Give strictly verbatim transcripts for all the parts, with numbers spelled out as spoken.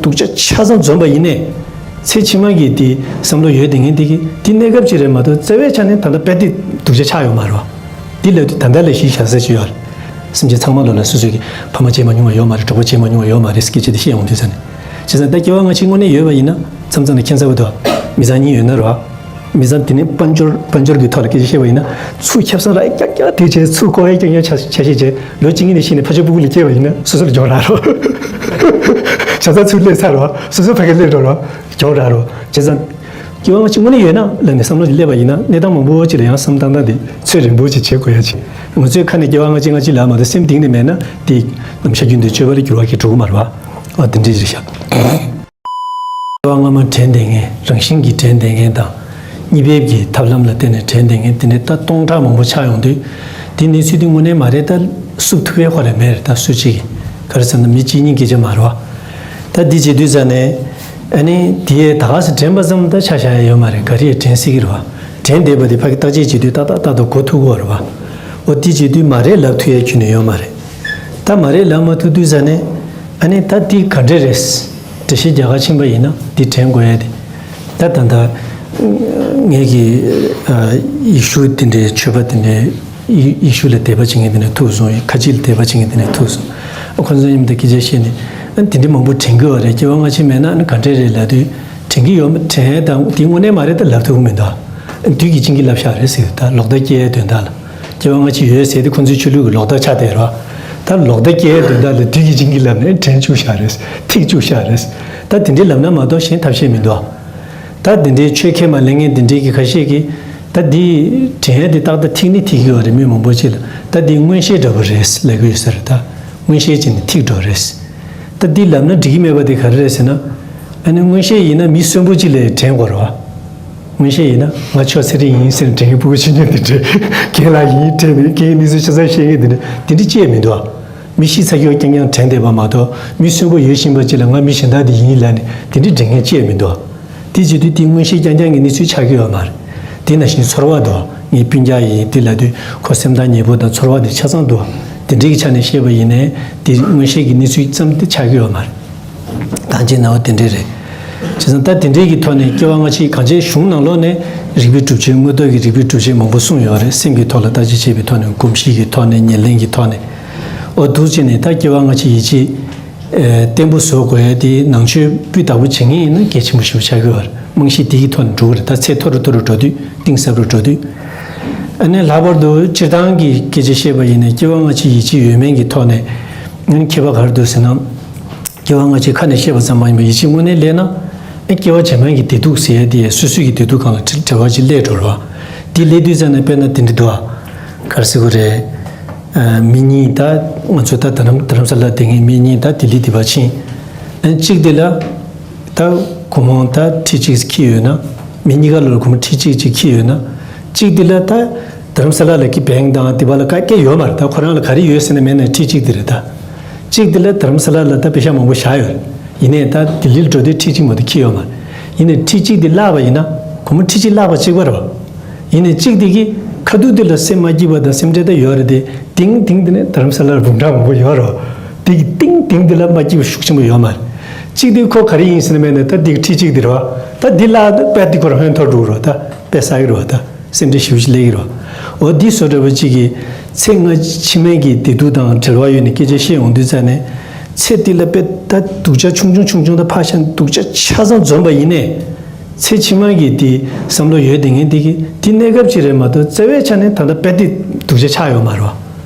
སྡུག་ཅག་ཆ་ཚང་འཛོམས་པ་ཡིན་ནའི། ཚེ་ཕྱི་མ་གི་དེ་བསམ་བློ་ཡོད་དེ་ངན་དེ་གི་དེ་གནས་སྐབས་ཅིག་རེད་མ་གཏོགས་རྩ་བའི་ཆ་ནས་ད་ལྟ་དཔེ་དེ་སྡུག་ཅག་ཆགས་ཡོད་མ་རེད་བ། དེ་ལབ་དུས་ད་ལྟ་ལ་གཞི་བཞག་ས་ཅིག་ཡོད་རེད། སེམས་ཅན་ཚང་མ་ལོ་ལ་སོ་སོ་གི་ཕ་མ་བྱེད་མ་མྱོང་བ་ཡོད་མ་རེད། གྲོགས་པོ་བྱེད་མ་མྱོང་བ་ཡོད་མ་རེད། སྐད་ཆ་དེ་བཤད་ཡོང་དུས་ཙ་ནས། བྱས་ཙང་ད་སྐྱེ་བ་སྔ་ཕྱི་དངོས་གནས་ཡོད་པ་ཡིན་ན་མཚམས་མཚམས་ལ་མཁྱེན་གསལ་བ་འདུག་མི་ཚང་གཉིས་ཡོད་ན་རེད་བ། མི་ཚང་དེ་ནས་དཔལ་འབྱོར་དཔལ་འབྱོར་གྱི་ཐོག་ལ་སྐད་ཆ་བཤད་པ་ཡིན་ན། ཚུར་ཁྱབ་ས་ར་ཀྱག་ཀྱག་དེ་བྱས། ཚུར་ཀོ་ཡ་ཀྱག་ཀྱག་ཆ་ཆ་ཤས་བྱས། ལོ་གཅིག་གཉིས་ནས་ཤི་ནས་ཕ་ཆོས་ཕྲུ་གུ་ལ་སྐྱེས་པ་ཡིན་ན་སོ་སོ་ལ་གྱོང་རག་རོགས། བྱ་ཚ་ཚུར་སླེབས་ཚར་རོགས། སོ་སོ་ཕ་གི་སླེབས་འགྲོ་རོགས། གྱོང་རག་རོགས། བྱས་ཙང་། སྐྱེ་བ་སྔ་ཕྱི་དངོས་གནས་ཡོད་ན་ལབ་ནས་བསམ་བློ་ཞིག་སླེབས་པ་ཡིན་ན། གནས་སྟངས་མང་པོ་ཅིག་ལ་ཡང་བསམ་བཏང་སྟངས་དེ་ཚོད་རན་པོ་ཅིག་བྱེད་དགོས་ཡ་ཅིག་ང་ཚོའི་ཁ་ནས་སྐྱེ་བ་སྔ་ཕྱི་སྔ་ཕྱི་ལབ་མ་གཏོགས་སེམས་གཏིང་ནས་མེད་ན་དེ་ནམ་ཞག་རྒྱུན་དུ་སྤྱོད་པ་ལ་འགྱུར་བ་གི་འགྲོ་གི་མ་རེད་བ། ཨ་དེ་འདྲ་ཅིག་རེད་ཤག་སྐྱེ་བ་སྔ་མ་དྲན་བསྡད་མཁན། རང་བཞིན་གྱིས་དྲན་བསྡད་མཁན་དང་། གཉིས་ཕེབས་ཀྱི་ཐབས་ལམ་ལ་བརྟེན་ནས་དྲན་བསྡད་མཁན་དེ་འདྲ་ད་སྟོང་ཕྲག་མང་པོ་ཆགས་ཡོང་དུས། དེ་གནས་ཚུལ་དེ་དངོས་གནས་མ་རེད། ད་བསུབ་ཐུབ་ཡས་ཁོ་རང་མེད་རེད། ད་སུ་གཅིག་གིས་ག་རེ་ཟེར་ན་མི་གཅིག་གཉིས་སྐད་ཆ་མ་རེད་བ། ད་འདི་བྱེད་དུས་ཙ་ནས། ཨ་ནི་དེ་ཡས་ད་ག་སེ་དྲན་པ་ཙམ་ད་ཆ་བཞག་ཡ་ཡོད་མ་རེད། ག་རེ་ཡས་དྲན་སྲིད་ཀྱི་རེད་བ། དྲན་བསྡད་པ་དེ་ཕ་གི་བརྟག་དཔྱད་བྱེད་དུས་ཏག་ཏག་ཏག་ཏག་གོ་ཐུབ་ཀྱི་ཡོད་རེད་བ། འོ་དེ་བྱེད་དུས་མ་རེད་ལབ་ཐུབ་ཡ་ཁྱོན་ནས་ཡོད་མ་རེད། ད་མ་རེད་ལབ་མ་ཐུབ་དུས་ཙ་ནས། ཨ་ནི་ད་འདི་ག་འདྲ་རེད། འགྲེལ་བཤད་རྒྱག་ག་ཕྱིན་པ་ཡིན་ན་འདི་དྲན་དགོས་ཡ་དེ། ད་ད་ལྟ་ངེད་ཀྱི་ཨ་ཡེ་ཤུ་དེ་འདྲའི་ཆོས་པ་དེ་འདྲའི་ཡེ་ཡེ་ཤུ་ལ་དད་པ་བྱེད་མཁན་དེ་འདྲ་ཐུག་སོང་། ཁ་ཆེ་ལ་དད་པ་བྱེད་མཁན་དེ་འདྲ་ཐུག་སོང་། ཨ་ཁོ་ཚོ་མཉམ་དུ་སྐད་ཆ་བཤད་ནས། ཨ་དེ་འདྲའི་མང་པོ་དྲན་གྱི་ཡོད་རེད། སྐྱེ་བ་སྔ་ཕྱི་མེད་ན་ཨ་ནི་ག་འདྲ་རེད་ལབ་དུས། དྲན་གྱི་ཡོད་མ་དྲན་ཡ་དང་དེ་དངོས་གནས་མ་རེད་ད་ལབ་ཐུབ་ཀྱི་མི་འདུག་ཨ་བདུད་ཀྱིས་བྱིན་གྱིས་བརླབས་ཤག་རེད་ཟེར། ད་ལོག་ལྟ་སྐྱེ་ཡའི་དོན་དག་ལ། སྐྱེ་བ་སྔ་ཕྱི་ཡོད་ཟེར་དེ་ཁོ་ཚོའི་ཆོས་ལུགས་ཀྱི་ལོག་ལྟ་ཆགས་བསྡད་རེད་བ། ད་ལོག་ལྟ་སྐྱེ་ཡའི་དོན་དག་ལ་བདུད་ཀྱིས་བྱིན་གྱིས་བརླབས་ནས་དྲན་བཅུག་ཤག་རེད། ཐིག་བཅུག་ཤག་རེད། ད་དེ་འདྲའི་ལབ་ན་མ་གཏོགས་གཞན་ཐབས་ཤེས་མི་འདུག་ད་དེ་འདྲའི་ཆོས་ཁས་མ་ལེན་མཁན་དེ་འདྲའི་གི་ཁ་ཤས་ཀྱིས། ད་འདི་དྲན་ཡ་དེ་ཏག་ཏག་ཐིག་ནི་ཐིག་གི་ཡོད་རེད། མི་མང་པོ་ཅིག་ལ། ད་འདི་མངོན་ཤེས་འདྲ་པོ་རེད་ལབ་ཀྱི་ཡོད་ས་རེད། ད་མངོན་ཤེས་བྱས་ནས་ཐིག་འགྲོ་རེད། ད་འདི་ལབ་ན་འགྲིག་གི་མེད་པ་དེ་ག་རེ་རེད་ཟེར་ན། ཨ་ནི་མངོན་ཤེས་ཡིན་ན་མི་གསོན་པོ་ཅིག་ལ་དྲན་དགོས་རེད་བ། མངོན་ཤེས་ཡིན་ན་ང་ཆོས་ཚེ་རིང་ཡིན་ཟེར་ནས་དྲན་མཁན་ཕྲུ་གུ་ཆུང་ཆུང་དེ་འདྲ། རྒན་ལགས་ཡིན་དྲན་ནས་རྒན་གྱི་གནས་ཚུལ་ཆ་ཚང་ཤེས་མཁན་དེ་འདྲ་དེ་འདྲ་ཅིག་མི་འདུག་བ། མི་ཤི་ཚར་རྒྱུ་རྐྱང་རྐྱང་དྲན་བསྡད་པ་མ་གཏོགས་མི་གསོན་པོ་ཡོད་བཞིན་པ་ཅིག་ལ་ང་མི་གཞན་དག་དེ་ཡིན་ལབ་ནས་དེ་འདྲ་དྲན་མཁན་ཅིག་མི་འདུག་བ། དེ་བྱེད་དུས་དེ་མངོན་ཤེས་རྐྱང་རྐྱང་གི་གནས་ཚུལ་ཆགས་ཀྱི་ཡོད་མ་རེད། དེ་ནང་བཞིན་ཚོར་བ་འདུག་བ། ངའི་སྤུན་ཀྱག་ཡིན་དེ་ལབ་དུས་ཁོ་སེམས་ཐག་ཉེ་པོ་དང་ཚོར་བ་དེ་ཆ་ཚང་འདུག་བ། དེ་འདྲའི་གི་ཆ་ནས་བཤད་པ་ཡིན་ནའི་དེ་མངོན་ཤེས་ཀྱི་གནས་ཚུལ་ཙམ་དེ་ཆགས་ཀྱི་ཡོད་མ་རེད། གང་ཅིའི་ནང་བ་དེ་འདྲས་རེད། བྱས་ཙང་ད་དེ་འདྲས་ཀྱི་ཐོག་ནས་སྐྱེ་བ་སྔ་ཕྱི་གང་ཅིའི་གཞུང་ནང་ལོགས་ནས་རིགས་པའི་གྲུབ་ཆའི་དངོས་ཐོག་གི་རིགས་པའི་གྲུབ་ཆ་མང་པོ་གསུངས་ཡོད་རེད། སེམས་ཀྱི་ཐོག་ལ་བརྟག་དཔྱད་བྱས་པའི་ཐོག་ནས། གོམས་གཤིས་ཀྱི་ཐོག་ནས། ཉེར་ལེན་གྱི་ཐོག་ནས། འོ་འདུག་བྱས་ནས་ད་སྐྱེ་བ་སྔ་ཕྱི་ཡིད་ཆེས་ཨེ་བརྟན་པོ་བཟོ་དགོས་ཡ་དེ་ནང་ཆོས་སྤུས་དག་པོ་བྱེད་མཁན་ཡིན་ན་གལ་ཆེན་པོ་ཞེ་པོ་ཆགས་ཀྱི་ཡོད་རེད། རྨང་གཞི་དེ་གི་ཐོག་ནས་འགྲོ་གི་རེད། ད་ཚད་མཐོ་རུ་མཐོ་རུ་འགྲོ་དུས། གཏིང་ཟབ་རུ་འགྲོ་དུས། ཨ་ནི་ལྷག་པར་དུ་སྤྱིར་བཏང་གི་སྐད་ཆ་བཤད་པ་ཡིན་ན་སྐྱེ་བ་སྔ་ཕྱི་ཡིད་ཆེས་ཡོད་མེད་ཀྱི་ཐོག་ནས། ཨ་ནི་ཁྱད་པར་ག་རེ་འདུག་ཟེར་ན། སྐྱེ་བ་སྔ་ཕྱི་ཁ་ནས་བཤད་པ་ཙམ་མ་ཡིན་པར་ཡིད་ཆེས་དངོས་གནས་སླེབས་ན། ཨ་སྐྱེ་བ་རྗེས་མའི་གི་བདེ་སྡུག་ཟེར་ཡ་དེ་སོ་སོའི་གི་བདེ་སྡུག་སྒང་ལ་འབྲེལ་བ་ཅིག་སླེབས་འགྲོ་རེད་བ། དེ་སླེབས་དུས་ཙམ་ནས་དཔེར་ན་དེ་འདྲ་འདུག་བ། ག་རེ་ཟེར་དགོས་རེད། ཨ་མི་གཉིས་ད་ང་ཚོ་ད་རྡ་རམ་རྡ་རམ་ས་ལ་བསྡད་མཁན་མི་གཉིས་ད་ལྡི་ལི་འདི་པར་ཕྱིན། ཨ་གཅིག་དེ་ལ་ད་སྒོར་མོ་ད་ཁྲི་གཅིག་འཁྱེར་ཡོད་ན། མི་གཉིས་ཀ་ལོར་སྒོར་མོ་ཁྲི་གཅིག་གཅིག་འཁྱེར་ཡོད་ན། གཅིག་དེ་ལ་ད་རྡ་རམ་ས་ལ་ལ་གི་བེང་དང་འདི་པར་ལ་ག་གེ་ཡོད་མ་རེད། ད་ཁོ་རང་ལ་ག་རེ་ཡོད་ཟེར་ན་མེད་ན་ཁྲི་གཅིག་དེ་རེད་ད། གཅིག་དེ་ལ་རྡ་རམ་ས་ལ་ལ་ད་པེ་ཤག་མང་པོ་བཞག་ཡོད་རེད། ཡིན་ནའི་ད་ལྡི་ལི་ལ་འགྲོ་དུས་ཁྲི་གཅིག་མ་གཏོགས་འཁྱེར་ཡོད་མ་རེད། ཡིན་ནའི་ཁྲི་གཅིག་དེ་བརླག་པ་ཡིན་ན་སྒོར་མོ་ཁྲི་གཅིག་བརླག་པ་གཅིག་པ་རེད་བ། ཡིན་ནའི་གཅིག་དེ་གིས་ཁ་ཐུག་དེ་ལ་སེམས་མ་སྐྱིད་པ་དང་སེམས་ཁྲལ་ད་ཡོད་རེད་དེ། དེང་དེང་དེ་ནས་རྡ་རམ་ས་ལར་འབུམ་ཕྲག་མང་པོ་ཡོད་རེད་བ། དེ་གིས་དེང་དེང་དེ་ལ་མ་སྐྱིད་པ་ཤུགས་ཆེན་པོ་ཡོད་མ་རེད། གཅིག་དེ་ཁོ་ག་རེ་ཡིན་ཟེར་ན་མེད་ན་ད་དེ་གི་ཁྲི་གཅིག་དེ་རེད་བ། ད་དེ་བརླག་དཔེ་དེ་ཁོ་རང་ཧོན་ཐོར་འགྲོ་གི་རེད་བ། ད་དཔེ་བསགས་ཀྱི་རེད་བ། ད་སེམས་ཁྲལ་ཞེ་པོ་ཅིག་སླེབས་ཀྱི་རེད་བ། འོ་འདི་བཟོ་འདྲ་པོ་གཅིག་གིས་ཚེ་སྔ་ཕྱི་མའི་གི་བདེ་སྡུག་དང་འབྲེལ་བ་ཡོད་ནས་སྐད་ཆ་བཤད་ཡོང་དུས་ཙ་ནས། ཚེ་འདི་ལ་དཔེ་ད་སྡུག་ཅག་ཆུང་ཆུང་ཆུང་ཆུང་ད་ཕར་བཞག་ན་སྡུག་ཅག་ཆ་ཚང་འཛོམས་པ་ཡིན་ནའི། ཚེ་ཕྱི་མ་གི་དེ་བསམ་བློ་ཡོད་དེ་ངན་དེ་གི་དེ་གནས་སྐབས་ཅིག་རེད་མ་གཏོགས་རྩ་བའི་ཆ་ནས་ད་ལྟ་དཔེ་དེ་སྡུག་ཅག་ཆགས་ཡོད་མ་རེད་བ།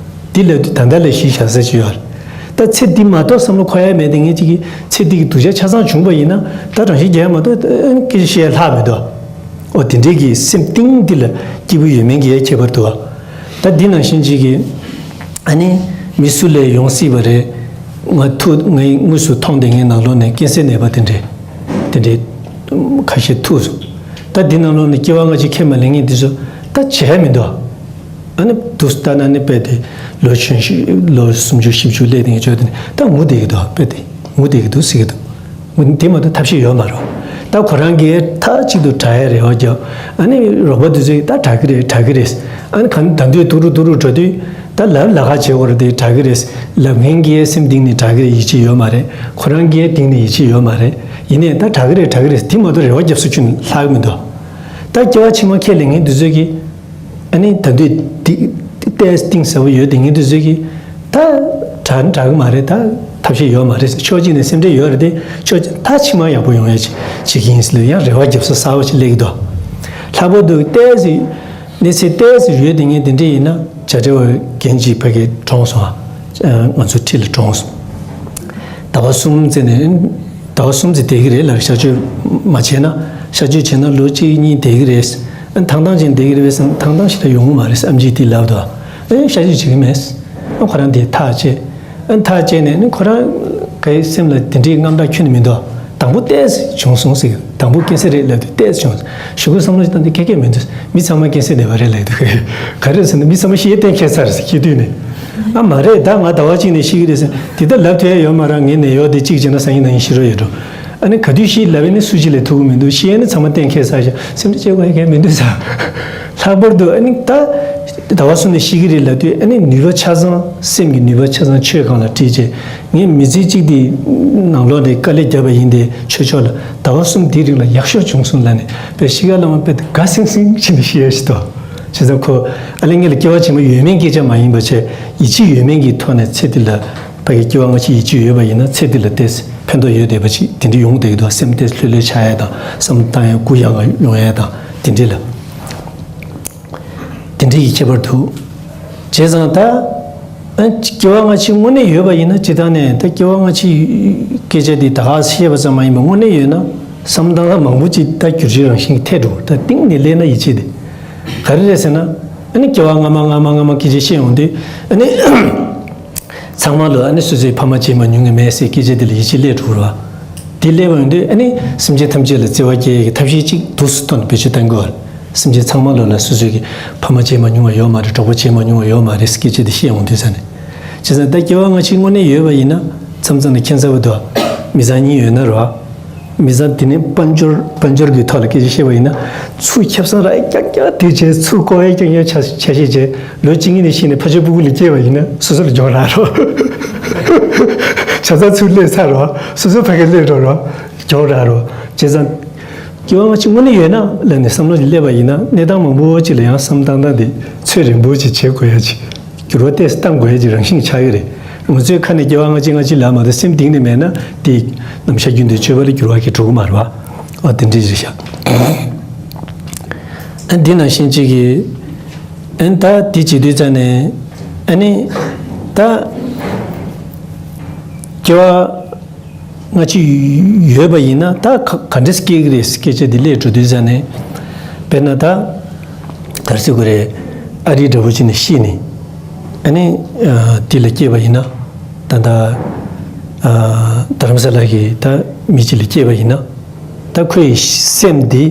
དེ་ལབ་དུས་ད་ལྟ་ལ་གཞི་བཞག་ས་ཅིག་ཡོད་རེད། ད་ཚེ་འདི་མ་གཏོགས་བསམ་བློ་འཁོར་ཡ་མེད་དེ་ངན་ཅིག་གི་ཚེ་འདི་གི་སྡུག་ཅག་ཆ་ཚང་བྱུང་པ་ཡིན་ན་ད་རང་བཞིན་རྒྱལ་མ་གཏོགས་སྐད་ཆ་བཤད་ཡ་ལྷག་མི་འདུག་འོ་དེ་འདྲའི་གི་སེམས་གཏིང་འདི་ལ་སྐྱིད་པོ་ཡོད་མེད་ཀྱི་ཡ་ཁྱད་པར་འདུག་བ། ད་འདི་ནང་བཞིན་ཅིག་གི་ཨ་ནི་མི་སུ་ལས་ཡོང་སྲིད་པ་རེད། ང་ཐུག་ངའི་དངོས་སུ་མཐོང་བསྡད་མཁན་ནང་ལོགས་ནས་ཀན་སར་ནད་པ་དེ་འདྲས་དེ་འདྲས་ཁ་ཤས་ཐུག་སོང་། ད་འདི་ནང་ལོགས་ནས་སྐྱེ་བ་སྔ་ཕྱི་ཁས་མ་ལེན་མཁན་དེ་ཚོ་ད་བྱས་མི་འདུག་ཨ་ནི་དུས་ལྟར་ན་ནི་དཔེ་དེ་ལོ་ཆུང་ཤོས་ལོ་སུམ་ཅུ་བཞི་བཅུ་སླེབས་དེ་ངས་བརྗོད་དེ་ནི་ད་ངུ་བསྡད་ཀྱི་འདུག་དཔེ་དེ་ངུ་བསྡད་ཀྱི་འདུག་ཟེར་གྱི་འདུག་དེ་མ་གཏོགས་ཐབས་ཤེས་ཡོད་མ་རེད། ད་ཁོ་རང་གིས་མཐའ་གཅིག་ཏུ་དྲག་ཡ་རེ་བ་རྒྱབ། ཨ་ནི་རོགས་པ་དེ་ཚོས་ད་དྲག་གི་རེད་དྲག་གི་རེད། ཨ་ནི་གང་ད་དུས་ཐུག་རུ་ཐུག་རུ་འགྲོ་དུས་ ད་ལབ་ལ་ཁ་བྱེད་དགོས་རེད་དེ་དྲག་གི་རེད། ལབ་མཁན་གྱིས་སེམས་གཏིང་ནས་དྲག་གི་རེད། ཡིད་ཆེས་ཡོད་མ་རེད། ཁོ་རང་གིས་གཏིང་ནས་ཡིད་ཆེས་ཡོད་མ་རེད། ཡིན་ནའི་ད་དྲག་གི་རེད་དྲག་གི་རེད་དེ་མ་གཏོགས་རེ་བ་རྒྱབ་ས་ཁྱོན་ནས་ལྷག་གི་མི་འདུག་ད་སྐྱེ་བ་ཕྱི་མ་ཁས་ལེན་མཁན་དེ་ཚོས་ཀྱིས། ཨ་ནི་ད་དུས་འདི་ཏོག་ཙམ་གཏིང་ཟབ་པོ་ཡོད་དེ་ངས་འདི་ཚོས་ཀྱིས་ད་དྲག་ནི་དྲག་གི་མ་རེད། ད་ཐབས་ཤེས་ཡོད་མ་རེད་ཟེར། ཕྱོགས་གཅིག་ནས་སེམས་ཁྲལ་ཡོད་རེད་དེ། ཕྱོགས་གཅིག་ད་ཕྱི་མ་ཡག་པོ་ཡོང་ཡ་ཅིག་བྱེད་ཀྱི་ཡིན་ཟེར་ལབ་ཡང་རེ་བ་རྒྱབ་ས་གསར་པ་ཅིག་སླེབས་ཀྱི་འདུག་ལྷག་པར་དུ་ཏོག་ཙམ་གནས་ཚུལ་ཏོག་ཙམ་ཡོད་དེ་ངས་དེ་འདྲ་ཡིན་ན་བྱ་བྲལ་བ་རྒན་གཅིག་ཕ་གིར་གྲོངས་སོང་། ང་ཚོ་འཁྲིས་ལ་གྲོངས་སོང་། ཟླ་བ་གསུམ་ཙམ་ནས་ཟླ་བ་གསུམ་ཙམ་བསྡད་ཀྱི་རེད་ལབ། གཤག་བཅོས་མ་བྱས་ན་གཤག་བཅོས་བྱས་ན་ལོ་གཅིག་གཉིས་བསྡད་ཀྱི་རེད། ཨ་ཐང་ཐང་ཅན་བསྡད་ཀྱི་རེད་བས་སམ། ཐང་ཐང་ཞིག་ལ་ཡོང་གི་མ་རེད་ཨམ་ཆིས་དེ་ལབ་འདུག་ཨ་གཤག་བཅོས་བྱེད་ཀྱི་མེད། ཨ་ཁོ་རང་དེ་ཐག་བཅད། ཨ་ཐག་བཅད་ནས་ནི་ཁོ་རང་གའི་སེམས་ལ་དེ་འདྲའི་དངངས་སྐྲག་ཁྱོན་ནས་མི་འདུག་དང་པོ་ཏོག་ཙམ་བྱུང་སོང་ཟེར། དང་པོ་ཀན་སར་རེད་ལབ་དུས་ཏོག་ཙམ་བྱུང་སོང་། གཞུག་གུ་བསམ་བློ་ཞིག་བཏང་དུས་ཁེ་ཁེ་མི་འདུག་མི་ཚང་མ་ཀན་སར་བསྡད་པ་རེད་ལབ་འདུག་ག་རེ་ཟེར་ན་མི་ཚང་མ་ཤི་ཡས་གཏན་འཁེལ་ཚར་ཟེར། སྐྱེས་དུས་ནས། ཨ་མ་རེད། ད་ང་ཟླ་བ་གཅིག་ནས་ཤི་གི་རེད་ཟེར། དེ་ལྟར་ལབ་ཐུབ་ཡ་ཡོད་མ་རེད། ངའི་ནད་གཡོག་དེ་གཅིག་བྱས་ན་སང་ཉིན་གནངས་ཉིན་ཤི་རོགས་ཡོད་འགྲོ། ཨ་ནི་ག་དུས་ཤི་ལབ་ཡས་ནི་སུ་གཅིག་ལས་ཐུག་གི་མི་འདུག་ཤི་ཡས་ནི་ཚང་མ་གཏན་འཁེལ་ཚར་ཤག་སེམས་ཁྲལ་བྱེད་དགོས་ཡ་གང་ཡང་མི་འདུག་ཟེར། ལྷག་པར་དུ་ཨ་ནི་ད་ཟླ་བ་གསུམ་ནས་ཤི་གི་རེད་ལབ་དུས་ཨ་ནི་ནུས་པ་ཆ་ཚང་སེམས་ཀྱི་ནུས་པ་ཆ་ཚང་ཆོས་སྒང་ལ་བྲིས་རྗེས་ངས་མི་ཚེ་གཅིག་དེ་ནང་ལོགས་ནས་དཀའ་ལས་བརྒྱབ་པ་ཡིན་ཏེ་ཆོས་ཕྱོགས་ལ་ཟླ་བ་གསུམ་དེའི་རིང་ལ་ཡག་ཤོས་བྱུང་སོང་ལབ་ནས་དཔེ་ཤི་ཁ་ལ་མ་དཔེ་དགའ་སིང་སིང་བྱས་ནས་ཤི་ཡ་ཞིག་འདུག་བྱས་ཙང་ཁོ་ཨ་ལས་ངེད་ལ་སྐྱེ་བ་ཕྱི་མ་ཡོད་མེད་སྐད་ཆ་མ་ཡིན་པ་བྱས་ཡིད་ཆེས་ཡོད་མེད་ཀྱི་ཐོག་ནས་ཚེ་འདི་ལ་ཕ་གི་སྐྱེ་བ་སྔ་ཕྱི་ཡིད་ཆེས་ཡོད་པ་ཡིན་ན་ཚེ་འདི་ལ་ཏོག་ཙམ་ཕན་ཐོགས་ཡོད་བསྡད་པ་ཅིག་དེ་འདྲ་ཡོང་བསྡད་ཀྱི་འདུག་སེམས་ཏོག་ཙམ་ལྷོད་ལྷོད་ཆགས་ཡ་དང་བསམ་བློ་བཏང་ཡ་གུ་ཡངས་ཡོང་ཡ་དང་དེ་འདྲ་ལ་དེ་འདྲ་ཡི་ཁྱད་པར་འདུག་བྱས་ཙང་ད་ཨ་སྐྱེ་བ་སྔ་ཕྱི་དངོས་གནས་ཡོད་པ་ཡིན་ན་སྤྱིར་བཏང་ནས་ད་སྐྱེ་བ་སྔ་ཕྱི་སྐད་ཆ་དེ་ད་ག་བཤད་པ་ཙམ་མ་ཡིན་པར་དངོས་གནས་ཡོད་ན་བསམ་བློ་བཏང་ས་མང་པོ་ཅིག་ད་བསྒྱུར་བཅོས་རང་བཞིན་གྱིས་ཐེབས་འགྲོ། ད་གཏིང་ནས་སླེབས་ན་ཡིད་ཆེས་དེ། ག་རེ་རེད་ཟེར་ན། ཨ་ནི་སྐྱེ་བ་སྔ་མ་སྔ་མ་སྔ་མ་སྐད་ཆ་བཤད་ཡོང་དུས་ཨ་ནི། ཚང་མ་ལ་ཨ་ནི་སོ་སོའི་ཕ་མ་བྱེད་མ་མྱོང་གི་མེད་ཟེར་སྐད་ཆ་དེ་ལ་ཡིད་ཆེས་སླེབས་འགྲོ་བ། དེ་སླེབས་པ་ཡོང་དུས་ཨ་ནི་སེམས་ཅན་ཐམས་ཅད་ལ་བརྩེ་བ་སྐྱེ་ཡག་གི་ཐབས་ཤེས་གཅིག་འདུག་སེ་ཐོག་ནས་བེད་སྤྱོད་གཏང་དགོས་བ། སེམས་ཅན་ཚང་མ་ལ་ལ་སོ་སོའི་གི་ཕ་མ་བྱེད་མ་མྱོང་བ་ཡོད་མ་རེད། གྲོགས་པོ་བྱེད་མ་མྱོང་བ་ཡོད་མ་རེད་ཟེར་སྐད་ཆ་དེ་བཤད་ཡོང་དུས་ས་ནས། བྱས་ཙང་ད་སྐྱེ་བ་སྔ་ཕྱི་དངོས་གནས་ཡོད་པ་ཡིན་ན་མཚམས་མཚམས་ལ་ཁྱད་མཚར་པོ་འདུག་མི་ཚང་གཉིས་ཡོད་ན་རོ། མི་ཚང་དེ་ནས་དཔལ་འབྱོར་དཔལ་འབྱོར་གྱི་ཐོག་ལ་སྐད་ཆ་བཤད་པ་ཡིན་ན། ཚུར་ཁེ་བཟང་རག་ཡ་རྐྱང་རྐྱང་དེ་བྱས་ཚུར་བཀོག་ཡ་རྐྱང་རྐྱང་ཆ་ཆ་ཤས་བྱས་ལོ་གཅིག་གཉིས་ནས་ཤི་ནས་ཕ་ཆོས་ཕྲུ་གུ་ལ་སྐྱེས་པ་ཡིན་ན་སོ་སོ་ལ་གྱོང་རག་རོགས། ཆ་ཚང་ཚུར་སླེབས་ཚར་རོགས། སོ་སོ་ཕ་གིར་སླེབས་འགྲོ་རོགས། གྱོང་རག་རོགས། བྱས་ཙང་། སྐྱེ་བ་སྔ་ཕྱི་དངོས་གནས་ཡོད་ན་ལབ་ནས་བསམ་བློ་ཞིག་སླེབས་པ་ཡིན་ན་གནས་སྟངས་མང་པོ་ཅིག་ལ་ཡང་བསམ་བཏང་སྟངས་དེ་ཚོད་རན་པོ་ཅིག་བྱེད་དགོས་ཡ་ཅིག་འགྱུར་བ་ཏོག་ཙམ་གཏང་དགོས་ཡ་ཅིག་རང་བཞིན་ཆགས་ཀྱི་རེད། ང་ཚོའི་ཁ་ནས་སྐྱེ་བ་སྔ་ཕྱི་སྔ་ཕྱི་ལབ་མ་གཏོགས་སེམས་གཏིང་ནས་མེད་ན་དེ་ནམ་ཞག་རྒྱུན་དུ་སྤྱོད་པ་ལ་འགྱུར་བ་གི་འགྲོ་གི་མ་རེད་བ། ཨ་དེ་འདྲ་ཞིག་རེད་ཤག་ཨ་འདི་ནང་བཞིན་གཅིག་གིས་ཨ་ད་དེ་བྱེད་དུས་ཙང་ནས་ཨ་ནི་ད་སྐྱེ་བ་སྔ་ཕྱི་ཡོད་པ་ཡིན་ན་ད་ག་ག་འདྲས་སྐྱེ་གི་རེད་སྐད་ཆ་འདི་སླེབས་འགྲོ་དུས་ཙང་ནས། དཔེར་ན་ད་ག་རེ་ཟེར་དགོས་རེད། ཨ་རི་འདྲ་པོ་ཅིག་ནས་ཤི་ནས་ཨ་ནི་འདི་ལ་སྐྱེས་པ་ཡིན་ན་ད་ད་རྡ་རམ་ས་ལ་གི་ད་མི་གཅིག་ལ་སྐྱེས་པ་ཡིན་ན་ད་ཁོའི་སེམས་འདི་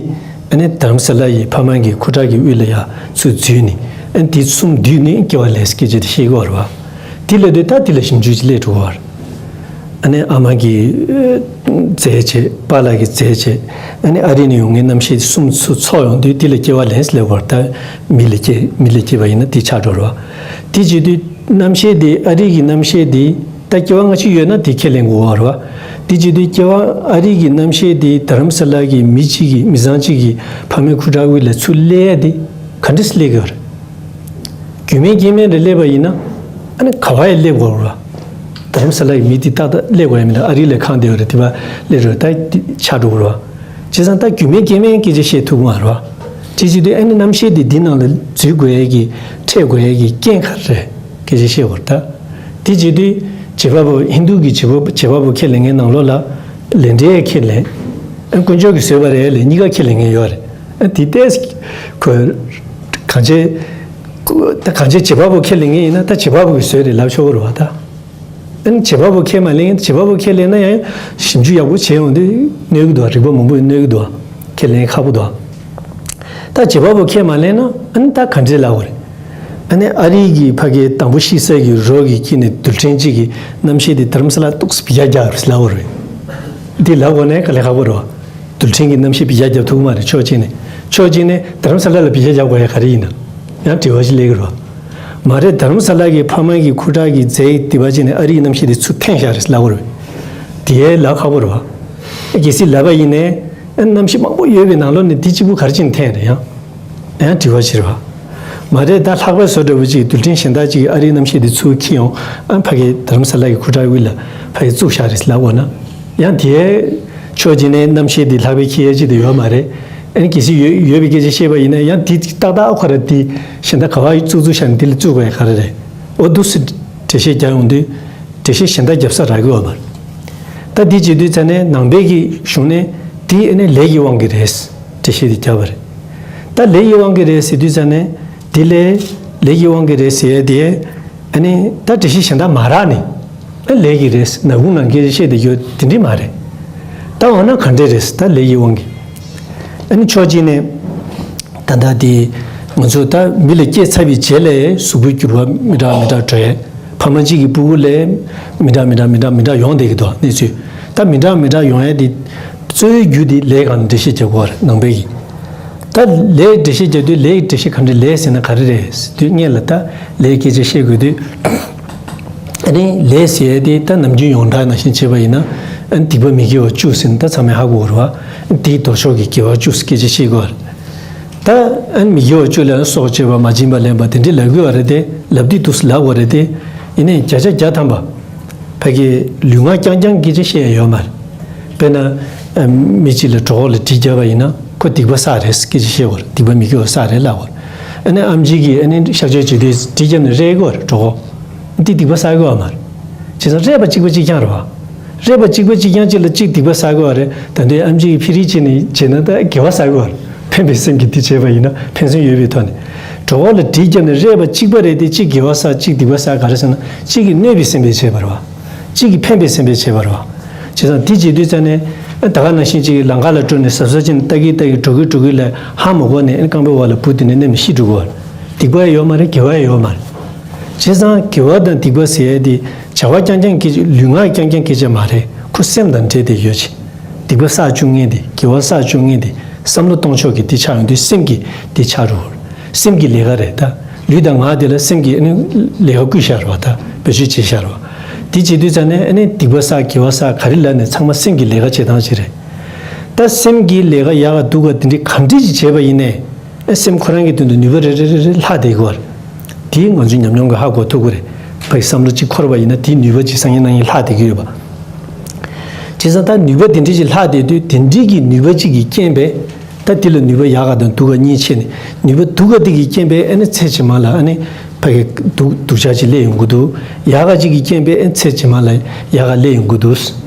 ཨ་ནི་རྡ་རམ་ས་ལ་ཡི་ཕ་མ་གི་ཁུ་ཁྲག་གི་དབུས་ལ་ཡ་ཚུར་འཛུལ་ནས་ཨ་ནི་འདི་གསུམ་འདུས་ནས་སྐྱེ་བ་ལེན་སྐད་ཆ་དེ་བཤད་ཀྱི་ཡོད་རེད་བ། དེ་ལབ་དུས་ད་དེ་ལ་ཞིབ་འཇུག་ཅིག་སླེབས་འགྲོ་གི་ཡོད་རེད། ཨ་ནི་ཨ་མ་གིས་རྫས་བྱས་པཱ་ལགས་ཀྱིས་རྫས་བྱས་ཨ་ནི་ཨ་རི་ནས་ཡོང་མཁན་རྣམ་ཤེས་གསུམ་ཚུར་ཚོགས་ཡོང་དུས་དེ་ལ་སྐྱེ་བ་ལེན་ཟེར་ལབ་པར་ད་མི་ལ་སྐྱེ་མི་ལ་སྐྱེས་པ་ཡིན་ན་དེ་ཆགས་འགྲོ་རེད་བ། དེ་བྱེད་དུས་རྣམ་ཤེས་དེ་ཨ་རི་གི་རྣམ་ཤེས་དེ་ད་སྐྱེ་བ་སྔ་ཕྱི་ཡོད་ན་དེ་ཁས་ལེན་དགོས་པ་རེད་བ། དེ་བྱེད་དུས་སྐྱེ་བ་ཨ་རི་གི་རྣམ་ཤེས་དེ་རྡ་རམ་ས་ལ་གི་མི་གཅིག་གི་མི་ཚང་གཅིག་གི་ཕ་མའི་ཁུ་ཁྲག་དབུས་ལ་ཚུར་སླེབས་ཡ་དེ་ག་འདྲས་སླེབས་ཀྱི་ཡོད་རེད། རྒྱུས་མེད་རྐྱེན་མེད་རེ་སླེབས་པ་ཡིན་ན། ཨ་ནི་ག་བ་ཡི་སླེབས་དགོས་རེད། རྡ་རམ་ས་ལ་ཡི་མི་དེ་ཏག་ཏག་སླེབས་དགོས་ཡ་མིན་ན་ཨ་རི་ལ་ཁང་བསྡད་ཡོད་རེད་དེ་བ་སླེབས་རེད་ད་ཆགས་འགྲོ་གི་རེད། བྱས་ཙང་ད་རྒྱུས་མེད་རྐྱེན་མེད་སྐད་ཆ་བཤད་ཐུབ་ཀྱི་མ་རེད། དེ་བྱེད་དུས་ཨ་ནི་རྣམ་ཤེས་དེ་འདི་ནང་ལ་འཛུལ་དགོས་ཡ་གི་འཕྲད་དགོས་ཡ་གི་རྐྱེན་ག་རེ་རེད་སྐད་ཆ་བཤད་དགོས་རེད་ད། དེ་བྱེད་དུས་བྱེད་པ་པོ་ཧིན་དུ་གི་བྱེད་པ་བྱེད་པ་པོ་ཁས་ལེན་མཁན་ནང་ལོགས་ལ་ལས་འབྲས་ཁས་ལེན། ཨ་དཀོན་མཆོག་གིས་བཟོས་པ་རེད་ལས་གཉིས་ཀ་ཁས་ལེན་མཁན་ཡོད་རེད། ཨ་དེ་ལྟས་ཁོས་གང་བྱེད། ད་གང་བྱེད་བྱེད་པ་པོ་ཁས་ལེན་མཁན་ཡིན་ན་ད་བྱེད་པ་པོ་གིས་བཟོས་རེད་ལབ་ཆོག་གི་རེད་བ་ད། ཨ་ནི་བྱེད་པ་པོ་ཁས་མ་ལེན་བྱེད་པ་པོ་ཁས་ལེན་ན་ཡང་ཞིབ་འཇུག་ཡག་པོ་བྱས་ཡོང་དུས་གནོད་གི་འདུག་རིག་པ་མང་པོས་གནོད་གི་འདུག་ཁས་ལེན་ཁག་པོ་འདུག་ད་བྱེད་པ་པོ་ཁས་མ་ལེན་ན་ཨ་ནི་ད་ག་འདྲས་ལབ་དགོས་རེད། ཨ་ནི་ཨ་རི་གི་ཕ་གིའི་དང་པོ་ཤི་ས་གི་རོགས་ཀྱི་དཀྱིལ་ནས་རྡུལ་ཕྲན་གཅིག་གི་རྣམ་ཤེས་དེ་དྷ་རམ་ས་ལ་ཏོག་ཙམ་བི་ཡ་རྒྱག་རེད་ལབ་དགོས་རེད། འདི་ལབ་དགོས་ན་དཀའ་ལས་ཁག་པོ་རེད་བ། རྡུལ་ཕྲན་གྱི་རྣམ་ཤེས་བི་ཡ་རྒྱབ་ཐུབ་ཀྱི་མ་རེད་ཕྱོགས་གཅིག་ནས། ཕྱོགས་གཅིག་ནས་དྷ་རམ་ས་ལ་ལ་བི་ཡ་རྒྱག་དགོས་ཡ་ག་རེ་ཡིན་ན། ཡང་དྲི་བ་ཞིག་སླེབས་ཀྱི་རེད་བ། མ་རེད། དྷ་རམ་ས་ལ་གི་ཕ་མ་གི་ཁུ་ཁྲག་གི་རྫས་དེ་བ་ཅིག་ནས་ཨ་རིའི་རྣམ་ཤེས་དེ་ཚུར་འཐེན་བཞག་རེད་ལབ་དགོས་རེད། དེ་ལབ་ཁག་པོ་རེད་བ། གལ་སྲིད་ལབ་པ་ཡིན་ནའི་རྣམ་ཤེས་མང་པོ་ཡོད་པའི་ནང་ལོགས་ནས་དེ་གཅིག་པུ་ག་རེ་བྱས་ནས་འཐེན་རེད། ཡང་ཡང་དྲི་བ་བྱེད་རེད་བ། མ་རེད། ད་ལྷག་པའི་བཟོ་འདྲ་བོ་ཅིག་རྡུལ་ཕྲན་གཞན་དག་ཅིག་གིས་ཨ་རིའི་རྣམ་ཤེས་དེ་ཚུར་འཁྱེར་ཡོང་། ཨ་ཕ་གི་དྷ་རམ་ས་ལ་གི་ཁུ་ཁྲག་དབུས་ལ་ཕ་གི་བཙུགས་བཞག་རེད་ལབ་དགོས་ན། ཡང་དེའི་ཕྱོགས་གཅིག་ནས་རྣམ་ཤེས་དེ་ལྷག་པའི་ཁྱེར་ཡས་ཅིག་དེ་ཡོད་མ་རེད། ཨ་ནི་གལ་སྲིད་ཡོད་ཡོད་པའི་སྐད་ཆ་བཤད་པ་ཡིན་ན། ཡང་དེ་ཏག་ཏག་ཁོ་ར་དེ་གཞན་དག་ག་བ་བཙུགས་བཙུགས་བཞག་ནས་དེ་ལ་བཙུགས་པ་ཡང་ག་རེ་རེད། འོ་འདུག་སེ་འགྲེལ་བཤད་རྒྱག་ཡོང་དུས། འགྲེལ་བཤད་གཞན་དག་རྒྱབ་ས་རག་གི་ཡོད་མ་རེད། ད་འདི་བྱེད་དུས་ཙ་ནས་ནང་པའི་གི་གཞུང་ནས་དེ་ཨ་ནི་ལས་ཀྱི་དབང་གིས་རེད། འགྲེལ་བཤད་དེ་རྒྱབ་པ་རེད། ད་ལས་ཀྱི་དབང་གིས་རེད་ཟེར་དུས་ཙ་ནས་དེ་ལས་ལས་ཀྱི་དབང་གིས་རེད་ཟེར་ཡས་དེ། ཨ་ནི་ད་འགྲེལ་བཤད་གཞན་དག་མ་རག་ནས། ཨ་ལས་ཀྱིས་རེད་ཟེར་ནག་ཁུང་ནང་སྐད་ཆ་བཤད་དེ་ཡོད་དེ་འདྲ་མ་རེད། ད་འོ་ན་ག་འདྲ་རེད་ཟེར། ད་ལས་ཀྱི་དབང་གིས། ཨ་ནི་ཕྱོགས་གཅིག་ནས་ད་ལྟ་དེ་ང་ཚོ་ད་མི་ལ་སྐྱེས་ཚར་བའི་རྗེས་ལ་གཟུགས་པོའི་འགྱུར་བ་མི་འདྲ་མི་འདྲ་འགྲོ་ཡས། ཕ་མ་གཅིག་གི་སྤུ་གུ་ལ་མི་འདྲ་མི་འདྲ་མི་འདྲ་མི་འདྲ་ཡོང་བསྡད་ཀྱི་འདུག་གནས་ཚུལ། ད་མི་འདྲ་མི་འདྲ་ཡོང་ཡས་དེ་གཙོ་བོའི་རྒྱུ་དེ་ལས་སྒང་ནས་འགྲེལ་བཤད་རྒྱག་དགོས་རེད་ནང་པའི་གི། ད་ལས་འགྲེལ་བཤད་རྒྱག་དུས་ལས་ཀྱི་འགྲེལ་བཤད་ག་འདྲ། ལས་ཟེར་ན་ག་རེ་རེད་ཟེར་དུས་སྔོན་ལ་ད་ལས་སྐད་ཆ་བཤད་དགོས་དུས། ཨ་ནི་ལས་ཟེར་ཡས་དེ་ད་ནམ་རྒྱུན་ཡོངས་གྲགས་ནང་བཞིན་བྱས་པ་ཡིན་ན། ཨ་ནི་སྡིག་པ་མི་དགེ་བ་བཅུ་ཟེར་ན་ད་ཚང་མས་ཧ་གོ་གི་རེད་བ། དེའི་ལྡོག་ཕྱོགས་ཀྱི་དགེ་བ་བཅུ་ཟེར་སྐད་ཆ་བཤད་དགོས་རེད། ད་ཨ་ནི་མི་དགེ་བ་བཅུ་ལ་སྲོག་གཅོད་པ། མ་བྱིན་པ་ལེན་པ་དེ་འདྲ་ལབ་ཀྱི་ཡོད་རེད་དེ། ལབ་དུས་འདུག་སེ་ལབ་དགོས་རེད་དེ། ཡིན་ནའི་བརྒྱ་ཆ་བརྒྱ་ཐམ་པ་ཕ་གི་ལུས་ངག་རྐྱང་རྐྱང་སྐད་ཆ་བཤད་ཡ་ཡོད་མ་རེད། དཔེར་ན། ཨ། མི་གཅིག་ལ་གྲོད་ཁོག་ལ་གྲི་བརྒྱབ་པ་ཡིན་ན་ཁོ་སྡིག་པ་བསགས་རེད་ཟེར་སྐད་ཆ་བཤད་དགོས་རེད། སྡིག་པ་མི་དགེ་བ་བསགས་རེད་ལབ་དགོས་རེད། ཨ་ནི་ཨེམ་ཆི་གིས་ཨ་ནི་གཤག་བཅོས་བྱེད་དུས་གྲི་བརྒྱབ་ནས་རལ་དགོས་རེད་གྲོད་ཁོག་འདི་སྡིག་པ་བསགས་དགོས་པ་མ་རེད། བྱས་ཙང་རལ་པ་གཅིག་པ་གཅིག་རྐྱང་རེད་བ། རལ་པ་གཅིག་པ་གཅིག་རྐྱང་གཅིག་ལ་གཅིག་སྡིག་པ་བསགས་དགོས་པ་རེད། ད་དུང་ཨེམ་ཆི་གིས་ཕི་རི་བྱས་ནས་བྱས་ན་ད་དགེ་བ་བསགས་དགོས་པ་རེད། ཕན་པའི་སེམས་ཀྱིས་འདི་བྱས་པ་ཡིན་ན་ཕན་སེམས་ཡོད་པའི་ཐོག་ནས། གྲོད་ཁོག་ལ་གྲི་བརྒྱབ་ནས་རལ་པ་གཅིག་པ་རེད་དེ། གཅིག་དགེ་བ་བསགས། གཅིག་སྡིག་པ་བསགས། ག་རེ་ཟེར་ན་གཅིག་གིས་གནོད་པའི་སེམས་པས་བྱས་པ་རེད་བ། གཅིག་གིས་ཕན་པའི་སེམས་པས་བྱས་པ་རེད་བ། བྱས་ཙང་འདི་བྱེད་དུས་ཙ་ནས་ད་ག་ནང་བཞིན་གཅིག་གིས་ལམ་ཁ་ལ་འགྲོ་ནས་གཟབ་གཟབ་བྱས་ནས་ལྟ་གིན་ལྟ་གིན་འགྲོ་གིན་འགྲོ་གིན་ལ་ཧ་མ་གོ་ནས་རྐང་པའི་འོག་ལ་བུད་དེ་ནས་མནན་ནས་ཤི་འགྲོ་གི་རེད། སྡིག་པ་ཡང་ཡོད་མ་རེད། དགེ་བ་ཡང་ཡོད་མ་རེད། བྱས་ཙང་དགེ་བ་དང་སྡིག་པ་ཟེར་ཡས་དེ་བྱ་བ་རྐྱང་རྐྱང་སྐད་ཆ། ལུས་ངག་རྐྱང་རྐྱང་སྐད་ཆ་མ་རེད། ཁོ་སེམས་དང་འབྲེལ་ཏེ་ཡོད་ཅིང་། སྡིག་པ་བསགས་བཅུག་མཁན་དེ། དགེ་བ་བསགས་བཅུག་མཁན་དེ་བསམ་བློ་གཏོང་ཕྱོགས་ཀྱི་དེ་ཆགས་ཡོང་དུས་སེམས་ཀྱི་དེ་ཆགས་འགྲོ། སེམས་ཀྱི་ལས་ཀ་རེད་ད། ལུས་དང་ངག་དེ་ལ་སེམས་ཀྱི་ཨ་ནི་ལས་ཀ་བསྐུལ་བཞག་རེད་བ། ད་བེད་སྤྱོད་བྱས་བཞག་རེད་བ། དེ་བྱེད་དུས་ཙ་ནས་ཨ་ནི་སྡིག་པ་བསགས། དགེ་བ་བསགས། ག་རེ་ལབ་ནས་ཚང་མ་སེམས་ཀྱི་ལས་ཀ་བྱེད་སྟངས་ཅིག་རེད། ད་སེམས་ཀྱི་ལས་ཀ་ཡག་ག་སྡུག་ག་དེ་འདྲའི་ག་འདྲ་ཅིག་བྱས་པ་ཡིན་ནའི། ཨ། སེམས་ཁོ་རང་གི་དོན་དུ་ནུས་པ་རེ་རེ་རེ་རེ་ལྷག་བསྡད་ཀྱི་ཡོད་རེད། དེ་ང་ཚོའི་ཉམས་མྱོང་གིས་ཧ་གོ་ཐུབ་ཀྱི་རེད། ཕ་གི་བསམ་བློ་གཅིག་འཁོར་བ་ཡིན་ན་དེའི་ནུས་པ་གཅིག་སང་ཉིན་གནངས་ཉིན་ལྷག་བསྡད་ཀྱི་ཡོད་པ། བྱས་ཙང་ད་ནུས་པ་དེ་འདྲ་ཅིག་ལྷག་བསྡད་དུས་དེ་འདྲའི་གི་ནུས་པ་གཅིག་གི་རྐྱེན་པས། ད་དེ་ལ་ནུས་པ་ཡག་ག་དང་སྡུག་ག་གཉིས་ཕྱེ་ནས། ནུས་པ་སྡུག་ག་དེ་གི་རྐྱེན་པས་ཨ་ནི་ཚེ་ཕྱི་མ་ལ་ཨ་ནི་ཕ་གི་སྡུག་སྡུག་ཅག་ཅིག་སླེབས་ཡོང་གི་འདུག་ཡག་ག་ཅིག་གི་རྐྱེན་པས་ཨ་ནི་ཚེ་ཕྱི་མ་ལ་ཡག་ག་སླེབས་ཡོང་གི་འདུག་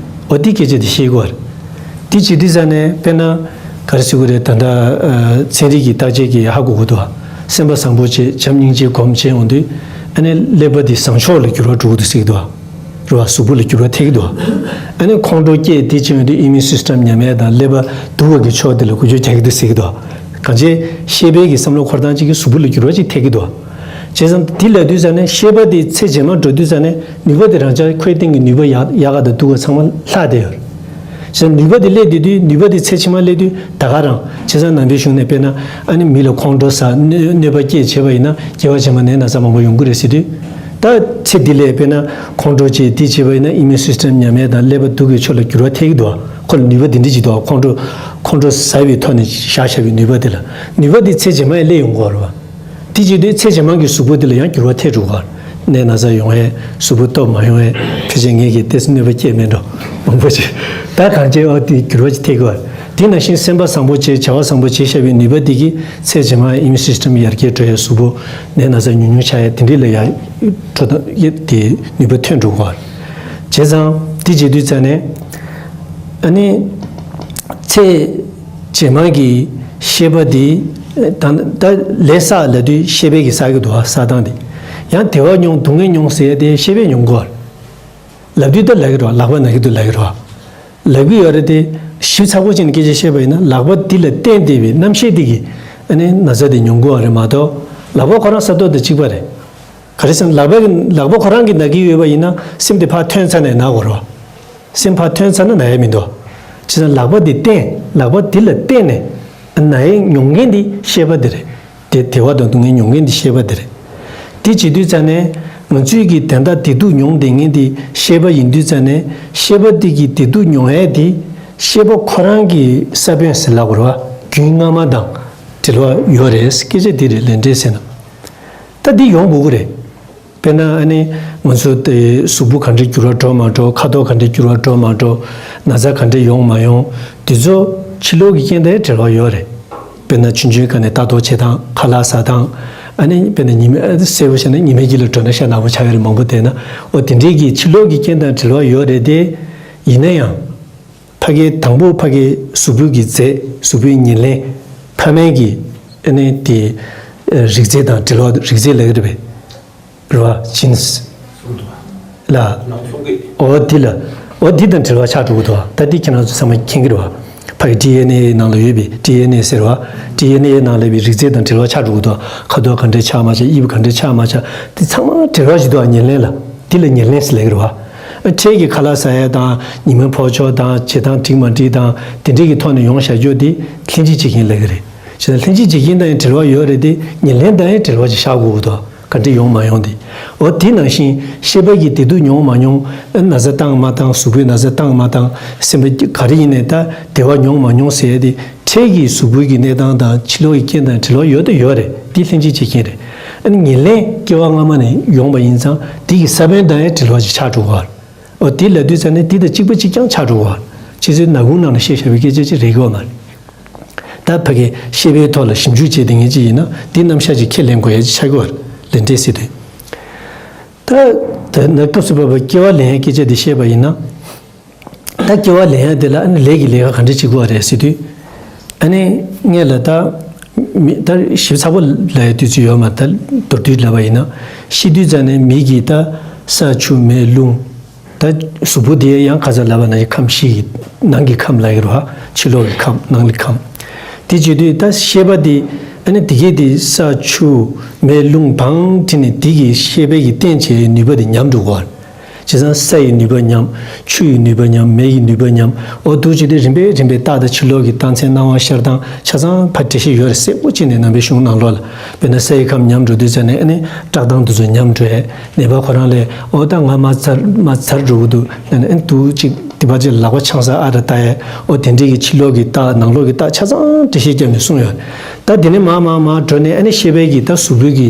འོ་དེ་སྐད་ཆ་དེ་བཤད་ཀྱི་ཡོད་རེད། དེ་བྱེད་དུས་ཙ་ནས་དཔེར་ན་ག་རེ་ཟེར་དགོས་རེད། ད་ལྟ་ཨ་ཚན་རིག་གི་བརྟག་དཔྱད་ཀྱིས་ཧ་གོ་གི་འདུག་སེམས་པ་བཟང་པོ་བྱས། བྱམས་སྙིང་རྗེ་སྒོམ་བྱས་ཡོང་དུས་ཨ་ནི་ཀླད་པ་དེ་བཟང་ཕྱོགས་ལ་འགྱུར་བ་འགྲོ་གི་འདུག་ཟེར་གྱི་འདུག་རེད་བ། གཟུགས་པོ་ལ་འགྱུར་བ་ཐེབས་ཀྱི་འདུག་ཨ་ནི་ཁོང་ཁྲོ་སྐྱེས་དེ་བྱས་ཡོང་དུས་ཨི་མིའུན་སི་སི་ཊམ་ཉམས་ཡས་དང་ཀླད་པ་སྡུག་པ་གི་ཕྱོགས་དེ་ལ་འགུལ་སྐྱོད་རྒྱག་གི་འདུག་ཟེར་གྱི་འདུག་གང་ཅི་ཤེས་པའི་གི་བསམ་བློ་འཁོར་སྟངས་གཅིག་གིས་གཟུགས་པོ་ལ་འགྱུར་བ་གཅིག་ཐེབས་ཀྱི་འདུག་བྱས་ཙང་དེ་ལབ་དུས་ཙ་ནས་ཤེས་པ་དེ་ཚེ་རྗེས་མ་འགྲོ་དུས་ཙ་ནས་ནུས་པ་དེ་རང་ཅག་ཁོའི་སྟེང་གི་ནུས་པ་ཡག་ཡག་ག་དང་སྡུག་ག་ཚང་མ་ལྷག་བསྡད་ཡོད་རེད། བྱས་ཙང་ནུས་པ་དེ་སླེབས་བསྡད་དུས་ནུས་པ་དེ་ཚེ་ཕྱི་མ་སླེབས་དུས་ད་ག་རང་། བྱས་ཙང་ནང་པའི་གཞུང་ནས་དཔེར་ན་ཨ་ནི་མི་ལ་ཁོང་ཁྲོ་ཟ། གནོད་གནོད་པ་སྐྱེས་བྱས་པ་ཡིན་ན་སྐྱེ་བ་ཕྱི་མ་ནད་ན་ཚ་མང་པོ་ཡོང་གི་རེད་ཟེར་དུས། ད་ཚེ་འདི་ལ་དཔེར་ན་ཁོང་ཁྲོ་སྐྱེས་དེ་བྱས་པ་ཡིན་ན་ཨི་མིའུན་སི་སི་ཊམ་ཉམས་ཡས་དང་ཀླད་པ་སྡུག་གི་ཕྱོགས་ལ་འགྱུར་བ་ཐེབས་ཀྱི་འདུག་ཁོ་ལ་ནུས་པ་འདི་འདྲ་ཅིག་འདུག་ཁོང་ཁྲོ་ཁོང་ཁྲོ་ཟ་བའི་ཐོག་ནས་བཞག་བཞག་པའི་ནུས་པ་དེ་ལ། ནུས་པ་འདི་ཚེ་རྗེས་མ་ཡང་སླེབས་ཡོང་གི་ཡོད་རེད་བ། དེ་བྱེད་དུས་ཚེ་རྗེས་མ་གི་གཟུགས་པོ་འདི་ལ་ཡང་འགྱུར་བ་ཐེབས་འགྲོ་གི་ཡོད་རེད། ནད་ན་ཚ་ཡོང་ཡས། གཟུགས་པོ་སྟོབས་མ་ཡོང་ཡས། ཕལ་ཆེར་ངེད་ཀྱིས་ཏོག་ཙམ་གནོད་པ་སྐྱེལ་མེད་འགྲོ། མང་པོ་ཅིག་ད་གང་བྱས་ཨ་དེ་འགྱུར་བ་ཅིག་ཐེབས་ཀྱི་ཡོད་རེད། དེ་ནང་བཞིན་སེམས་པ་བཟང་པོ་བྱས། བྱ་བ་བཟང་པོ་བྱས་བཞག་པའི་ནུས་པ་དེ་གིས་ཚེ་རྗེས་མ་ཨི་མིའུན་སི་སི་ཊམ་ཡར་རྒྱས་འགྲོ་ཡས། གཟུགས་པོ་ནད་ན་ཚ་ཉུང་ཉུང་ཆགས་ཡས་དེ་འདྲ་ལ་ཡང་འགྲོ་སྟངས་དེ་ནུས་པ་ཐོན་འགྲོ་གི་ཡོད་རེད། བྱས་ཙང་དེ་བྱེད་དུས་ཙ་ནས་ཨ་ནི་ཚེ་རྗེས་མ་གི་ཤེས་པ་དེ། ད་ད་ལས་བསགས་ལབ་དུས་ཤེས་པས་ཀྱིས་བསགས་ཀྱི་འདུག་བ། བསགས་སྟངས་དེ། ཡང་བདེ་བ་མྱོང་སྡུག་བསྔལ་མྱོང་ཟེར་ཡས་དེ་ཤེས་པས་མྱོང་གི་ཡོད་རེད། ལབ་དུས་ད་ལབ་ཀྱི་རེད་བ། ལག་པ་ན་གི་འདུག་ལབ་ཀྱི་རེད་བ། ལབ་ཀྱི་ཡོད་རེད་དེ། ཞིབ་ཚགས་པོ་བྱས་ནས་སྐད་ཆ་བཤད་པ་ཡིན་ན་ལག་པ་འདི་ལ་བརྟེན་བསྡད་པའི་རྣམ་ཤེས་དེ་གིས་ཨ་ནི་ན་ཚ་དེ་མྱོང་གི་ཡོད་རེད་མ་གཏོགས། ལག་པ་ཁོ་རང་ས་ཐོག་དང་གཅིག་པ་རེད། ག་རེ་ཟེར་ན་ལག་པ་གི་ལག་པ་ཁོ་རང་གིས་ན་གི་ཡོད་པ་ཡིན་ན་སེམས་དེ་ཕར་ཐོན་ཚར་ནས་ན་དགོས་རེད་བ། སེམས་ཕར་ཐོན་ཚར་ན་ན་ཡས་མི་འདུག་བྱས་ཙང་ལག་པ་འདི་བརྟེན། ལག་པ་འདི་ལ་བརྟེན་ནས་ན་ཡས་མྱོང་མཁན་འདི་ཤེས་པ་འདི་རེད། དེ་བདེ་བ་དང་སྡུག་བསྔལ་མྱོང་མཁན་འདི་ཤེས་པ་འདི་རེད། དེ་བྱེད་དུས་ཙ་ནས་ང་ཚོས་ཀྱི་དེ་འདྲ་བདེ་སྡུག་མྱོང་བསྡད་མཁན་དེ་ཤེས་པ་ཡིན་དུས་ཙ་ནས་ཤེས་པ་དེ་གི་བདེ་སྡུག་མྱོང་ཡས་དེ་ཤེས་པ་ཁོ་རང་གི་ས་བོན་ཟེར་ལབ་དགོས་རེད་བ། རྒྱུན་སྔ་མ་དང་འབྲེལ་བ་ཡོད་རེད། སྐད་ཆ་འདི་རེད། ལས་འབྲས་ཟེར་ན། ད་འདི་ཡོང་དགོས་ཀྱི་རེད། དཔེར་ན་ཨ་ནི་ང་ཚོ་དེ་གཟུགས་པོ་ག་འདྲ་འགྱུར་བ་འགྲོ་མ་འགྲོ། ཁ་དོག་ག་འདྲ་འགྱུར་བ་འགྲོ་མ་འགྲོ། ན་ཚ་ག་འདྲ་ཡོང་མ་ཡོང་། དེ་ཚོ་ཕྱི་ལོགས་ཀྱི་རྐྱེན་དང་འབྲེལ་བ་ཡོད་རེད། དཔེར་ན་ཆུང་ཆུང་སྒང་ནས་ལྟ་རྟོག་བྱེད་སྟངས། ཁ་ལག་ཟ་སྟངས། ཨ་ནི་དཔེར་ན་ཉི་མ་གསལ་པོ་བཤད་ན་ཉི་མའི་དཀྱིལ་ལ་འགྲོ་ན་ཤ་ནག་པོ་ཆགས་ཡོད་རེད། མང་པོ་བསྡད་ན། འོ་དེ་འདྲའི་གི་ཕྱི་ལོགས་ཀྱི་རྐྱེན་དང་འབྲེལ་བ་ཡོད་རེད་དེ། ཡིན་ན་ཡང་། ཕ་གི་དང་པོ་ཕ་གི་གཟུགས་པོའི་གི་རྫས། གཟུགས་པོའི་ཉེར་ལེན། ཕ་མའི་གི་ཨ་ནི་དེ་རིགས་རྫས་དང་འབྲེལ་བ། རིགས་རྫས་ལབ་ཀྱི་རེད་པས། རེད་བ། ཇིན་སི་ལ། འོ་དེ་ལ། འོ་དེ་དང་འབྲེལ་བ་ཆགས་འགྲོ་གི་འདུག་ད་དེ་ཁྱེད་རང་ཚོ་ཚང་མ་མཁྱེན་གྱི་རེད་བ། ཕ་གི་ཌི་ཨེན་ཨེ་ནང་ལ་ཡོད་པའི་ཌི་ཨེན་ཨེ་ཟེར་བ། ཌི་ཨེན་ཨེ་ནང་ལ་ཡོད་པའི་རིགས་རྫས་དང་འབྲེལ་བ་ཆགས་འགྲོ་གི་འདུག་ཁ་དོག་ག་འདྲ་ཆགས་མ་ཆགས། དབྱིབས་ག་འདྲ་ཆགས་མ་ཆགས། དེ་ཚང་མ་འབྲེལ་བ་ཞིག་འདུག་ཉེར་ལེན་ལ། དེ་ལ་ཉེར་ལེན་ཟེར་ལབ་ཀྱི་རེད་བ། འཕྲལ་གྱི་ཁ་ལག་ཟ་ཡ་དང་། ཉི་མ་ཕོག་ཕྱོགས་དང་། བྱེད་སྟངས་འགྲིག་མ་འགྲིག་དང་། དེ་འདྲས་ཀྱི་ཐོག་ནས་ཡོང་བཞག་རྒྱུ་དེ་ལྷན་སྐྱེས་བྱེད་མཁན་ལབ་ཀྱི་རེད། བྱས་ཙང་ལྷན་སྐྱེས་བྱེད་མཁན་དང་ཡང་འབྲེལ་བ་ཡོད་རེད་དེ། ཉེར་ལེན་དང་ཡང་འབྲེལ་བ་ཅིག་བཞག་དགོས་ཀྱི་འདུག་ག་འདྲ་ཡོང་མ་ཡོང་དེ། འོ་དེ་ནང་བཞིན་ཤེས་པ་གིས་བདེ་སྡུག་མྱོང་མ་མྱོང་། ན་ཚ་བཏང་མ་བཏང་། གཟུགས་པོས་ན་ཚ་བཏང་མ་བཏང་། སེམས་པ་ག་རེ་ཡིན་ནའི་ད་བདེ་བ་མྱོང་མ་མྱོང་ཟེར་ཡ་དེ། འཕྲལ་གྱི་གཟུགས་པོའི་གི་གནས་སྟངས་དང་ཕྱི་ལོགས་ཀྱི་རྐྱེན་དང་འབྲེལ་བ་ཡོད་དང་ཡོད་རེད། དེ་ལྷན་སྐྱེས་བྱེད་མཁན་རེད། ཨ་ནི་ཉེར་ལེན་སྐྱེ་བ་སྔ་མ་ནས་ཡོང་བ་ཡིན་ཙང་། དེ་གི་ས་བོན་དང་ཡང་འབྲེལ་བ་ཅིག་ཆགས་འགྲོ་གི་རེད། འོ་དེ་ལབ་དུས་ཙ་ནས་དེ་དང་གཅིག་པ་གཅིག་རྐྱང་ཆགས་འགྲོ་གི་རེད། ཕྱི་ཚུལ་ནག་ཁུང་ནང་ལ་བཤད་བཞག་པའི་སྐད་ཆ་ཅིག་རེད་གི་མ་རེད། ད་ཕ་གི་ཤེས་པའི་ཐོག་ལ་ཞིབ་འཇུག་བྱས་བསྡད་མཁན་ཅིག་ཡིན་ན། དེ་རྣམ་གཞག་ཅིག་ཁས་ལེན་དགོས་ཡ་ཅིག་ཆགས་ཀྱི་རེད། ལས་འབྲས་ཟེར་དུས། ད་ད་ན་སྐབས་སུ་བབ་པ་སྐྱེ་བ་ལེན་ཡའི་སྐད་ཆ་དེ་བཤད་པ་ཡིན་ན། ད་སྐྱེ་བ་ལེན་ཡ་དེ་ལ་ཨ་ནི་ལས་ཀྱི་ལས་ཀ་ག་འདྲ་བྱེད་དགོས་པ་རེད་ཟེར་དུས། ཨ་ནི་སྔོན་ལ་ད་མི་ད་ཞིབ་ཚགས་པོ་ལབ་ཡ་དུས་ཚོད་ཡོད་མ་རེད། ད་མདོར་བསྡུས་ལབ་པ་ཡིན་ན། ཤི་དུས་ཙ་ནས་མི་གི་ད་ས་ཆུ་མེ་རླུང་། ད་གཟུགས་པོ་དེ་ཡང་ཁ་སང་ལབ་པ་ནང་བཞིན་ཁམས་བཞི་ཡི་ནང་གི་ཁམས་ལབ་ཀྱི་རེད་བ། ཕྱི་ལོགས་ཀྱི་ཁམས། ནང་གི་ཁམས། དེ་བྱེད་དུས་ད་ཤེས་པ་དེ་ཨ་ནི་དེ་གས་དེ་ས་ཆུ་མེ་རླུང་བང་བསྒྲིགས་ནས། དེ་གི་ཤེས་པའི་གི་རྟེན་བྱེད་ནུས་པ་དེ་ཉམས་འགྲོ་གི་རེད། བྱས་ཙང་ས་ཡི་ནུས་པ་ཉམས། ཆུ་ཡི་ནུས་པ་ཉམས། མེ་ཡི་ནུས་པ་ཉམས། འོ་འདུག་བྱས་ཏེ་རིམ་པས་རིམ་པས་རྟགས་དང་ཕྱི་ལོགས་ཀྱི་རྟགས་མཚན་སྣང་བ་ཤར་སྟངས་ཆ་ཚང་ཕར་འགྲེལ་བཤད་ཡོད་རེད། གསལ་པོ་བྱས་ནས་ནང་པའི་གཞུང་ནང་ལོགས་ལ། དཔེར་ན་ས་ཡི་ཁམས་ཉམས་འགྲོ་དུས་ཙ་ནས་ཨ་ནི་བཀྲག་མདངས་དེ་ཚོ་ཉམས་འགྲོ་ཡས། ནད་པ་ཁོ་རང་ལ་འོ་ད་ང་མ་ཚར་མ་ཚར་འགྲོ་གི་འདུག་ལབ་ནས་ཨ་ནི་འདུག་ཅིག་དེ་པ་ཅིག་ལག་པ་འཆང་ས་ཨ་ར་ལྟ་ཡས། འོ་དེ་འདྲས་ཀྱི་ཕྱི་ལོགས་ཀྱི་རྟགས་ནང་ལོགས་ཀྱི་རྟགས་ཆ་ཚང་འགྲེལ་བཤད་བརྒྱབ་ནས་གསུངས་ཡོད། ད་དེ་ནས་མར་མར་མར་འགྲོ་ནས་ཨ་ནི་ཤེས་པའི་གི་ད་གཟུགས་པོའི་གི་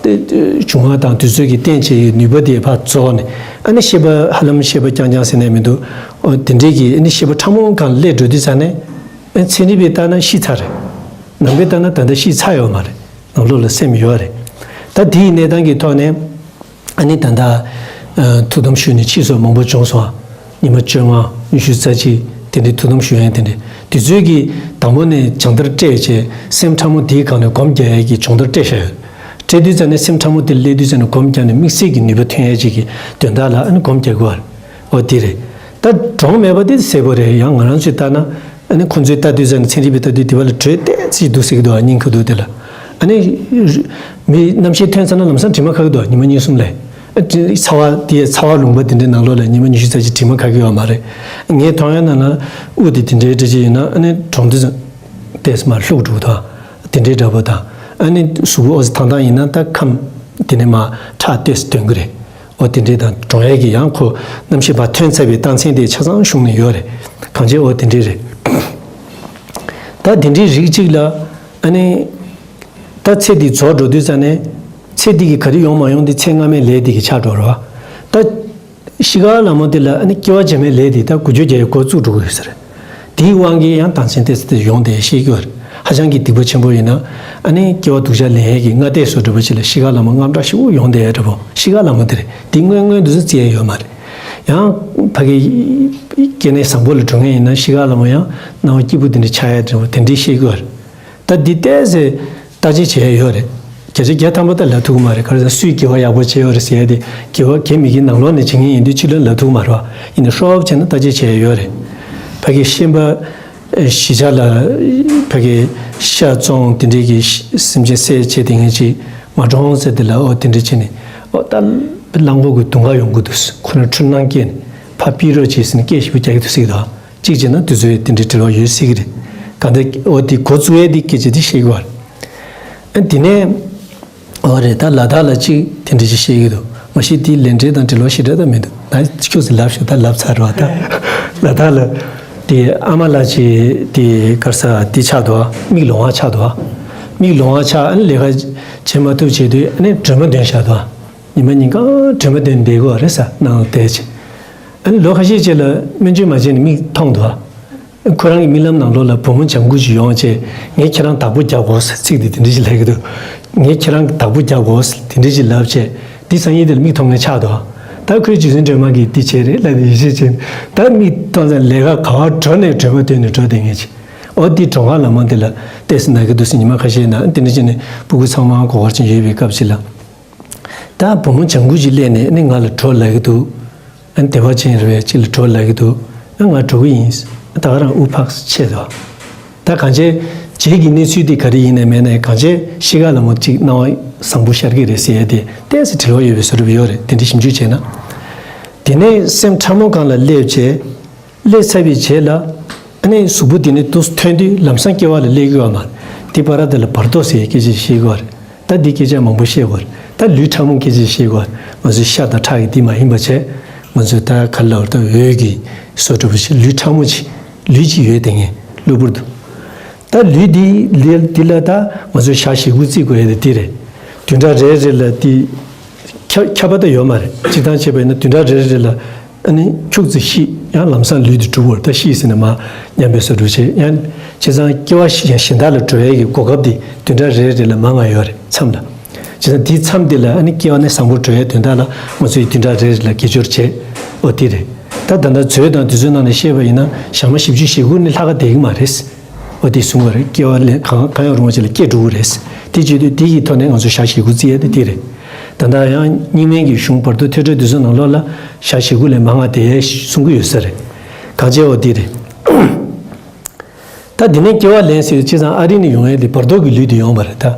འབྱུང་བ་དང་དུས་ཚོད་ཀྱི་རྟེན་བྱེད་ཀྱི་ནུས་པ་དེ་ཕར་རྫོགས་ནས། ཨ་ནི་ཤེས་པ་ཧ་ལམ་ཤེས་པ་རྐྱང་རྐྱང་ཟེར་ནས་མི་འདུག་འོ་དེ་འདྲས་ཀྱི་ཨ་ནི་ཤེས་པ་ཕྲ་མོ་སྒང་སླེབས་འགྲོ་དུས་ཙ་ནས། ཨ་ཚན་རིག་པས་བལྟས་ན་ཤི་ཚར་རེད། ནང་པས་བལྟས་ན་ད་ལྟ་ཤི་ཚར་ཡོད་མ་རེད། ནང་ལོགས་ལ་སེམས་ཡོད་རེད། ད་དེའི་གནས་སྟངས་ཀྱི་ཐོག་ནས། ཨ་ནི་ད་ལྟ་ཨ་ཐུགས་དམ་ཞུས་ནས་ཕྱིས་སུ་མང་པོ་བྱུང་སོང་། ཉི་མ་བཅོ་ལྔ། ཉི་ཤུ་རྩ་གཅིག་དེ་འདྲའི་ཐུགས་དམ་ཞུ་ཡས་དེ་འདྲ། དུས་ཚོད་ཀྱི་དང་པོ་ནས་སྦྱང་བརྡར་སྤྲད་བྱས། སེམས་ཕྲ་མོ་དེའི་སྒང་ནས་སྒོམ་རྒྱག་ཡས་ཀྱི་སྦྱོང་བརྡར་སྤྲད་བཞག་ཡོད། སྤྲད་དུས་ཙ་ནས་སེམས་ཕྲ་མོ་དེ་སླེབས་དུས་ཙ་ནས་སྒོམ་རྒྱག་ནས་དམིགས་བསལ་གྱི་ནུས་པ་ཐོན་ཡས་ཅིག་གི་དོན་དག་ལ་ཨ་ནི་སྒོམ་རྒྱག་དགོས་པ་རེད། འོ་དེ་རེད། ད་གྲོངས་མེད་པ་དེ་གསལ་པོ་རེད། ཡང་ང་རང་ཚོས་བལྟས་ན། ཨ་ནི་ཁོང་ཚོས་ལྟ་དུས་ཙ་ནས། ཚན་རིག་པས་ལྟ་དུས་དེ་བ་ལ་དྲོད་ཏོག་ཙམ་འདུག་ཟེར་གྱི་འདུག་སྙིང་ཁ་འདུག་དེ་ལ། ཨ་ནི་མི་རྣམ་ཤེས་ཐོན་ཚར་ན་ལམ་སང་དྲི་མ་ཁ་གི་འདུག་ཉི་མ་གཉིས་གསུམ་ལ། ཨ་དེ་ཚ་བ་དེ་ཚ་བ་ལུང་པ་དེ་འདྲའི་ནང་ལོགས་ལ་ཉི་མ་ཉི་ཤུ་རྩ་གཅིག་དྲི་མ་ཁ་གི་ཡོད་མ་རེད། ངས་མཐོང་ཡ་ནང་ལ་དབུགས་དེ་དེ་འདྲའི་འདྲ་ཅིག་ཡིན་ན། ཨ་ནི་གྲོངས་དུས་ཙ་ཏོག་ཙམ་མར་ལྷུག་འགྲོ་གི་འདུག་དེ་འདྲའི་འདྲ་པོ་དང་། ཨ་ནི་གཟུགས་པོ་ཨོ་ཙི་ཐང་ཐང་ཡིན་ན་ད་ཁམས་དེ་ནས་མར་ཁྲག་ཏོག་ཙམ་འདོན་གི་རེད། འོ་དེ་འདྲའི་དང་གྲོངས་ཡས་ཀྱི་ཡང་ཁོ་རྣམ་ཤེས་ཕར་ཐོན་ཚར་བའི་རྟགས་མཚན་དེ་ཆ་ཚང་གཞུང་ནས་ཡོད་རེད། གང་ཅི་འོ་དེ་འདྲའི་རེད། ད་དེ་འདྲའི་རིགས་གཅིག་ལ་ཨ་ནི་ད་ཚེ་འདི་རྫོགས་འགྲོ་དུས་ཙ་ནས། ཚེ་འདི་གི་ག་རེ་ཡོང་མ་ཡོང་དེ་ཚེ་སྔ་མའི་ལས་དེ་གི་ཆགས་འགྲོ་རེད་བ། ད་ཤི་ཁ་ལ་མོ་དེ་ལ་ཨ་ནི་སྐྱེ་བ་རྗེས་མའི་ལས་དེ་ད་འགུལ་སྐྱོད་རྒྱག་ཡའི་འགོ་བཙུགས་འགྲོ་གི་ཡོད་ས་རེད། དེའི་དབང་གིས་ཡང་རྟགས་མཚན་ཏོག་ཙམ་དེ་ཡོང་བསྡད་ཤེས་ཀྱི་ཡོད་རེད། ཧ་ཅང་གི་སྡིག་པ་ཆེན་པོ་ཡིན་ན། ཨ་ནི་སྐྱེ་བ་སྡུག་ཅག་ལེན་ཡས་ཀྱི་སྔ་ལྟས་བཟོ་འདྲ་པོ་ཅིག་ལ་ཤི་ཁ་ལ་མོ་དངངས་སྐྲག་ཞེ་པོ་ཡོང་བསྡད་ཡ་འདྲ་པོ། ཤི་ཁ་ལ་མོ་དེ་རེད། དེ་སྔོན་སྔོན་དུ་སུ་བརྩི་ཡ་ཡོད་མ་རེད། ཡང་ཕ་གི་སྐྱེ་གནས་བཟང་པོ་ལ་འགྲོ་མཁན་ཡིན་ན། ཤི་ཁ་ལ་མོ་ཡང་སྣང་བ་སྐྱིད་པོ་དེ་འདྲ་ཆགས་ཡ་འདྲ་པོ་དེ་འདྲའི་ཤེས་ཀྱི་ཡོད་རེད། ད་འདི་ཏོག་ཙམ་བརྟག་དཔྱད་བྱེད་ཡ་ཡོད་རེད། བརྒྱ་ཆ་བརྒྱ་ཐམ་པ་ད་ལབ་ཐུབ་ཀྱི་མ་རེད། ག་རེ་ཟེར་ན་སུས་དགེ་བ་ཡག་པོ་བྱས་ཡོད་རེད་ཟེར་ཡ་དེ། དགེ་བ་དགེ་མི་དགེ་ནང་ལོགས་ནས་བྱེད་མཁན་ཡིན་དུས་ཕྱི་ལོགས་ལབ་ཐུབ་ཀྱི་མ་རེད་བ། ཡིན་ནའི་ཧྲོབ་བྱས་ན་བརྟག་དཔྱད་བྱེད་ཡ་ཡོད་རེད། ཕ་གི་ཤན་པ་ཨེ་གཞིས་ཆགས་ལ་ཕ་གི་ཤ་བཙོང་། དེ་འདྲའི་གི་སེམས་ཅན་བསད་བྱས་དེ་ངན་ཅིག་མ་གྲོངས་ཟེར་དེ་ལ། འོ་དེ་འདྲ་བྱས་ནས་འོ་ད་རླངས་འཁོར་གྱི་དུང་ཁ་ཡོང་གི་འདུག་ཁོ་རང་འཁྲུལ་སྣང་སྐྱེས་ནས་ཕར་ཕུད་རོགས་བྱས་ཟེར་ནས་སྐད་ཞེ་པོ་རྒྱག་གི་འདུག་ཟེར་གྱི་འདུག་གཅིག་བྱས་ན་དུས་ཚོད་དེ་འདྲའི་འབྲེལ་བ་ཡོད་སྲིད་ཀྱི་རེད། གང་ལྟར་འོ་དེ་འགོ་བཙུགས་ཡས་དེ་སྐད་ཆ་དེ་བཤད་ཀྱི་ཡོད་རེད། ཨ་དེ་ནས་ ཨོ་རེད། ད་ལ་དྭགས་ལ་གཅིག་དེ་འདྲ་ཞིག་བཤད་ཀྱི་འདུག་མ་གཞི་དེའི་ལས་འབྲེལ་དང་འབྲེལ་བ་ཞེ་དྲག་ད་མི་འདུག་ད་ཁྱོད་ཚོས་ལབ་ཤོག་ད་ལབ་ཚར་བ་ད། ལ་དྭགས་ལ་དེ་ཨ་མ་ལགས་ཀྱིས་དེ་ག་རེ་ཟ་དེ་ཆགས་འདུག་མིག་ལོང་བ་ཆགས་འདུག་མིག་ལོང་བ་ཆགས། ཨ་ནི་ལས་ཀ་བྱེད་མ་ཐུབ་བྱས་དུས་ཨ་ནི་སྒྲོལ་མ་འདོན་བཞག་འདུག་ཉི་མ་ཉིན་གང་སྒྲོལ་མ་འདོན་བསྡད་དགོས་རེད་ཟེར། ནང་ལ་བསྡད་བྱས། ཨ་ནི་ལོ་ཁ་ཤས་རྗེས་ལ་སྨན་བཅོས་མ་བྱས་ནས་མིག་མཐོང་འདུག་ཁོ་རང་གི་རྨི་ལམ་ནང་ལོགས་ལ་བུ་མོ་ལྗང་གུ་ཅིག་ཡོང་བྱས། ངས་ཁྱེད་རང་བདག་པོ་རྒྱག་དགོས་ཟེར། ཚིག་དེ་དེ་འདྲ་ཞིག་ལབ་ཀྱི་འདུག་ངས་ཁྱེད་རང་བདག་པོ་རྒྱག་དགོས་ཟེར་དེ་འདྲ་ཞིག་ལབ་བྱས། དེ་སང་ཉིན་དེར་མིག་མཐོང་མཁན་ཆགས་འདུག་ད་ཁོས་རྗེ་བཙུན་སྒྲོལ་མ་གིས་འདི་བྱས་རེད་ལབ་ནས་ཡིད་ཆེས་བྱས། ད་མིག་མཐོང་ཙང་ལས་ཀ་ག་པར་འགྲོ་ནས་སྒྲོལ་མ་འདོན་ནས་འགྲོ་བསྡད་མཁན་ཅིག་ཨོ་དེ་སྒྲོལ་མ་ལ་མ་དེ་ལ་བལྟས་ཟིན་ན་གི་འདུག་ཟེར། ཉི་མ་ཁ་ཤས་ནང་དེ་འདྲ་བྱས་ནས་སྤུ་གུ་ཚང་མ་གོ་བར་ཅན་ཡོད་པའི་སྐབས་ཅིག་ལ། ད་བུ་མོ་ལྗང་གུ་ཅིག་སླེབས་ནས་ཨ་ནི་ང་ལ་འགྲོ་ལབ་ཀྱི་འདུག་ཨ་ནི་བདེ་བ་ཅན་རེད་པས། ཅིག་ལ་འགྲོ་ལབ་ཀྱི་འདུག་ཨ་ང་འགྲོ་གི་ཡིན། ད་ག་རང་དབུགས་འཕགས་ཆད་འདུག་ད་གང་བྱས་རྗེས་ཀྱི་གནས་ཚུལ་དེ་ག་རེ་ཡིན་ནའི་མེད་ནའི་གང་བྱས་གཤིས་ཀ་ལ་མོ་ཅིག་སྣང་བ་བཟང་པོ་ཤར་གྱི་རེད་ཟེར་ཡ་དེ་ཏོག་ཙམ་འབྲེལ་བ་ཡོད་པའི་བཟོ་འདྲ་ཡོད་རེད། དེ་འདྲ་ཞིབ་འཇུག་བྱས་ན། དེ་ནས་སེམས་ཕྲ་མོ་སྒང་ལ་སླེབས་བྱས། སླེབས་ཚར་བའི་རྗེས་ལ། ཨ་ནི་གཟུགས་པོ་དེ་ནི་ཏོག་ཙམ་ཐོན་དུས་ལམ་སང་སྐྱེ་བ་ལ་སླེབས་ཀྱི་ཡོད་མ་རེད། དེ་བར་དེ་ལ་བར་དོ་ཟེར་སྐད་ཆ་བཤད་ཀྱི་ཡོད་རེད། ད་འདི་སྐད་ཆ་མང་པོ་བཤད་དགོས་རེད། ད་ལུས་ཕྲ་མོ་སྐད་ཆ་བཤད་དགོས་རེད། ང་ཚོའི་ཤ་དང་ཁྲག་གི་འདི་མ་ཡིན་པ་བྱས། ང་ཚོས་ད་ག་ལ་བར་ད་འོད་ཀྱི་བཟོ་འདྲ་པོ་ཞིག་ལུས་ཕྲ་མོ་ཅིག་ལུས་ཅིག་ཡོད་དེ་ངས་གློ་བུར་དུ། ད་ལུས་འདི་ལ་འདི་ལ་ད་ང་ཚོས་ཞག་ཞེ་དགུ་བརྩི་དགོས་ཡ་དེ་འདི་རེད། བདུན་ཕྲག་རེ་རེ་ལ་འདི་ཁྱབ་ཁྱབ་པ་ད་ཡོད་མ་རེད། སྤྱིར་བཏང་བྱས་པ་ཡིན་ན་བདུན་ཕྲག་རེ་རེ་ལ། ཨ་ནི་ཁྱུག་ཙམ་ཤི་ཡང་ལམ་སང་ལུས་དེ་གྲུབ་པར་ད་ཤི་ཟེར་ནས་མ་ཉམས་པའི་བཟོ་འདྲ་བྱས། ཡང་བྱས་ཙང་སྐྱེ་བ་གཞན་དག་ལ་འགྲོ་ཡས་ཀྱི་གོ་སྐབས་དེ་བདུན་ཕྲག་རེ་རེ་ལ་མང་ང་ཡོད་རེད་མཚམས་ལ། བྱས་ཙང་དེའི་མཚམས་དེ་ལ་ཨ་ནི་སྐྱེ་བ་ནས་བཟང་པོར་འགྲོ་ཡས་དོན་དག་ལ་ང་ཚོས་བདུན་ཕྲག་རེ་རེ་ལ་དགེ་སྦྱོར་བྱས། ཨོ་དེ་རེད། ད་ད་ལྟ་མཛོད་དང་དུས་ཚོད་ནང་ནས་བཤད་པ་ཡིན་ན་ཞག་མ་བཞི་བཅུ་ཞེ་དགུ་ནི་ལྷག་ག་བསྡད་ཀྱི་མ་རེད། ཨོ་དེ་གསུང་བ་རེད། སྐྱེ་བ་ལས་གང་གང་ཡང་རུང་བ་ཅིག་ལ་སྐྱེ་འགྲོ་གི་རེད། དེ་བྱེད་དུས་དེ་ཡི་ཐོག་ནས་ང་ཚོས་ཞག་ཞེ་དགུ་བརྩི་ཡས་དེ་དེ་རེད། ད་ལྟ་ཡང་རྙིང་མའི་གི་གཞུང་བར་དོ་ཐོས་གྲོལ་དུས་ཚོད་ནང་ལོགས་ལ་ཞག་ཞེ་དགུ་ལས་མང་ང་དེ་གསུང་གི་ཡོད་ས་རེད། གང་བྱས་འོ་དེ་རེད། ད་དེ་ནས་སྐྱེ་བ་ལེན་ཟེར་བྱས་ཙང་ཨ་རི་ནས་ཡོང་ཡས་དེ་བར་དོ་གི་ལུས་དེ་ཡོང་བ་རེད་ད།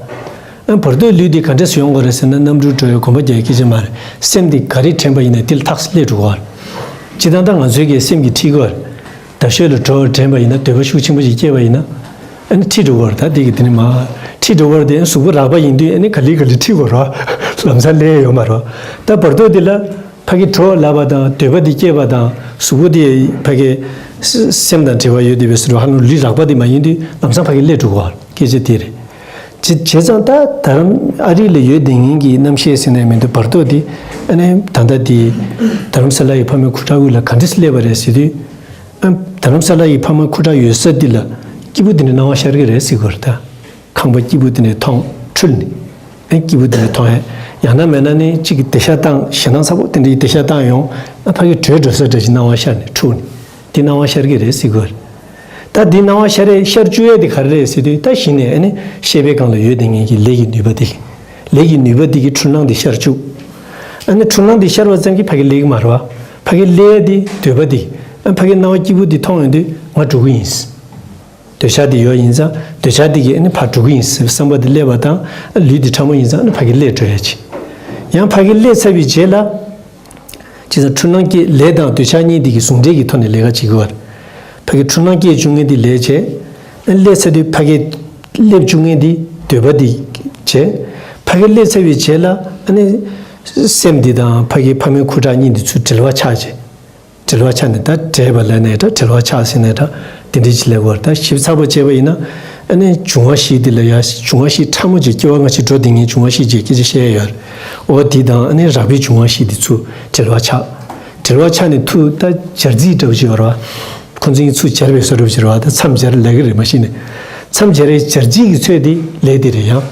ཨ་བར་དོའི་ལུས་དེ་ག་འདྲས་སུ་ཡོང་དགོས་རེད་ཟེར་ན་གནམ་གྲུར་འགྲོ་ཡས་གོམ་པ་རྒྱག་ཡས་སྐད་ཆ་མ་རེད། སེམས་དེ་ག་རེ་དྲན་པ་ཡིན་ན་དེ་ལ་ཐག་སླེབས་འགྲོ་གི་རེད། སྤྱིར་བཏང་ད་ང་ཚོའི་གི་སེམས་ཀྱི་ཁྲིད་གི་རེད། ད་ཤོད་ལ་འགྲོ་དྲན་པ་ཡིན་ན་འདོད་པ་ཤུགས་ཆེན་པོ་ཞིག་སྐྱེས་པ་ཡིན་ན། ཨ་ནི་ཁྲིད་འགྲོ་གི་རེད། ད་དེ་གི་དེ་ནི་མ་ཁྲིད་འགྲོ་གི་རེད་དེ་གཟུགས་པོ་རགས་པ་ཡིན་དུས་ཨ་ནི་ག་ལེ་ག་ལེ་ཁྲིད་དགོས་རེད། ལམ་སང་སླེབས་ཡོད་མ་རེད། ད་བར་དོ་དེ་ལ། ཕ་གི་གྲོགས་ལབ་པ་དང་འདོད་པ་དེ་སྐྱེས་པ་དང་གཟུགས་པོ་དེ་ཕ་གི་སེམས་དང་འབྲེལ་བ་ཡོད་དེ་བས་སུ་ཧ་ལམ་ལུས་རགས་པ་དེ་མ་ཡིན་དུས་ལམ་སང་ཕ་གི་སླེབས་འགྲོ་གི་རེད། སྐད་ཆ་དེ་རེད། བྱས་བྱས་ཙང་ད་རྡ་རམ་ཨ་རི་ལ་ཡོད་དེ་ངེད་ཀྱི་རྣམ་ཤེས་ཟེར་ནས་མི་འདུག་བར་དོ་དེ་ཨ་ནི་ད་ལྟ་དེ་རྡ་རམ་ས་ལ་ཡི་ཕ་མའི་ཁུ་ཁྲག་དབུས་ལ་ག་འདྲས་སླེབས་པ་རེད་ཟེར་དུས། ཨ་རྡ་རམ་ས་ལ་ཡི་ཕ་མའི་ཁུ་ཁྲག་ཡོད་ས་དེ་ལ་སྐྱིད་པོ་དེ་འདྲ་སྣང་བ་ཤར་གི་རེད་ཟེར་གི་རེད་ད། ཁང་པ་སྐྱིད་པོ་དེ་ནས་མཐོང་འཁྲུལ་ནས། ཨེ་སྐྱིད་པོ་དེ་ནས་མཐོང་ཡ། ཡང་ན་མེད་ན་ནི་གཅིག་གི་དེ་ཤ་བཏང་ཞེ་སྣང་ཚ་པོ་དེ་འདྲའི་དེ་ཤ་བཏང་ཡོང་ཨ་ཕ་གི་བྲོས་འགྲོ་ས་འདྲ་ཞིག་སྣང་བ་ཤར་ནས་འཁྲུག་ནས། དེ་སྣང་བ་ཤར་གི་རེད་ཟེར་དགོས་རེད། ད་དེ་སྣང་བ་ཤར་རེད་ཤར་བཅུག་ཡ་དེ་ག་རེ་རེད་ཟེར་དུས་ད་གཞི་ནས་ཨ་ནི་ཤེས་པའི་སྒང་ལ་ཡོད་དེ་ངེད་ཀྱི་ལས་ཀྱི་ནུས་པ་དེ་གི། ལས་ཀྱི་ནུས་པ་དེ་གི་འཁྲུལ་སྣང་དེ་ཤར་བཅུག་ཨ་ནི་འཁྲུལ་སྣང་དེ་ཤར་བ་ཙམ་གྱིས་ཕ་གི་སླེབས་ཀྱི་མ་རེད་བ། ཕ་གི་སླེབས་ཡ་དེ་འདོད་པ་དེ་ཨ་ཕ་གི་སྣང་བ་སྐྱིད་པོ་དེ་མཐོང་ཡོང་དུས་ང་འགྲོ་གི་ཡིན། འདོད་ཆགས་དེ་ཡོད་ཡིན་ཙང་འདོད་ཆགས་དེ་གིས་ཨ་ནི་ཕར་འགྲོ་གི་ཡིན་ཟེར་བསམ་པ་དེ་སླེབས་པ་དང་ལུས་དེ་ཕྲ་མོ་ཡིན་ཙང་ཨ་ནི་ཕ་གི་སླེབས་འགྲོ་ཡ་ཆེ། ཡང་ཕ་གི་སླེབས་ཚར་བའི་རྗེས་ལ། བྱས་ཙང་འཁྲུལ་སྣང་སྐྱེས་ལས་དང་འདོད་ཆགས་གཉིས་དེ་གི་ཟུང་འབྲེལ་གྱི་ཐོག་ནས་ལས་ཀ་བྱེད་དགོས་པར། ཕ་གི་འཁྲུལ་སྣང་སྐྱེས་བཅུག་མཁན་དེ་ལས་བྱས། ཨ་ནི་སླེབས་ཚར་དུས་ཕ་གི་སླེབས་བཅུག་མཁན་དེ་འདོད་པ་དེ་བྱས། ཕ་གི་སླེབས་ཚར་བའི་རྗེས་ལ་ཨ་ནི། སེམས་དེ་དང་ཕ་གི་ཕ་མའི་ཁུ་ཁྲག་གཉིས་དེ་ཚུར་འབྲེལ་བ་ཆགས་བྱས། འབྲེལ་བ་ཆགས་ནས་ད་འདྲེས་པ་ལབ་ནའི་འདྲ་འབྲེལ་བ་ཆགས་ཟེར་ནའི་འདྲ། དེ་འདྲའི་ཅིག་ལབ་དགོས་རེད། ད་ཞིབ་ཚགས་པོ་བྱས་པ་ཡིན་ན། ཨ་ནི་འབྱུང་བ་བཞི་འདི་ལ་ཡ་འབྱུང་བ་བཞི་ཕྲ་མོ་ཅིག་སྐྱེ་བ་སྔ་ཕྱི་འགྲོ་དེ་ངས་འབྱུང་བ་བཞི་ཅེས་སྐད་ཆ་བཤད་ཡ་ཡོད་རེད། འོ་དེ་དང་ཨ་ནི་རགས་པའི་འབྱུང་བ་བཞི་འདི་ཚུར་འབྲེལ་བ་ཆགས། འབྲེལ་བ་ཆགས་ནས་ཐུག་ད་སྦྱར་རྩིས་འདྲ་བོ་ཅིག་ཡོད་རེད་བ། ཁོ་ཚོ་གཉིས་ཚུར་སྦྱར་བའི་བཟོ་འདྲ་བོ་ཅིག་རེད་བ། ད་མཚམས་སྦྱར་ལབ་ཀྱི་རེད་མ་གཞི་ནས། མཚམས་སྦྱར་བའི་སྦྱར་རྩིས་ཀྱི་ཚོད་དེ་ལས་དེ་རེད་ཡང་།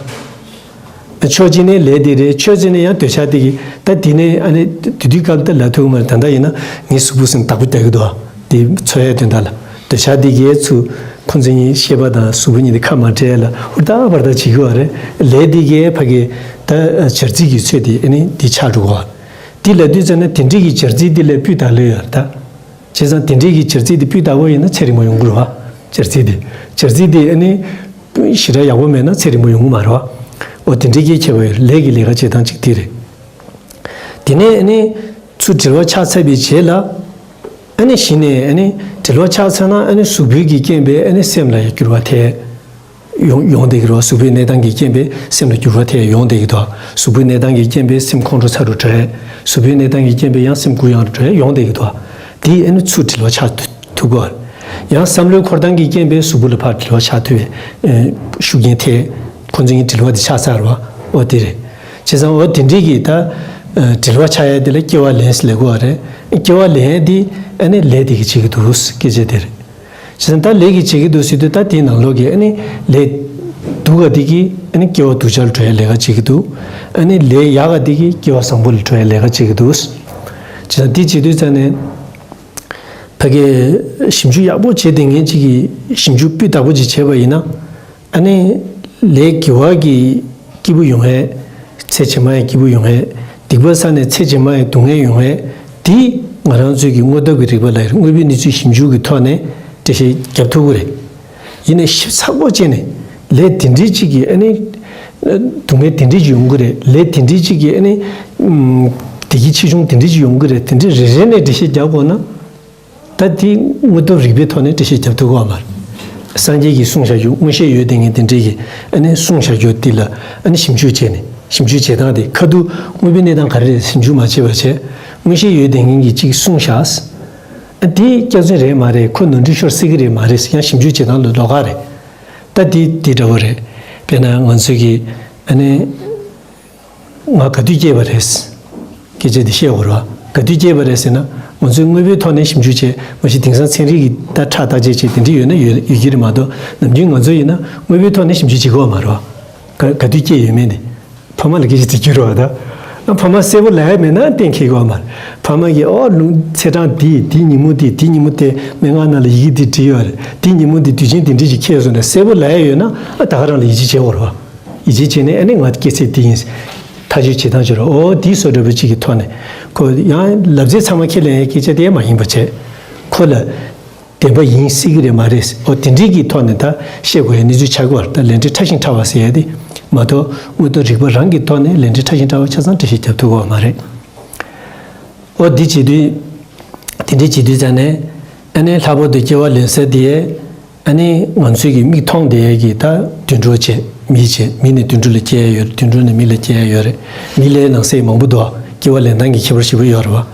ཕྱོགས་གཅིག་ནས་ལས་དེ་རེད། ཕྱོགས་གཅིག་ནས་ཡང་འདོད་ཆགས་དེ་གི་ད་དེ་ནས་ཨ་ནི་དེ་དུས་སྐབས་ད་ལབ་ཐུབ་ཀྱི་མ་རེད། ད་ལྟ་ཡིན་ན་ངའི་གཟུགས་པོ་སེམས་བདག་པོ་རྒྱག་གི་འདུག་ཨ། དེ་འཚོ་ཡས་དོན་དག་ལ་འདོད་ཆགས་དེ་གས་ཚུར་ཁོ་ཚོ་གཉིས་ཤེས་པ་དང་གཟུགས་པོ་གཉིས་དེ་ཁ་མ་བྲལ་ལ་ཧུར་ཐག་པར་ཐག་བྱེད་ཀྱི་བ་རེད། ལས་དེ་གས་ཕ་གི་ད་སྦྱར་རྩིས་ཀྱི་ཚོད་དེ་ཨ་ནི་དེ་ཆགས་འགྲོ་གི་བ། དེ་ལབ་དུས་ཙམ་ན་དེ་འདྲའི་གི་སྦྱར་རྩིས་དེ་ལས་སྤུས་དག་ལོས་ཡོད་རེད་ད། བྱས་ཙང་དེ་འདྲའི་གི་སྦྱར་རྩིས་དེ་སྤུས་དག་པོ་ཡིན་ན་ཚེ་རིང་པོ་ཡོང་གི་རེད་བ། སྦྱར་རྩིས་དེ། སྦྱར་རྩིས་དེ་ཨ་ནི། ཞེ་དྲག་ཡག་པོ་མེད་ན་ཚེ་རིང་པོ་ཡོང་གི་མ་རེད་བ། འོ་དེ་འདྲའི་གི་ཁྱད་པར་ཡོད་རེད། ལས་ཀྱི་ལས་ཀ་བྱེད་སྟངས་གཅིག་དེ་རེད། དེ་ནས་ཨ་ནི། ཚུར་འབྲེལ་བ་ཆགས་ཚར་བའི་རྗེས་ལ། ཨ་ནི་གཞི་ནས་ཨ་ནི་འབྲེལ་བ་ཆགས་ཚར་ན་ཨ་ནི་གཟུགས་པོའི་གི་རྐྱེན་པས་ཨ་ནི་སེམས་ལ་ཡང་འགྱུར་བ་ཐེབས། ཡོང་ཡོང་བསྡད་ཀྱི་རེད་བ། གཟུགས་པོའི་གནས་སྟངས་ཀྱི་རྐྱེན་པས་སེམས་ལ་འགྱུར་བ་ཐེབས་ཡོང་བསྡད་ཀྱི་འདུག་གཟུགས་པོའི་གནས་སྟངས་ཀྱི་རྐྱེན་པས་སེམས་ཁོང་ཁྲོ་ཚ་རུ་འགྲོ་ཡ། གཟུགས་པོའི་གནས་སྟངས་ཀྱི་རྐྱེན་པས་ཡང་སེམས་ཀུ་ཡངས་རུ་འགྲོ་ཡ་ཡོང་བསྡད་ཀྱི་འདུག་དེ་ཨ་ནི་ཚུར་དྲིལ་བ་ཆགས་ཐུབ་ཐུབ་ཀྱི་རེད། ཡང་བསམ་བློའི་འཁོར་སྟངས་ཀྱི་རྐྱེན་པས་གཟུགས་པོ་ལ་ཕར་དྲིལ་བ་ཆགས་ཐུབ་པའི་ཨེ་ཤུགས་རྐྱེན་ཐེབས། ཁོ་ཚོ་གཉིས་དྲིལ་བ་དེ་ཆགས་ཚར་བ། འོ་དེ་རེད། བྱས་ཙང་འོ་དེ་འདྲའི་གི་ད་ཨ་དྲིལ་བ་ཆགས་ཡ་དེ་ལ་སྐྱེ་བ་ལེན་ཟེར་ལབ་ཀྱི་ཡོད་རེད། སྐྱེ་བ་ལེན་ཡ་དེ་ཨ་ནི་ལས་དེ་གིས་བྱེད་ཀྱི་འདུག་སྐད་ཆ་དེ་རེད། བྱས་ཙང་ད་ལས་ཀྱིས་བྱེད་ཀྱི་འདུག་ཟེར་དུས་ད་དེའི་ནང་ལོགས་ཀྱི་ཨ་ནི་ལས་སྡུག་ག་དེ་གིས་ཨ་ནི་སྐྱེ་བ་སྡུག་ཅག་ལ་འགྲོ་ཡ་ལས་ཀ་བྱེད་ཀྱི་འདུག་ཨ་ནི་ལས་ཡག་ག་དེ་གིས་སྐྱེ་བ་བཟང་པོ་ལ་འགྲོ་ཡ་ལས་ཀ་བྱེད་ཀྱི་འདུག་བྱས་ཙང་དེ་བྱེད་དུས་ཙང་ནས་ཕ་གིའི་ཞིབ་འཇུག་ཡག་པོ་བྱས་བསྡད་མཁན་ཅིག་གིས་ཞིབ་འཇུག་སྤུས་དག་པོ་ཅིག་བྱས་པ་ཡིན་ན། ཨ་ནི་ལས་དགེ་བ་གི་སྐྱིད་པོ་ཡོང་ཡས། ཚེ་ཕྱི་མ་ཡི་སྐྱིད་པོ་ཡོང་ཡས། སྡིག་པ་བསགས་ནས་ཚེ་རྗེས་མ་ཡི་སྡུག་བསྔལ་ཡོང་ཡས། དེ་ང་རང་ཚོའི་གི་དངོས་སྟོབས་ཀྱི་རིག་པ་ལ་དངོས་པོའི་གནས་ཚུལ་ཞིབ་འཇུག་གི་ཐོག་ནས་འགྲེལ་བཤད་རྒྱབ་ཐུབ་ཀྱི་རེད། ཡིན་ནའི་ཞིབ་ཚགས་པོ་བྱས་ནས་ལས་དེ་འདྲའི་ཅིག་གི་ཨ་ནི་སྡུག་བསྔལ་དེ་འདྲའི་ཅིག་ཡོང་གི་རེད། ལས་དེ་འདྲའི་ཅིག་གི་ཨ་ནི་བདེ་སྐྱིད་ཆེ་ཆུང་དེ་འདྲའི་ཅིག་ཡོང་གི་རེད། དེ་འདྲའི་རེ་རེ་ནས་འགྲེལ་བཤད་རྒྱབ་དགོས་ན། ད་དེ་དངོས་སྟོབས་རིག་པའི་ཐོག་ནས་འགྲེལ་བཤད་རྒྱབ་ཐུབ་ཀྱི་ཡོད་མ་རེད། སངས་རྒྱས་ཀྱིས་གསུངས་བཞག་རྒྱུ། མངོན་ཤེས་ཡོད་བསྡད་མཁན་དེ་འདྲས་ཀྱིས་ཨ་ནི་གསུངས་བཞག་རྒྱུ་དེ་ལ་ཨ་ནི་ཞིབ་འཇུག་བྱས་ནས། ཞིབ་འཇུག་བྱེད་སྟངས་དེ་ཁ་ཐུག་དངོས་པོའི་གནས་སྟངས་ག་རེ་རེད་ཞིབ་འཇུག་མ་བྱས་པ་བྱས། མངོན་ཤེས་ཡོད་བསྡད་མཁན་གྱིས་གཅིག་གསུངས་བཞག་ཨ་དེ་སྐྱག་རྫུན་རེད་མ་རེད། ཁོ་ནོར་འཁྲུལ་ཤོར་སྲིད་ཀྱི་རེད་མ་རེད། ཡང་ཞིབ་འཇུག་བྱེད་སྟངས་ལ་ལོགས་ཀ་རེད། ད་དེ་དེ་འདྲ་བོ་རེད། དཔེར་ན་ང་ཚོས་ཀྱིས་ཨ་ནི། ང་ག་དུས་སྐྱེས་པ་རེད། སྐད་ཆ་འདི་བཤད་དགོས་རེད་བ། ག་དུས་སྐྱེས་པ་རེད་ཟེར་ན། ང་ཚོས་དངོས་པོའི་ཐོག་ནས་ཞིབ་འཇུག་བྱས། མ་གཞི་དེང་སང་ཚན་རིག་གི་ད་ཁྲག་བརྟག་དཔྱད་བྱས་དེ་འདྲ་ཡོད་ན་ཡོད་ཡོད་ཀྱི་རེད་མ་གཏོགས། ནམ་རྒྱུན་ང་ཚོ་ཡིན་ན་དངོས་པོའི་ཐོག་ནས་ཞིབ་འཇུག་བྱེད་དགོས་བ་མ་རེད་བ། ག་ག་དུས་སྐྱེས་ཡོད་མེད་ནི། ཕ་མ་ལ་སྐད་ཆ་དྲི་རྒྱུ་རེད་བ་ད། ཨ་ཕ་མ་གསལ་པོ་ལབ་ཡ་མེད་ན་གཏན་འཁེལ་གྱི་ཡོད་མ་རེད། ཕ་མ་གིས་ཨོ་ལུང་ཚེས་གྲངས་འདི་འདི་ཉིན་མོ་འདི་འདི་ཉིན་མོ་དེ་སྨྲེ་སྔགས་ནང་ལ་ཡི་གེ་འདི་བྲིས་ཡོད་རེད། འདི་ཉིན་མོ་འདི་དུས་ཆེན་འདི་འདྲ་ཞིག་འཁེལ་སོང་ནས་གསལ་པོ་ལབ་ཡ་ཡོད་ན་ཨ་ད་ག་རང་ལ་ཡིད་ཆེས་བྱེད་དགོས་རེད་བ། ཡིད་ཆེས་བྱས་ནས་ཨ་ནི་ང་སྐྱེས་ཚེས་འདི་ཡིན། ཐག་གཅོད་བྱེད་སྟངས་བྱེད་རོགས། ཨོ་འདི་བཟོ་འདྲ་པོ་གཅིག་གི་ཐོག་ནས། ཁོ་ཡང་ལབ་ཚད་ཚང་མ་ཁས་ལེན་ཡའི་སྐད་ཆ་དེ་མ་ཡིན་པ་བྱས། ཁོ་ལ་བདེན་པ་ཡིན་སྲིད་ཀྱི་རེད་མ་རེད། ཨོ་དེ་འདྲའི་གི་ཐོག་ནས་ད་བཤད་དགོས་ཡའི་གནས་ཚུལ་ཆགས་ཀྱི་ཡོད་རེད། ད་ལས་འབྲས་ཕྲ་ཞིང་ཕྲ་བ་ཟེར་ཡ་དེ་མ་གཏོགས། དངོས་སྟོབས་རིག་པ་རང་གི་ཐོག་ནས་ལས་འབྲས་ཕྲ་ཞིང་ཕྲ་བ་ཆ་ཚང་འགྲེལ་བཤད་རྒྱབ་ཐུབ་ཀྱི་ཡོད་མ་རེད། ཨོ་འདི་བྱེད་དུས། དེ་འདྲའི་བྱེད་དུས་ཙང་ནས། ཨ་ནི་ལྷག་པར་དུ་སྐྱེ་བ་ལེན་ས་དེ། ཨ་ནི་ང་ཚོས་ཀྱི་མིག་མཐོང་བསྡད་ཡས་ཀྱི་ད་དུད་འགྲོ་བྱས། མི་བྱས། མི་ནས་དུད་འགྲོ་ལ་སྐྱེ་ཡས་ཡོད་རེད། དུད་འགྲོ་ནས་མི་ལ་སྐྱེ་ཡས་ཡོད་རེད། མི་ལའི་ནང་གསེས་མང་པོ་འདུག་སྐྱེ་བ་ལེན་སྟངས་ཀྱི་ཁྱད་པར་ཞེ་པོ་ཡོད་རེད་བ།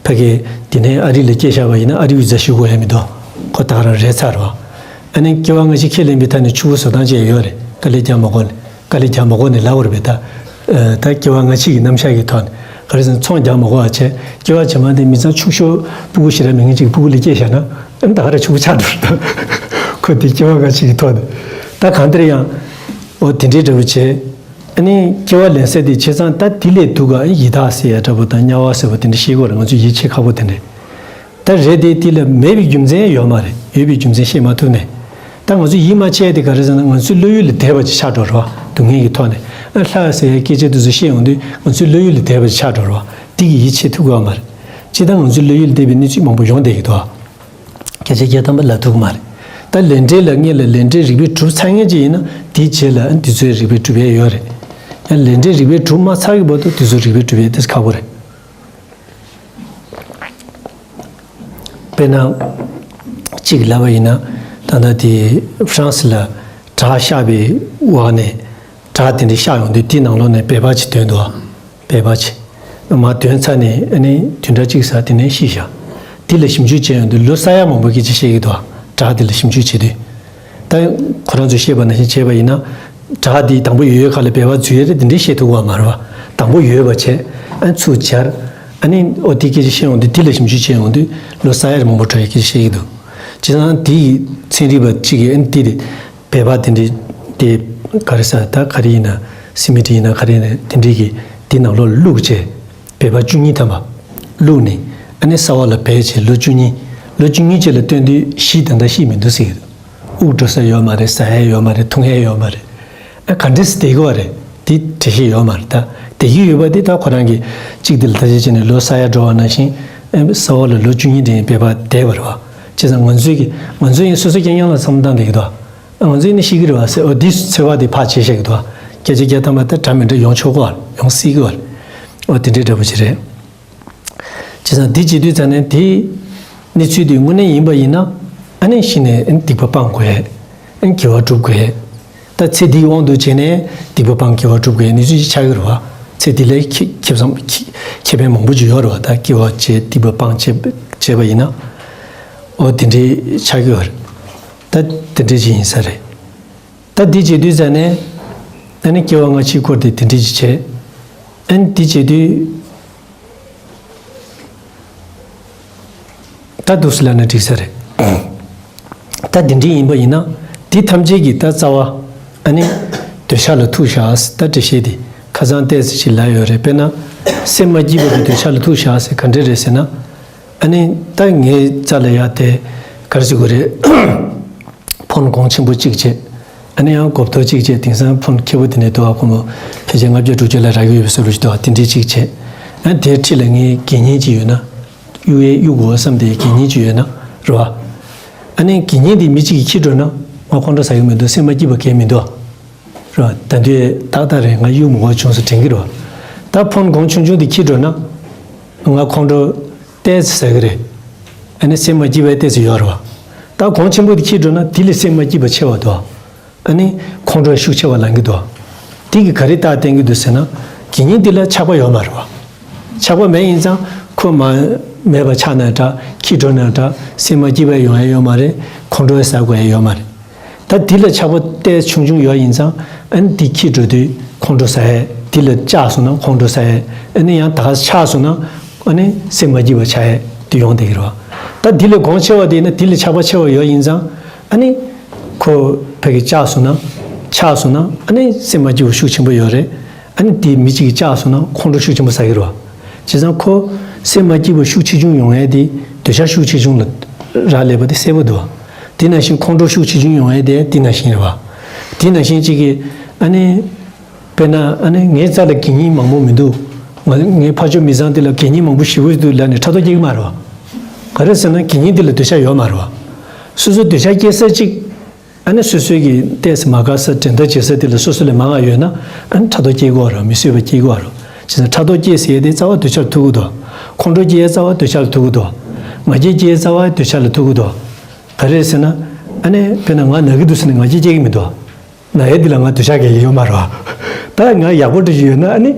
ཕ་གི་དེ་ནས་ཨ་རི་ལ་སྐྱེས་བཞག་པ་ཡིན་ན་ཨ་རི་བི་ཛ་ཞུ་དགོས་ཡ་མི་འདུག་ཁོ་ད་ག་རང་རེད་ཚར་རེད་བ། ཨ་ནི་སྐྱེ་བ་སྔ་ཕྱི་ཁས་ལེན་པའི་ཐད་ནས་ཕྱུག་པོ་བཟོ་སྟངས་བཅས་ཡོད་རེད། དཀའ་ལས་རྒྱག་མ་དགོས་ནས། དཀའ་ལས་རྒྱག་མ་དགོས་ནས་ལབ་དགོས་རེད་པས་ད། ཨ་ད་སྐྱེ་བ་སྔ་ཕྱི་གི་རྣམ་གཞག་གི་ཐོག་ནས། ག་རེ་ཟེར་ན་ཚོང་རྒྱག་མ་དགོས་པ་བྱས། སྐྱེ་བ་རྗེས་མ་དེ་མི་ཚང་ཕྱུག་ཤོས་སྤུ་གུ་ཞེ་དྲག་མེད་མཁན་ཅིག་སྤུ་གུ་ལ་སྐྱེས་བཞག་ན། ཨ་ནི་ད་ག་རེ་ཕྱུག་པོ་ཆགས་འགྲོ་རེད་ད། ཁོ་དེ་སྐྱེ་བ་སྔ་ཕྱི་གི་ཐོག་ནས། ད་གང་ལྟར་ཡང་། འོ་དེ་འདྲའི་འདྲ་པོ་བྱས། ཨ་ནི་སྐྱེ་བ་ལེན་ས་དེ་བྱས་ཙང་ད་དེ་ལས་སྡུག་ག་ཡི་དྭགས་ཟེར་ཡ་འདྲ་པོ་དང་དམྱལ་བ་ཟེར་བ་དེ་འདྲ་ཤེས་དགོས་རེད། ང་ཚོས་ཡིད་ཆེས་ཁག་པོ་དེ་འདྲ། ད་རེད་དེ་དེ་ལ་མེད་པའི་རྒྱུ་མཚན་ཡོད་མ་རེད། ཡོད་པའི་རྒྱུ་མཚན་ཤེས་མ་ཐུབ་ནས། ད་ང་ཚོ་ཡིད་མ་ཆེས་དེ་ག་རེ་ཟེར་ན་ང་ཚོའི་བློ་ཡུལ་ལས་འདས་པ་ཅིག་ཆགས་འགྲོ་རེད་བ། སྡུག་བསྔལ་གྱི་ཐོག་ནས། ཨ་ལྷ་ཟེར་ཡའི་སྐད་ཆ་དེ་ཚོ་བཤད་ཡོང་དུས་ང་ཚོའི་བློ་ཡུལ་ལས་འདས་པ་ཅིག་ཆགས་འགྲོ་རེད་བ། དེ་གི་ཡིད་ཆེས་ཐུབ་ཀྱི་ཡོད་མ་རེད། སྤྱིར་བཏང་ང་ཚོའི་བློ་ཡུལ་ལས་འདས་པའི་གནས་ཚུལ་མང་པོ་ཡོང་བསྡད་ཀྱི་འདུག་སྐད་ཆ་བརྒྱ་ཐམ་པ་ལབ་ཐུབ་ཀྱི་མ་རེད། ད་ལས་འབྲས་ལ་སྔོན་ལ་ལས་འབྲས་རིགས་པས་གྲུབ་ཚར་མཁན་ཅིག་ཡིན་ན་དེའི་རྗེས་ལ་ཨ་དེ་ཚོའི་རིགས་པས་གྲུབ་ཡས་ཡོད་རེད། ཡང་ལས་འབྲས་རིགས་པས་གྲུབ་མ་ཚར་གྱི་བར་དུ་དེ་ཚོའི་རིགས་པས་གྲུབ་ཡས་དེ་ཁག་པོ་རེད། དཔེར་ན། གཅིག་ལབ་པ་ཡིན་ན། ད་ལྟ་དེ་ཧྥ་རན་སི་ལ་དྲག་ཤར་བའི་འོག་ནས་དྲག་དེ་འདྲ་ཤར་ཡོང་དུས་དེའི་ནང་ལོགས་ནས་བོད་པ་ཅིག་ཐོན་འདུག་བོད་པ་ཅིག་མར་ཐོན་ཚར་ནས་ཨ་ནི་བདུན་ཕྲག་གཅིག་ཙམ་དེ་ནས་ཤི་བཞག་དེ་ལ་ཞིབ་འཇུག་བྱས་ཡོང་དུས་ལོ་ས་ཡ་མང་པོའི་སྐད་ཆ་བཤད་ཀྱི་འདུག་དྲག་དེ་ལ་ཞིབ་འཇུག་བྱེད་དུས། ད་ཁོ་རང་ཚོས་བཤད་པ་ནང་བཞིན་བྱས་པ་ཡིན་ན། དྲག་འདི་དང་པོ་ཡོད་ཡོད་ཁ་ལ་བོད་པ་འཛུལ་ཡས་རེད་དེ་འདྲའི་བཤད་ཐུབ་པ་མ་རེད་བ། དང་པོ་ཡོད་པ་བྱས། ཨ་ཚུར་སྦྱར། ཨ་ནི་ཨོ་དེ་སྐད་ཆ་བཤད་ཡོང་དུས་དེ་ལ་ཞིབ་འཇུག་བྱས་ཡོང་དུས་ལོ་ས་ཡ་མང་པོ་འགྲོ་ཡའི་སྐད་ཆ་བཤད་ཀྱི་འདུག་བྱས་ཙང་དེ་ཡི་ཚན་རིག་པ་གཅིག་གིས་ཨ་ནི་དེ་རེད། བོད་པ་དེ་འདྲའི་དེ་ག་རེ་ཟ་ད་ག་རེ་ཡིན་ན་སི་མི་ཊི་ཡིན་ན་ག་རེ་ཡིན་ན་དེ་འདྲའི་གི་དེ་ནང་ལོགས་ལ་བླུགས་བྱས། བོད་པ་བཅུ་གཉིས་ཐམ་པ་བླུགས་ནས་ཨ་ནི་ས་འོག་ལ་བསྡད་བྱས་ལོ་བཅུ་གཉིས། ལོ་བཅུ་གཉིས་རྗེས་ལ་སྟོན་དུས་ཤི་ད་ལྟ་ཤི་མི་འདུག་ཟེར་གྱི་འདུག་དབུགས་འགྲོ་ས་ཡོད་མ་རེད། ཟ་ཡས་ཡོད་མ་རེད། འཐུང་ཡས་ཡོད་མ་རེད། ཨ་ག་འདྲས་སེ་བསྡད་ཀྱི་ཡོད་རེད། དེ་འགྲེལ་བཤད་ཡོད་མ་རེད། ད་བསྡད་ཀྱི་ཡོད་པ་དེ་ད་ཁོ་རང་གིས་གཅིག་དེ་ལ་ད་ཅི་བྱས་ནས་ལོ་ས་ཡ་འགྲོ་བ་ནང་བཞིན་ཨ་ས་འོག་ལ་ལོ་བཅུ་གཉིས་རིང་བོད་པ་བསྡད་པ་རེད་བ། བྱས་ཙང་ང་ཚོས་ཀྱི་ང་ཚོ་ཡིན་སོ་སོ་རྐྱང་རྐྱང་ལ་བསམ་བློ་བཏང་བསྡད་ཀྱི་འདུག་ཨ་ང་ཚོ་ཡིན་ན་ཤི་གི་རེད་བ་ཟེར། ཨོ་འདི་ཚོད་དཔག་དེ་ཕར་བྱས་བཞག་གི་འདུག་སྐད་ཆ་བརྒྱ་ཐམ་པ་ད་འདྲ་མི་འདྲ་ཡོང་ཆོག་གི་རེད། ཡོང་སྲིད་ཀྱི་རེད། ཨོ་དེ་འདྲའི་འདྲ་པོ་ཅིག་རེད། བྱས་ཙང་འདི་བྱེད་དུས་ཙང་ནས་དེའི་གནས་ཚུལ་དེ་དངོས་གནས་ཡིན་པ་ཡིན་ན་ཨ་ནི་གཞི་ནས་ཨ་ནི་སྡིག་པ་སྤང་དགོས། ཨ་ནི་དགེ་བ་སྒྲུབ་དགོས། ད་ཚེ་འདིའི་དབང་དུ་བྱས་ནས་སྡིག་པ་སྤང་སྐྱེ་བ་སྒྲུབ་དགོས་ནི་ཚུལ་ཞིག་ཆགས་ཀྱི་རེད་བ། ཚེ་འདི་ལ་ཁེ་ཁེ་བཟང་ཁེ་ཁེ་ཕན་མང་པོ་ཅིག་ཡོད་རེད་བ། ད་སྐྱེ་བ་བྱས་སྡིག་པ་སྤང་བྱས་བྱས་པ་ཡིན་ན། འོ་དེ་འདྲའི་ཆགས་ཀྱི་ཡོད་རེད། ད་དེ་འདྲའི་ཅིག་ཡིན་ས་རེད། ད་འདི་བྱེད་དུས་ཙ་ནས་ཨ་ནི་སྐྱེ་བ་སྔ་ཕྱི་སྐོར་དེ་དེ་འདྲའི་ཅིག་བྱས། ཨ་ནི་འདི་བྱེད་དུས། ད་འདུག་སེ་ལབ་ན་འགྲིག་ས་རེད། ད་འདི་འདྲའི་ཡིན་པ་ཡིན་ན། འདི་ཐམས་ཅད་ཀྱི་ད་རྩ་བ། ཨ་ནི། འདོད་ཆགས་ལ་ཐུག་བཞག་ཟེར་ད་འགྲེལ་བཤད་འདི་ཁ་སང་ཏོག་ཙམ་ཅིག་ལབ་ཡོད་རེད། དཔེར་ན། སེམས་མ་སྐྱིད་པ་གི་འདོད་ཆགས་ལ་ཐུག་བཞག་ཟེར་ག་འདྲ་རེད་ཟེར་ན། ཨ་ནི་ད་ངའི་རྩ་ལ་ཡ་དེ་ག་རེ་ཟེར་དགོས་རེད། ཕོན་གོང་ཆེན་པོ་གཅིག་བྱས། ཨ་ནི་ཡང་གོ་བརྡ་གཅིག་བྱས། དེང་སང་ཕོན་ཁེ་པོ་དེ་འདྲ་འདུག་ཨ། ཁོ་མོ་ཕལ་ཆེར་ལྔ་བརྒྱ་དྲུག་ཅུ་ལ་རག་གི་ཡོད་པའི་བཟོ་འདྲ་ཞིག་འདུག་ཨ། དེ་འདྲའི་གཅིག་བྱས། ཨ་ནི་དེའི་འཁྲིས་ལ་ངའི་དགེ་བསྙེན་གཅིག་ཡོད་ན། གཡུག་ཡས་གཡུག་དགོས་བསམ་དེའི་དགེ་བསྙེན་གཅིག་ཡོད་ན་རེད་བ། ཨ་ནི་དགེ་བསྙེན་དེ་མི་གཅིག་གིས་འཁྱེར་འགྲོ་ན། ང་ཁོང་ཁྲོ་ཟ་གི་མི་འདུག་སེམས་མ་སྐྱིད་པ་གང་ཡང་མི་འདུག་ཨ། རེད་བ། ད་དུང་ཏག་ཏག་རེད། ང་གཡུག་མི་དགོས་བྱུང་སོང་དྲན་གྱི་རེད་བ། ད་ཕོན་གོང་ཆུང་ཆུང་དེ་འཁྱེར་འགྲོ་ན། ང་ཁོང་ཁྲོ་ཏོག་ཙམ་ཟ་གི་རེད། ཨ་ནི་སེམས་མ་སྐྱིད་པ་ཏོག་ཙམ་ཡོད་རེད་བ། ད་གོང་ཆེན་པོ་དེ་འཁྱེར་འགྲོ་ན་དེ་ལས་སེམས་མ་སྐྱིད་པ་ཆེ་བ་འདུག་ཨ་ནི་ཁོང་ཁྲོ་ཤུགས་ཆེ་བ་ལངས་ཀྱི་འདུག་དེ་གིས་ག་རེ་རྟགས་བསྟན་གྱི་འདུག་ཟེར་ན། དགེ་བསྙེན་དེ་ལ་ཆགས་པ་ཡོད་མ་རེད་བ། ཆགས་པ་མེད་ཡིན་ཙང་ཁོ་མ་མེད་པ་ཆགས་ན་འདྲ། འཁྱེར་འགྲོ་ན་འདྲ། སེམས་མ་སྐྱིད་པ་ཡོང་ཡ་ཡོད་མ་རེད། ཁོང་ཁྲོ་ཟ་དགོས་ཡ་ཡོད་མ་རེད། ད་འདི་ལ་ཆགས་པ་ཏོག་ཙམ་ཆུང་ཆུང་ཡོད་ཡིན་ཙང་། ཨ་ནི་འདི་འཁྱེར་འགྲོ་དུས་ཁོང་ཁྲོ་ཟ་ཡས། འདི་ལ་བཅག་སོང་ན་ཁོང་ཁྲོ་ཟ་ཡས། ཨ་ནི་ཡང་ད་ག་ཆགས་སོང་ན། ཨ་ནི་སེམས་མ་སྐྱིད་པ་ཆགས་ཡས་དེ་ཡོང་བསྡད་ཀྱི་རེད་བ། ད་འདི་ལས་གོང་ཆེ་བ་དེ་ཡིན་ན། འདི་ལས་ཆགས་པ་ཆེ་བ་ཡོད་ཡིན་ཙང་། ཨ་ནི་ཁོ་ཕ་གི་བཅག་སོང་ན། ཆགས་སོང་ན་ཨ་ནི་སེམས་མ་སྐྱིད་པ་ཤུགས་ཆེན་པོ་ཡོད་རེད། ཨ་ནི་འདི་མི་གཅིག་གིས་བཅག་སོང་ན་ཁོང་ཁྲོ་ཤུགས་ཆེན་པོ་ཟ་གི་རེད་བ། བྱས་ཙང་ཁོ་སེམས་མ་སྐྱིད་པ་ཤུགས་ཆེ་ཆུང་ཡོང་ཡས་དེ་འདོད་ཆགས་ཤུགས་ཆེ་ཆུང་ལ་རག་ལས་པ་དེ་གསལ་པོ་འདུག་བ། དེ་ནང་བཞིན་ཁོང་ཁྲོ་ཤུགས་ཆེ་ཆུང་ཡོང་ཡས་དེ་དེ་ནང་བཞིན་རེད་བ། དེ་ནང་བཞིན་གཅིག་གིས་ཨ་ནི། དཔེར་ན་ཨ་ནི་ངའི་རྩ་ལ་དགེ་བསྙེན་མང་པོ་མི་འདུག་ང་ངའི་ཕ་ཇོ་མི་ཚང་དེ་ལ་དགེ་བསྙེན་མང་པོ་ཞེ་པོ་འདུག་ལབ་ནས་ཕྲག་དོག་སྐྱེ་གི་མ་རེད་བ། ག་རེ་ཟེར་ན་དགེ་བསྙེན་དེ་ལ་འདོད་ཆགས་ཡོད་མ་རེད་བ། སོ་སོ་འདོད་ཆགས་སྐྱེ་ས་གཅིག་ཨ་ནི་སོ་སོའི་གི་ཏོག་ཙམ་མ་དགའ་ས་འགྲན་ཟླ་བྱེད་ས་དེ་ལ་སོ་སོ་ལས་མང་བ་ཡོད་ན། ཨ་ནི་ཕྲག་དོག་སྐྱེ་གི་ཡོད་རེད། མི་བཟོད་པ་སྐྱེ་གི་ཡོད་རེད། བྱས་ཙང་ཕྲག་དོག་སྐྱེ་ཟེར་ཡས་དེ་རྩ་བ་འདོད་ཆགས་ལ་ཐུག་གི་འདུག་ཁོང་ཁྲོ་སྐྱེ་ཡས་རྩ་བ་འདོད་ཆགས་ལ་ཐུག་གི་འདུག་ང་རྒྱལ་སྐྱེ་ཡས་རྩ་བ་འདོད་ཆགས་ལ་ཐུག་གི་འདུག་ག་རེ་ཟེར་ན། ཨ་ནི་དཔེར་ན་ང་ན་གི་འདུག་ཟེར་ནས་ང་རྒྱལ་སྐྱེ་གི་མི་འདུག་ན་ཡས་འདི་ལ་ང་འདོད་ཆགས་སྐྱེ་གི་ཡོད་མ་རེད་བ། ད་ང་ཡག་པོ་འདྲ་ཞིག་ཡོད་ན་ཨ་ནི་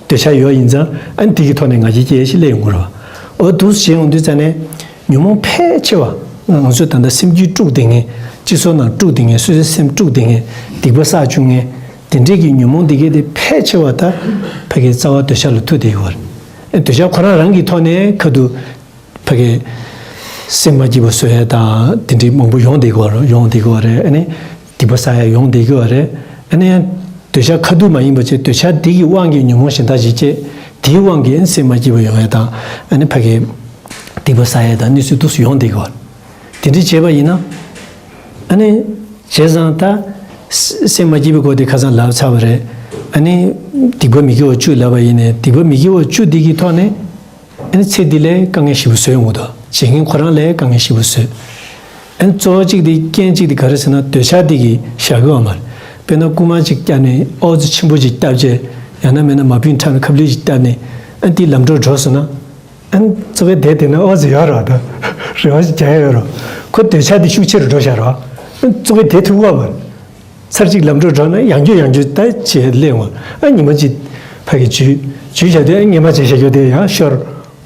འདོད་ཆགས་ཡོད་ཡིན་ཙང་། ཨ་ནི་དེ་གི་ཐོག་ནས་ང་རྒྱལ་སྐྱེ་ཡས་ཤིག་སླེབས་ཡོང་གི་རེད་བ། འོ་འདུག་སེ་བྱས་ཡོང་དུས་ཙ་ནས། ཉོན་མོངས་ཕལ་ཆེ་བ། ང་ཚོས་ད་ལྟ་སེམས་རྒྱུད་དཀྲུགས་བསྡད་མཁན། སྤྱི་ཚོགས་ནང་དཀྲུགས་བསྡད་མཁན། སོ་སོའི་སེམས་དཀྲུགས་བསྡད་མཁན། སྡིག་པ་བསགས་བཅུག་མཁན། དེ་འདྲས་ཀྱི་ཉོན་མོངས་འདི་གས་དེ་ཕལ་ཆེ་བ་ད་ཕ་གི་རྩ་བ་འདོད་ཆགས་ལ་ཐུག་བསྡད་ཡོད་རེད། འདོད་ཆགས་ཁོ་རང་རང་གི་ཐོག་ནས་ཁ་ཐུག་ཕ་གི་སེམས་མ་སྐྱིད་པ་བཟོ་ཡས་དང་དེ་འདྲས་མང་པོ་ཡོང་བསྡད་ཀྱི་ཡོད་རེད། ཡོང་བསྡད་ཀྱི་ཡོད་རེད། ཨ་ནི་སྡིག་པ་བསགས་ཡས་ཡོང་བསྡད་ཀྱི་ཡོད་རེད། ཨ་ནི་ཡང་འདོད་ཆགས་ཁ་ཐུག་མ་ཡིན་པ་བྱས། འདོད་ཆགས་འདི་གི་དབང་གིས་ཉོན་མོངས་གཞན་དག་ཅིག་སྐྱེས། དེའི་དབང་གིས་ཨ་ནི་སེམས་མ་སྐྱིད་པ་ཡོང་ཡས་དང་། ཨ་ནི་ཕ་གི་སྡིག་པ་བསགས་ཡས་དང་གནས་ཚུལ་འདུག་སེ་ཡོང་བསྡད་ཀྱི་ཡོད་རེད། དེ་འདྲས་བྱས་པ་ཡིན་ན། ཨ་ནི། བྱས་ཙང་ད། སེམས་མ་སྐྱིད་པའི་སྐོར་དེ་ཁ་སང་ལབ་ཚར་བ་རེད། ཨ་ནི། སྡིག་པ་མི་དགེ་བ་བཅུ་ལབ་པ་ཡིན་ནའི། སྡིག་པ་མི་དགེ་བ་བཅུ་འདི་གི་ཐོག་ནས། ཨ་ནི་ཚེ་འདི་ལ་དཀའ་ངལ་ཞེ་པོ་བཟོས་ཡོང་གི་འདུག་བྱེད་མཁན་ཁོ་རང་ལ་དཀའ་ངལ་ཞེ་པོ་བཟོས། ཨ་ནི་གཙོ་བོ་གཅིག་དེ། རྐྱེན་གཅིག་དེ་ག་རེ་ཟེར་ན། འདོད་ཆགས་འདི་གིས་བཞག་གི་ཡོད་མ་རེད། དཔེར་ན་རྐུན་མ་གཅིག་བརྒྱབ་ནས་ཨོ་ཙི་ཆེན་པོ་གཅིག་བཏབ་བྱས། ཡང་ན་མིན་ན་མ་བུན་འཁྲབ་ནས་ཁབ་ལི་གཅིག་བཏབ་ནས། ཨ་ནི་དེ་ལམ་འགྲོ་འགྲོ་སོང་ན། ཨ་ནི་གཙོ་བོ་དེ་དེ་ན་ཨོ་ཙི་ཡོད་རེད་བ། ད་རེ་བ་ཞིག་རྒྱག་ཡ་ཡོད་རེད། ཁོ་འདོད་ཆགས་དེ་ཤུགས་ཆེ་རུ་འགྲོ་བཞག་རེད་བ། ཨ་ནི་གཙོ་བོ་དེ་ཐུག་གི་ཡོད་མ་རེད། ཚར་གཅིག་ལམ་འགྲོ་འགྲོ་ན་ཡང་བསྐྱར་ཡང་བསྐྱར་ད་བྱས་སླེབས་འོང་། ཨ་ཉི་མ་གཅིག་ཕ་གི་འཇུས། འཇུས་བཞག་དུས་ཨ་ཉི་མ་བྱས་བཞག་རྒྱུ་དེ་ཡང་ཤོར།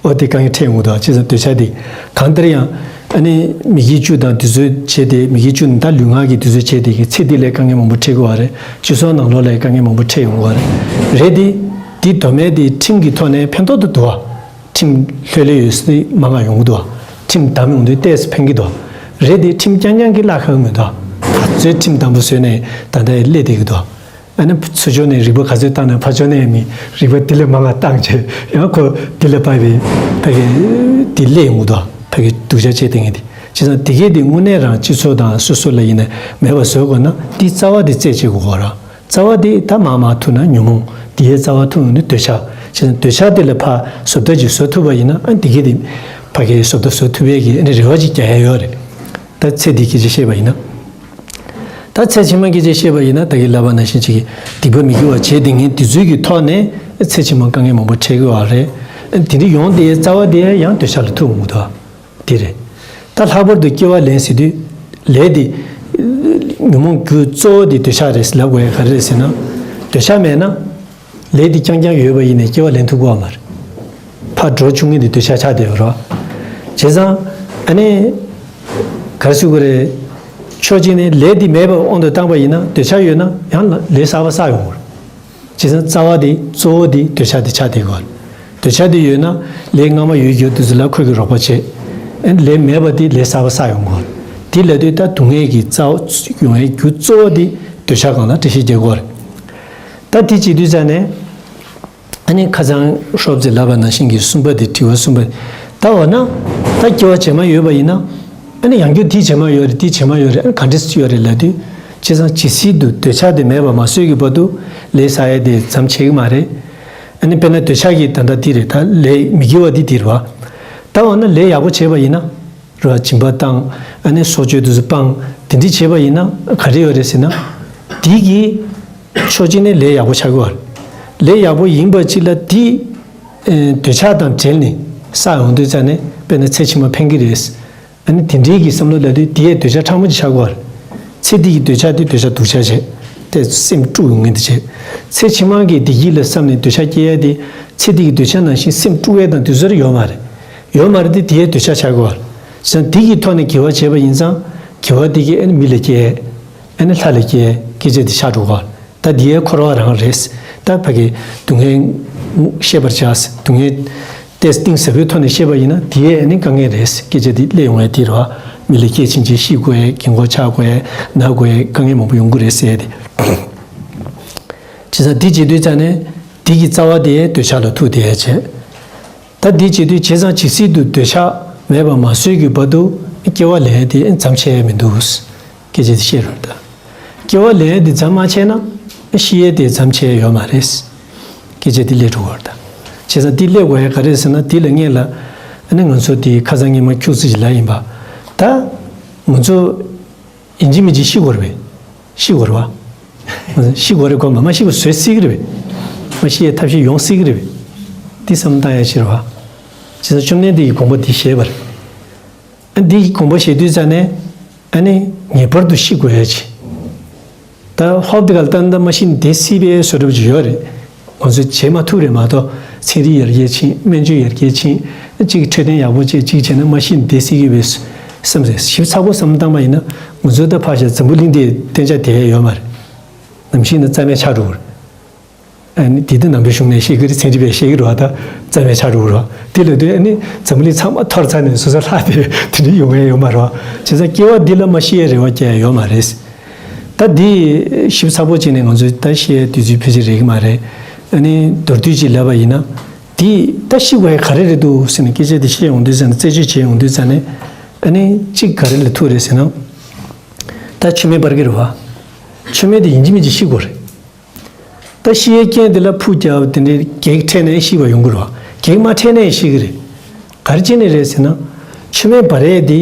ཨོ་དེ་དཀའ་ངལ་འཕྲད་ཡོང་གི་འདུག་བྱས་ཙང་འདོད་ཆགས་དེ། གང་ལྟར་ཡང་། ཨ་ནི་མི་དགེ་བཅུ་དང་དེ་ཚོ་བྱས་ཏེ། མི་དགེ་བཅུ་ནི་ད་ལུས་ངག་གི་དེ་ཚོ་བྱས་ཏེ་གི་ཚེ་འདི་ལ་དཀའ་ངལ་མང་པོ་འཕྲད་ཀྱི་ཡོད་རེད། སྤྱི་ཚོགས་ནང་ལོགས་ལ་དཀའ་ངལ་མང་པོ་འཕྲད་ཡོང་གི་ཡོད་རེད། རེད་དེ། དེ་དོ་མེད་དེ་ཁྲིམས་ཀྱི་ཐོག་ནས་ཕན་ཐོགས་དུ་འདུག་བ། ཁྲིམས་ལྷོད་ལྷོད་ཡོད་ས་མང་ང་ཡོང་གི་འདུག་བ། ཁྲིམས་བསྡམས་ཡོང་དུས་ཏོག་ཙམ་ཕན་གྱི་འདུག་བ། རེད་དེ་ཁྲིམས་རྐྱང་རྐྱང་གིས་བརླག་ཁག་གི་མི་འདུག་བ། ག་ཚོད་ཁྲིམས་དམ་པོ་བཟོས་ནའི་ད་ལྟ་ཡང་སླེབས་བསྡད་ཀྱི་འདུག་བ། ཨ་ནི་ཚུར་ཕྱོགས་ནས་རིག་པ་ག་ཚོད་བཏང་ན་ཕར་ཕྱོགས་ནས་མི་རིག་པ་དེ་ལས་མང་ང་བཏང་བྱས། ཡང་ཁོ་དེ་ལས་ཕར་བའི་ཕ་གི་དེ་སླེབས་ཡོང་གི་འདུག་བ། ཕ་གི་སྡུག་ཅག་བྱས་བསྡད་མཁན་དེ། བྱས་ཙང་དེ་གས་དེ་དངོས་གནས་རང་སྤྱི་ཚོགས་དང་སོ་སོ་ལ་ཡིན་ན་མེད་པ་བཟོ་དགོས་ན། དེ་རྩ་བ་དེ་རྩད་བཅད་དགོས་ར། རྩ་བ་དེ་ད་མར་མར་ཐུག་ན་ཉོན་མོངས། དེའི་རྩ་བ་ཐུག་ཡོང་དུས་འདོད་ཆགས། བྱས་ཙང་འདོད་ཆགས་དེ་ལ་ཕར་བཟོ་ལྟ་ཅིག་བཟོ་ཐུབ་པ་ཡིན་ན། ཨ་དེ་གས་དེ་ཕ་གི་བཟོ་ལྟ་བཟོ་ཐུབ་ཡས་ཀྱི་ཨ་ནི་རེ་བ་ཅིག་རྒྱག་ཡ་ཡོད་རེད། ད་ཚེ་འདིའི་སྐད་ཆ་བཤད་པ་ཡིན་ན། ད་ཚེ་ཕྱི་མའི་སྐད་ཆ་བཤད་པ་ཡིན་ན། ད་གིན་ལབ་པ་ནང་བཞིན་ཅིག་གིས་སྡིག་པ་མི་དགེ་བ་བྱས་བསྡད་མཁན་དེ་ཚོའི་གི་ཐོག་ནས་ཚེ་ཕྱི་མ་དཀའ་ངལ་མང་པོ་འཕྲད་ཀྱི་ཡོད་རེད། དེ་འདྲ་ཡོང་དེའི་རྩ་བ་དེ་ཡང་འདོད་ཆགས་ལ་ཐུག་འོང་གི་འདུག་བ། དེ་རེད། ད་ལྷག་པར་དུ་སྐྱེ་བ་ལེན་ཟེར་དུས། ལས་དེ་ ཉོན་མོངས་རྒྱུ་གཙོ་བོ་དེ་འདོད་ཆགས་རེད་ལབ་དགོས་ཡ་ག་རེ་རེད་ཟེར་ན། འདོད་ཆགས་མེད་ན། ལས་དེ་རྐྱང་རྐྱང་ཡོད་པ་ཡིན་ནའི་སྐྱེ་བ་ལེན་ཐུབ་ཀྱི་ཡོད་མ་རེད། ཕར་འགྲོ་བཅུག་མཁན་དེ་འདོད་ཆགས་ཆགས་བསྡད་ཡོད་རེད། བྱས་ཙང་ཨ་ནི། ག་རེ་ཟེར་དགོས་རེད། ཕྱོགས་གཅིག་ནས་ལས་དེ་མེད་པའི་དབང་དུ་བཏང་པ་ཡིན་ན། འདོད་ཆགས་ཡོད་ན་ཡང་ལས་གསར་པ་བསགས་ཡོང་གི་རེད། བྱས་ཙང་རྩ་བ་དེ་གཙོ་བོ་དེ་འདོད་ཆགས་དེ་ཆགས་བསྡད་ཡོད་རེད། འདོད་ཆགས་དེ་ཡོད་ན་ལས་སྔ་མ་ཡོད་རྒྱུ་དེ་ཚོ་ལ་ཁོ་གིས་རོགས་པ་བྱེད། ཨ་ནི་ལས་མེད་པ་དེ་ལས་གསར་པ་བསགས་ཡོང་གི་རེད། དེ་ལབ་དུས་ད་སྡུག་བསྔལ་གྱི་རྩ་བ་ཡོང་ཡའི་རྒྱུ་གཙོ་བོ་དེ་འདོད་ཆགས་སྒང་ལ་འགྲེལ་བཤད་རྒྱག་གི་ཡོད་རེད། ད་དེ་བྱེད་དུས་ཙང་ནས། ཨ་ནི་ཁ་སང་ཧྲོབ་ཙེ་ལབ་པ་ནང་བཞིན་གྱི་གསུམ་པ་དེ། དྲི་བ་གསུམ་པ། ད་འོ་ན། ད་སྐྱེ་བ་རྗེས་མ་ཡོད་པ་ཡིན་ན། ཨ་ནི་ཡང་བསྐྱར་དེ་རྗེས་མ་ཡོད་རེད། དེ་རྗེས་མ་ཡོད་རེད། ཨ་ནི་ག་འདྲས་ཡོད་རེད་ལབ་དུས། བྱས་ཙང་ཇི་སྲིད་དུ་འདོད་ཆགས་དེ་མེད་པ་མ་བཟོད་ཀྱི་བར་དུ་ལས་བསགས་ཡ་དེ་མཚམས་ཆད་ཀྱི་མ་རེད། ཨ་ནི་དཔེར་ན་འདོད་ཆགས་ཀྱི་ད་ལྟ་དེ་རེད། ད་ལས་མི་དགེ་བ་དེ་དེ་རེད་བ། ད་འོ་ན་ལས་ཡག་པོ་བྱས་པ་ཡིན་ན། རེད་བ། སྦྱིན་པ་བཏང་། ཨ་ནི་སྲོག་གཅོད་དེ་ཚོ་སྤང་། དེ་འདྲས་བྱས་པ་ཡིན་ན་ག་རེ་ཡོད་རེད་ཟེར་ན། དེ་གི་ཕྱོགས་གཅིག་ནས་ལས་ཡག་པོ་ཆགས་ཀྱི་ཡོད་རེད། ལས་ཡག་པོ་ཡིན་པ་གཅིག་ལ་དེ། ཨེ། འདོད་ཆགས་དང་བྲལ་ནས་བསགས་ཡོང་དུས་ཙང་ནས་དཔེར་ན་ཚེ་ཕྱི་མ་ཕན་གྱི་རེད། ཨ་ནི་དེ་འདྲའི་གི་བསམ་བློ་ལབ་དུས་དེ་ཡས་འདོད་ཆགས་ཕྲ་མོ་ཅིག་ཆགས་ཀྱི་ཡོད་རེད། ཚེ་འདི་གི་འདོད་ཆགས་དེ་འདོད་ཆགས་སྡུག་ཆགས་བྱས། དེ་སེམས་དཀྲུགས་ཡོང་མཁན་དེ་བྱས། ཚེ་ཕྱི་མ་གི་བདེ་སྐྱིད་ལ་བསམ་ནས་འདོད་ཆགས་སྐྱེ་ཡ་དེ། ཚེ་འདི་གི་འདོད་ཆགས་ནང་བཞིན་སེམས་དཀྲུགས་ཡ་དང་དེ་ཚོ་ར་ཡོད་མ་རེད། ཡོད་མ་རེད་དེ། དེ་ཡས་འདོད་ཆགས་ཆགས་ཀྱི་ཡོད་རེད། བྱས་ཙང་དེ་གི་ཐོག་ནས་དགེ་བ་བྱས་པ་ཡིན་ཙང་། དགེ་བ་དེ་གིས་ཨ་ནི་མི་ལ་སྐྱེ། ཨ་ནི་ལྷ་ལ་སྐྱེ། སྐྱེ་མཆེད་དེ་ཆགས་འགྲོ་གི་ཡོད་རེད། ད་འདི་ཡས་འཁོར་བ་རང་རེད། ད་ཕ་གི་སྡུག་བསྔལ་ཤེས་པར་བྱ། སྡུག་བསྔལ་དེ་གཏིང་ཟབ་པོའི་ཐོག་ནས་ཤེས་པ་ཡིན་ན་དེ་ཡས་ནི་དཀའ་ངལ་རེད། སྐད་ཆ་དེ་སླེབས་ཡོང་ཡས་དེ་རེད་བ། མི་ལ་སྐྱེས་ཕྱིན་ཆད་ཤི་དགོས་ཡས། རྒན་གོག་ཆགས་དགོས་ཡས། ན་དགོས་ཡས། དཀའ་ངལ་མང་པོ་ཡོང་གི་རེད་ཟེར་ཡས་དེ། བྱས་ཙང་དེ་བྱེད་དུས་ཙང་ནས་དེ་གི་རྩ་བ་དེ་འདོད་ཆགས་ལ་ཐུག་བསྡད་ཡས་བྱས། ད་དེ་བྱེད་དུས་བྱས་ཙང་ཇི་སྲིད་དུ་འདོད་ཆགས་མེད་པ་མ་བཟོད་ཀྱི་བར་དུ་སྐྱེ་བ་ལེན་ཡས་དེ་མཚམས་ཆད་ཡས་མི་འདུག། སྐད་ཆ་དེ་བཤད་རོགས་ད། སྐྱེ་བ་ལེན་ཡས་དེ་མཚམས་མ་ཆད་ན་ཤི་ཡས་དེ་མཚམས་ཆད་ཡས་ཡོད་མ་རེད། སྐད་ཆ་དེ་སླེབས་འགྲོ་གི་ཡོད་རེད་ད། བྱས་ཙང་དེ་སླེབས་དགོས་ཡས་ག་རེ་རེད་ཟེར་ན། དེ་ལ་སྔོན་ལ་ཨ་ནི་ང་ཚོ་དེ་ཁ་སང་ཉི་མ་ཁྱུག་ཙམ་ཞིག་ལབ་ཡིན་པ། ད་ང་ཚོ་ཡིན་གཅིག་མིན་གཅིག་ཤི་དགོས་རེད་པས། ཤི་དགོས་རེད་པ། ཤི་དགོས་རེད་དགོས་མ། མ་ཤི་བ་བཟོད་སྲིད་ཀྱི་རེད་པས། མ་ཤི་ཡས་ཐབས་ཤེས་ཡོང་སྲིད་ཀྱི་རེད་པས། དེ་བསམ་བློ་བཏང་ཡས་ཅིག་རེད་པ། བྱས་ཙང་བཅོམ་ལྡན་འདས་ཀྱིས་དགོངས་པ་འདི་བཞེས་པ་རེད། ཨ། འདི་དགོངས་པ་བཞེས་དུས་ཙང་ནས། ཨ་ནི་ངེས་པར་དུ་ཤི་དགོས་ཡ་ཅིག། ད་ཧོབ་དེ་ག་ལ་ལྟ་ན་ད་མ་ཤི་ན་བསྡད་སྲིད་པའི་བཟོ་འདྲ་པོ་ཅིག་ཡོད་རེད། ང་ཚོས་བྱེད་མ་ཐུབ་རེད་མ་གཏོགས། ཚན་རིག་ཡར་རྒྱས་ཕྱིན། སྨན་བཅོས་ཡར་རྒྱས་ཕྱིན། གཅིག་འཕྲོད་བསྟེན་ཡག་པོ་བྱས། གཅིག་བྱས་ན་མ་ཤི་ན་བསྡད་སྲིད་ཀྱི་རེད་བསམ་ཟེར། ཞིབ་ཚགས་པོ་བསམ་བློ་བཏང་པ་ཡིན་ན། ང་ཚོ་ད་ཕར་བཞག་འཛམ་བུ་གླིང་འདིར་གཏན་འཇགས་བསྡད་ཡ་ཡོད་མ་རེད། ནམ་ཤི་ན་རྩ་མེད་ཆགས་འགྲོ་གི་རེད། ཨ་ནི་དེ་དུས་ནང་པའི་གཞུང་ནས་བཤད་ཀྱི་རེད། ཚན་རིག་པས་བཤད་ཀྱི་རེད་པ། ད་རྩ་མེད་ཆགས་འགྲོ་གི་རེད་པ། དེ་ལབ་དུས་ཨ་ནི་འཛམ་བུ་གླིང་ཚང་མ་འཐོར་ཚར་ནས་སོ་སོ་ལྷག་བསྡད་དེ་འདྲ་ཡོང་ཡ་ཡོད་མ་རེད་པ། བྱས་ཙང་སྐྱེ་བ་འདི་ལ་མ་ཤི་ཡའི་རེ་བ་བརྒྱབ་ཡ་ཡོད་མ་རེད། ད་འདི་ཞིབ་ཚགས་པོ་བྱས་ནས་ང་ཚོས་ད་བཤད་ཡའི་དུས་ཚོད་ཕལ་ཆེར་རག་གི་མ་རེད། ཨ་ནི་མདོར་བསྡུས་ཅིག་ལབ་པ་ཡིན་ན། འདི་ད་ཤི་དགོས་ཡ་ག་རེ་རེད་འདུག་ཟེར་ནས་སྐད་ཆ་འདི་བཤད་ཡོང་དུས་ཙང་ནས། རྩད་གཅོད་བྱེད་ཡོང་དུས་ཙང་ནས། ཨ་ནི་གཅིག་ག་རེ་ལ་ཐུག་རེད་ཟེར་ན། ད་མཆི་མའི་བར་གྱི་རེད་པ། མཆི་མ་དེ་ཡིན་གཅིག་མིན་གཅིག་ཤི་དགོས་རེད། ད་ཤི་ཡའི་རྐྱེན་དེ་ལ་ཕུགས་རྒྱབ་དེ་འདྲའི་གེགས་འཕྲད་ནའི་ཤི་བ་ཡོང་གི་རེད་པ། གེགས་མ་འཕྲད་ནའི་ཤི་གི་རེད། ག་རེ་བྱས་ནས་རེད་ཟེར་ན། མཆི་མའི་འབར་ཡས་དེ་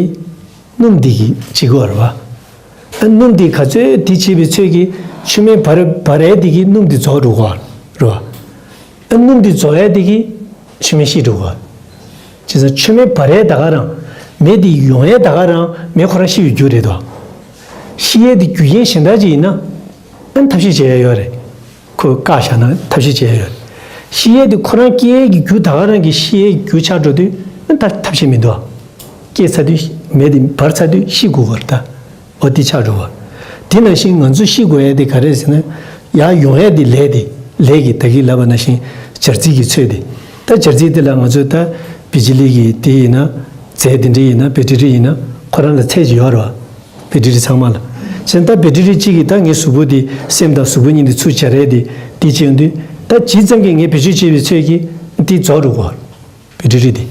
སྣུམ་དེ་གིས་བྱེད་ཀྱི་ཡོད་རེད་པ། ཨ། སྣུམ་དེ་ག་ཚོད་དེ་བྱེད་པའི་ཚོད་ཀྱིས་མཆི་མའི་འབར་འབར་ཡས་དེ་གིས་སྣུམ་དེ་རྫོགས་འགྲོ་གི་རེད་པ། ཨ། སྣུམ་དེ་རྫོགས་ཡས་དེ་གིས་མཆི་མ་ཤི་འགྲོ་གི་རེད་པ། བྱས་ཙང་མཆི་མའི་འབར་ཡས་ད་ག་རང་། མེ་དེ་ཡོང་ཡས་ད་ག་རང་མེ་ཁོ་རང་ཤི་བའི་རྒྱུ་རེད་དོ། ཤི་ཡས་དེ་རྒྱུ་རྐྱེན་གཞན་དག་ཅིག་ཡིན་ན། ཨ་ནི་ཐབས་ཤེས་བྱེད་ཡ་ཡོད་རེད། ཁོ་བཀག་བཞག་ན་ཐབས་ཤེས་བྱེད་ཡ་ཡོད་རེད། ཤི་ཡས་དེ་ཁོ་རང་སྐྱེ་ཡས་ཀྱི་རྒྱུ་ད་ག་རང་གི་ཤི་ཡས་ཀྱི་རྒྱུ་ཆགས་འགྲོ་དུས། ཨ་ནི་ད་ཐབས་ཤེས་མི་འདུག། སྐྱེས་ཚར་དུས་མེ་དེ་འབར་ཚར་དུས་ཤི་དགོས་པ་རེད་ད། འོ་དེ་ཆགས་འགྲོ་བ། དེ་ནང་བཞིན་ང་ཚོ་ཤི་དགོས་ཡ་དེ་ག་རེ་ཟེར་ན། ཡར་ཡོང་ཡ་དེ་ལས་དེ། ལས་ཀྱི་ད་གིན་ལབ་པ་ནང་བཞིན་སྦྱར་རྩི་གི་ཚོད་དེ། ད་སྦྱར་རྩི་དེ་ལ་ང་ཚོས་ད་བི་ཇི་ལི་གི་དེ་ཡིན་ན། རྫས་དེ་འདྲ་ཡིན་ན། བེ་ཏྲི་རི་ཡིན་ན། ཁོ་རང་ལ་ཚད་ཅིག་ཡོད་རེད་པ། བེ་ཏྲི་རི་ཚང་མ་ལ། བྱས་ཙང་ད་བེ་ཏྲི་རི་གཅིག་གིས་ད་ངའི་གཟུགས་པོ་དེ། སེམས་དང་གཟུགས་པོ་གཉིས་དེ་ཚུར་སྦྱར་ཡ་དེ། དེ་བྱེད་ཡོང་དུས། ད་ཇི་ཙམ་གྱིས་ངས་བེད་སྤྱོད་བྱས་པའི་ཚོད་ཀྱིས་དེ་རྫོགས་འགྲོ་གི་རེད། བེ་ཏྲི་རི་དེ།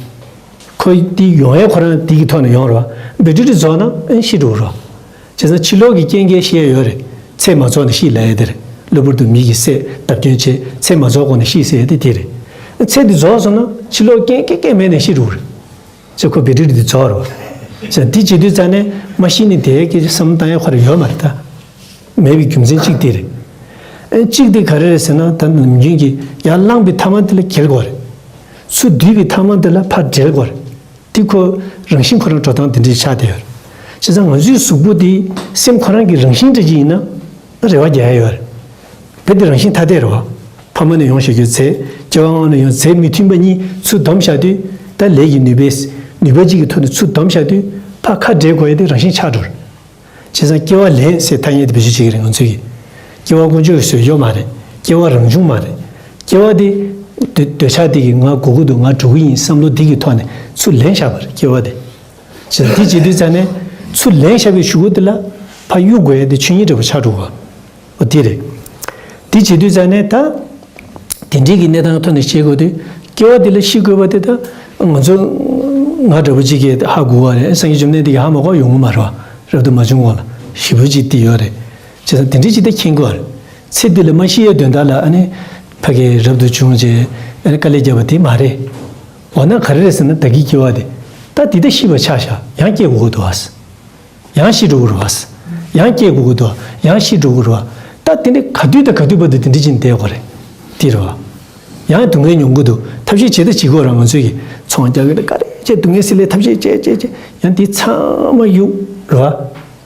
ཁོ་དེ་ཡོང་ཡས་ཁོ་རང་དེ་གི་ཐོག་ནས་ཡོང་རེད་པ། བེ་ཏྲི་རི་རྫོགས་ན་ཨ་ནི་ཤི་འགྲོ་གི་རེད་པ། བྱས་ཙང་ཕྱི་ལོགས་ཀྱི་རྐྱེན་གྱིས་ཤི་ཡས་ཡོད་རེད། ཚད་མ་རྫོགས་ནས་ཤི་ལབ་ཡས་དེ་རེད། གློ་བུར་དུ་མི་གིས་བསད་བརྡབ་སྐྱོན་བྱས། ཚད་མ་རྫོགས་གོང་ནས་ཤི་ཟེར་ཡས་དེ་དེ་རེད། ཚད་དེ་རྫོགས་སོང་ན་ཕྱི་ལོགས་རྐྱེན་གང་ཡང་མེད་ནས་ཤི་འགྲོ་གི་རེད། བྱས་ཙང་ཁོ་བེ་ཏྲི་རི་དེ་རྫོགས་རེད་པ། བྱས་ཙང་དེ་བྱེད་དུས་ཙང་ནས་མ་ཤི་ནས་བསྡད་ཡས་སྐད་ཆ་བསམ་བློ་བཏང་ཡས་ཁོ་རང་ཡོད་མ་རེད་ད། མེད་པའི་རྒྱུ་མཚན་གཅིག་དེ་རེད། ཨ། གཅིག་དེ་ག་རེ་རེད་ཟེར་ན། ད་ནམ་རྒྱུན་གྱི་ཡར་བླངས་པའི་ཐ་མ་དེ་ལ་འགེལ་དགོས་རེད། ཚུར་བསྡུས་པའི་ཐ་མ་དེ་ལ་ཕར་འབྲེལ་དགོས་རེད། དེ་ཁོ་རང་བཞིན་ཁོ་རང་འགྲོ་སྟངས་དེ་འདྲ་ཆགས་བསྡད་ཡོད་རེད། བྱས་ཙང་ང་ཚོའི་གཟུགས་པོ་འདི་སེམས་ཁོ་རང་གི་རང་བཞིན་འདྲ་ཅིག་ཡིན་ན་རེ་བ་རྒྱག་ཡ་ཡོད་རེད། བོད་འདི་རང་བཞིན་ཐ་དད་རེད་བ། ཕ་མ་ནས་ཡོང་བཞག་རྒྱུ་རྫས། སྐྱེ་བ་སྔོན་ནས་ཡོང་རྫས་མི་མཐུན་པ་གཉིས་ཚུར་བསྡོམས་བཞག་དུས། ད་ལས་ཀྱི་ནུས་པས་ནུས་པ་གཅིག་གི་ཐོག་ནས་ཚུར་བསྡོམས་བཞག་དུས། ཕར་ཁ་འབྲལ་དགོས་ཡ་དེ་རང་བཞིན་ཆགས་འགྲོ་རེད། བྱས་ཙང་སྐྱེ་བ་ལེན་ཟེར་ཐ་སྙད་དེ་བེད་སྤྱོད་བྱེད་ཀྱི་རེད་ང་ཚོས་ཀྱི། སྐྱེ་བ་དཀོན་མཆོག་གིས་བཟོས་ཡོད་མ་རེད། སྐྱེ་བ་རང་བྱུང་མ་རེད། སྐྱེ་བ་དེ་འདོད་འདོད་ཆགས་དེ་གིས་ང་དགོས་ཀྱི་འདུག་ང་འགྲོ་གི་ཡིན་བསམ་བློ་དེ་གི་ཐོག་ནས་ཚུར་ལེན་བཞག་པ་རེད་སྐྱེ་བ་དེ། བྱས་ཙང་དེ་བྱེད་དུས་ཙ་ནས་ཚུར་ལེན་བཞག་པའི་གཞུག་གུ་དེ་ལ་ཕར་གཡུག་དགོས་ཡ་དེ་ཆོས་ཉིད་འདྲ་པོ་ཆགས་འགྲོ་གི། འོ་དེ་རེད། དེ་བྱེད་དུས་ཙ་ནས་ད། དེ་འདྲའི་གི་གནས་སྟངས་ཐོག་ནས་བཤད་དགོས་དུས། སྐྱེ་བ་འདི་ལ་ཤི་དགོས་པ་དེ་ད། ང་ཚོ། ང་འདྲ་པོ་ཅིག་གིས་ཧ་གོ་བ་རེད། སངས་རྒྱས་བཅོམ་ལྡན་འདས་ཀྱིས་ཧ་མ་གོ་ཡོང་གི་མ་རེད་བ། རབ་ཏུ་མ་བྱུང་བ་ལ་ཞེ་པོ་ཅིག་དེ་ཡོད་རེད། བྱས་ཙང་དེ་འདྲའི་ཅིག་ད་མཁྱེན་དགོས་རེད། ཚེ་འདི་ལ་མ་ཤི་ཡའི་དོན་དག་ལ་ཨ་ནི། ཕ་གི་རབ་ཏུ་བྱུང་རྗེས་ཨ་ནི་དཀའ་ལས་བརྒྱབ་པ་དེ་མ་རེད། འོ་ན་ག་རེ་རེད་ཟེར་ན་ད་གི་སྐྱེ་བ་དེ། ད་འདི་ད་ཤི་བ་ཆགས་བཞག་ཡང་སྐྱེ་དགོས་ཀྱི་འདུག་ཨ། ཡང་ཤི་འགྲོ་གི་རེད་བ། ཡང་སྐྱེ་དགོས་ཀྱི་འདུག་ཡང་ཤི་འགྲོ་གི་རེད་བ། ད་དེ་འདྲ་ག་དུས་དང་ག་དུས་བར་དུ་དེ་འདྲ་ཅིག་བསྡད་དགོས་རེད། དེ་རེད་བ། ཡང་སྡུག་བསྔལ་མྱོང་གི་འདུག་ཐབས་ཤེས་བྱེད་ད་བྱེད་དགོས་རེད་ང་ཚོས་ཀྱི། ཚོང་རྒྱག་གི་རེད་ག་རེ་བྱེད་སྡུག་བསྔལ་སེལ་ལས་ཐབས་ཤེས་བྱས་བྱས་བྱས་ཡང་དེ་ཚང་མ་གཡུག་རེད་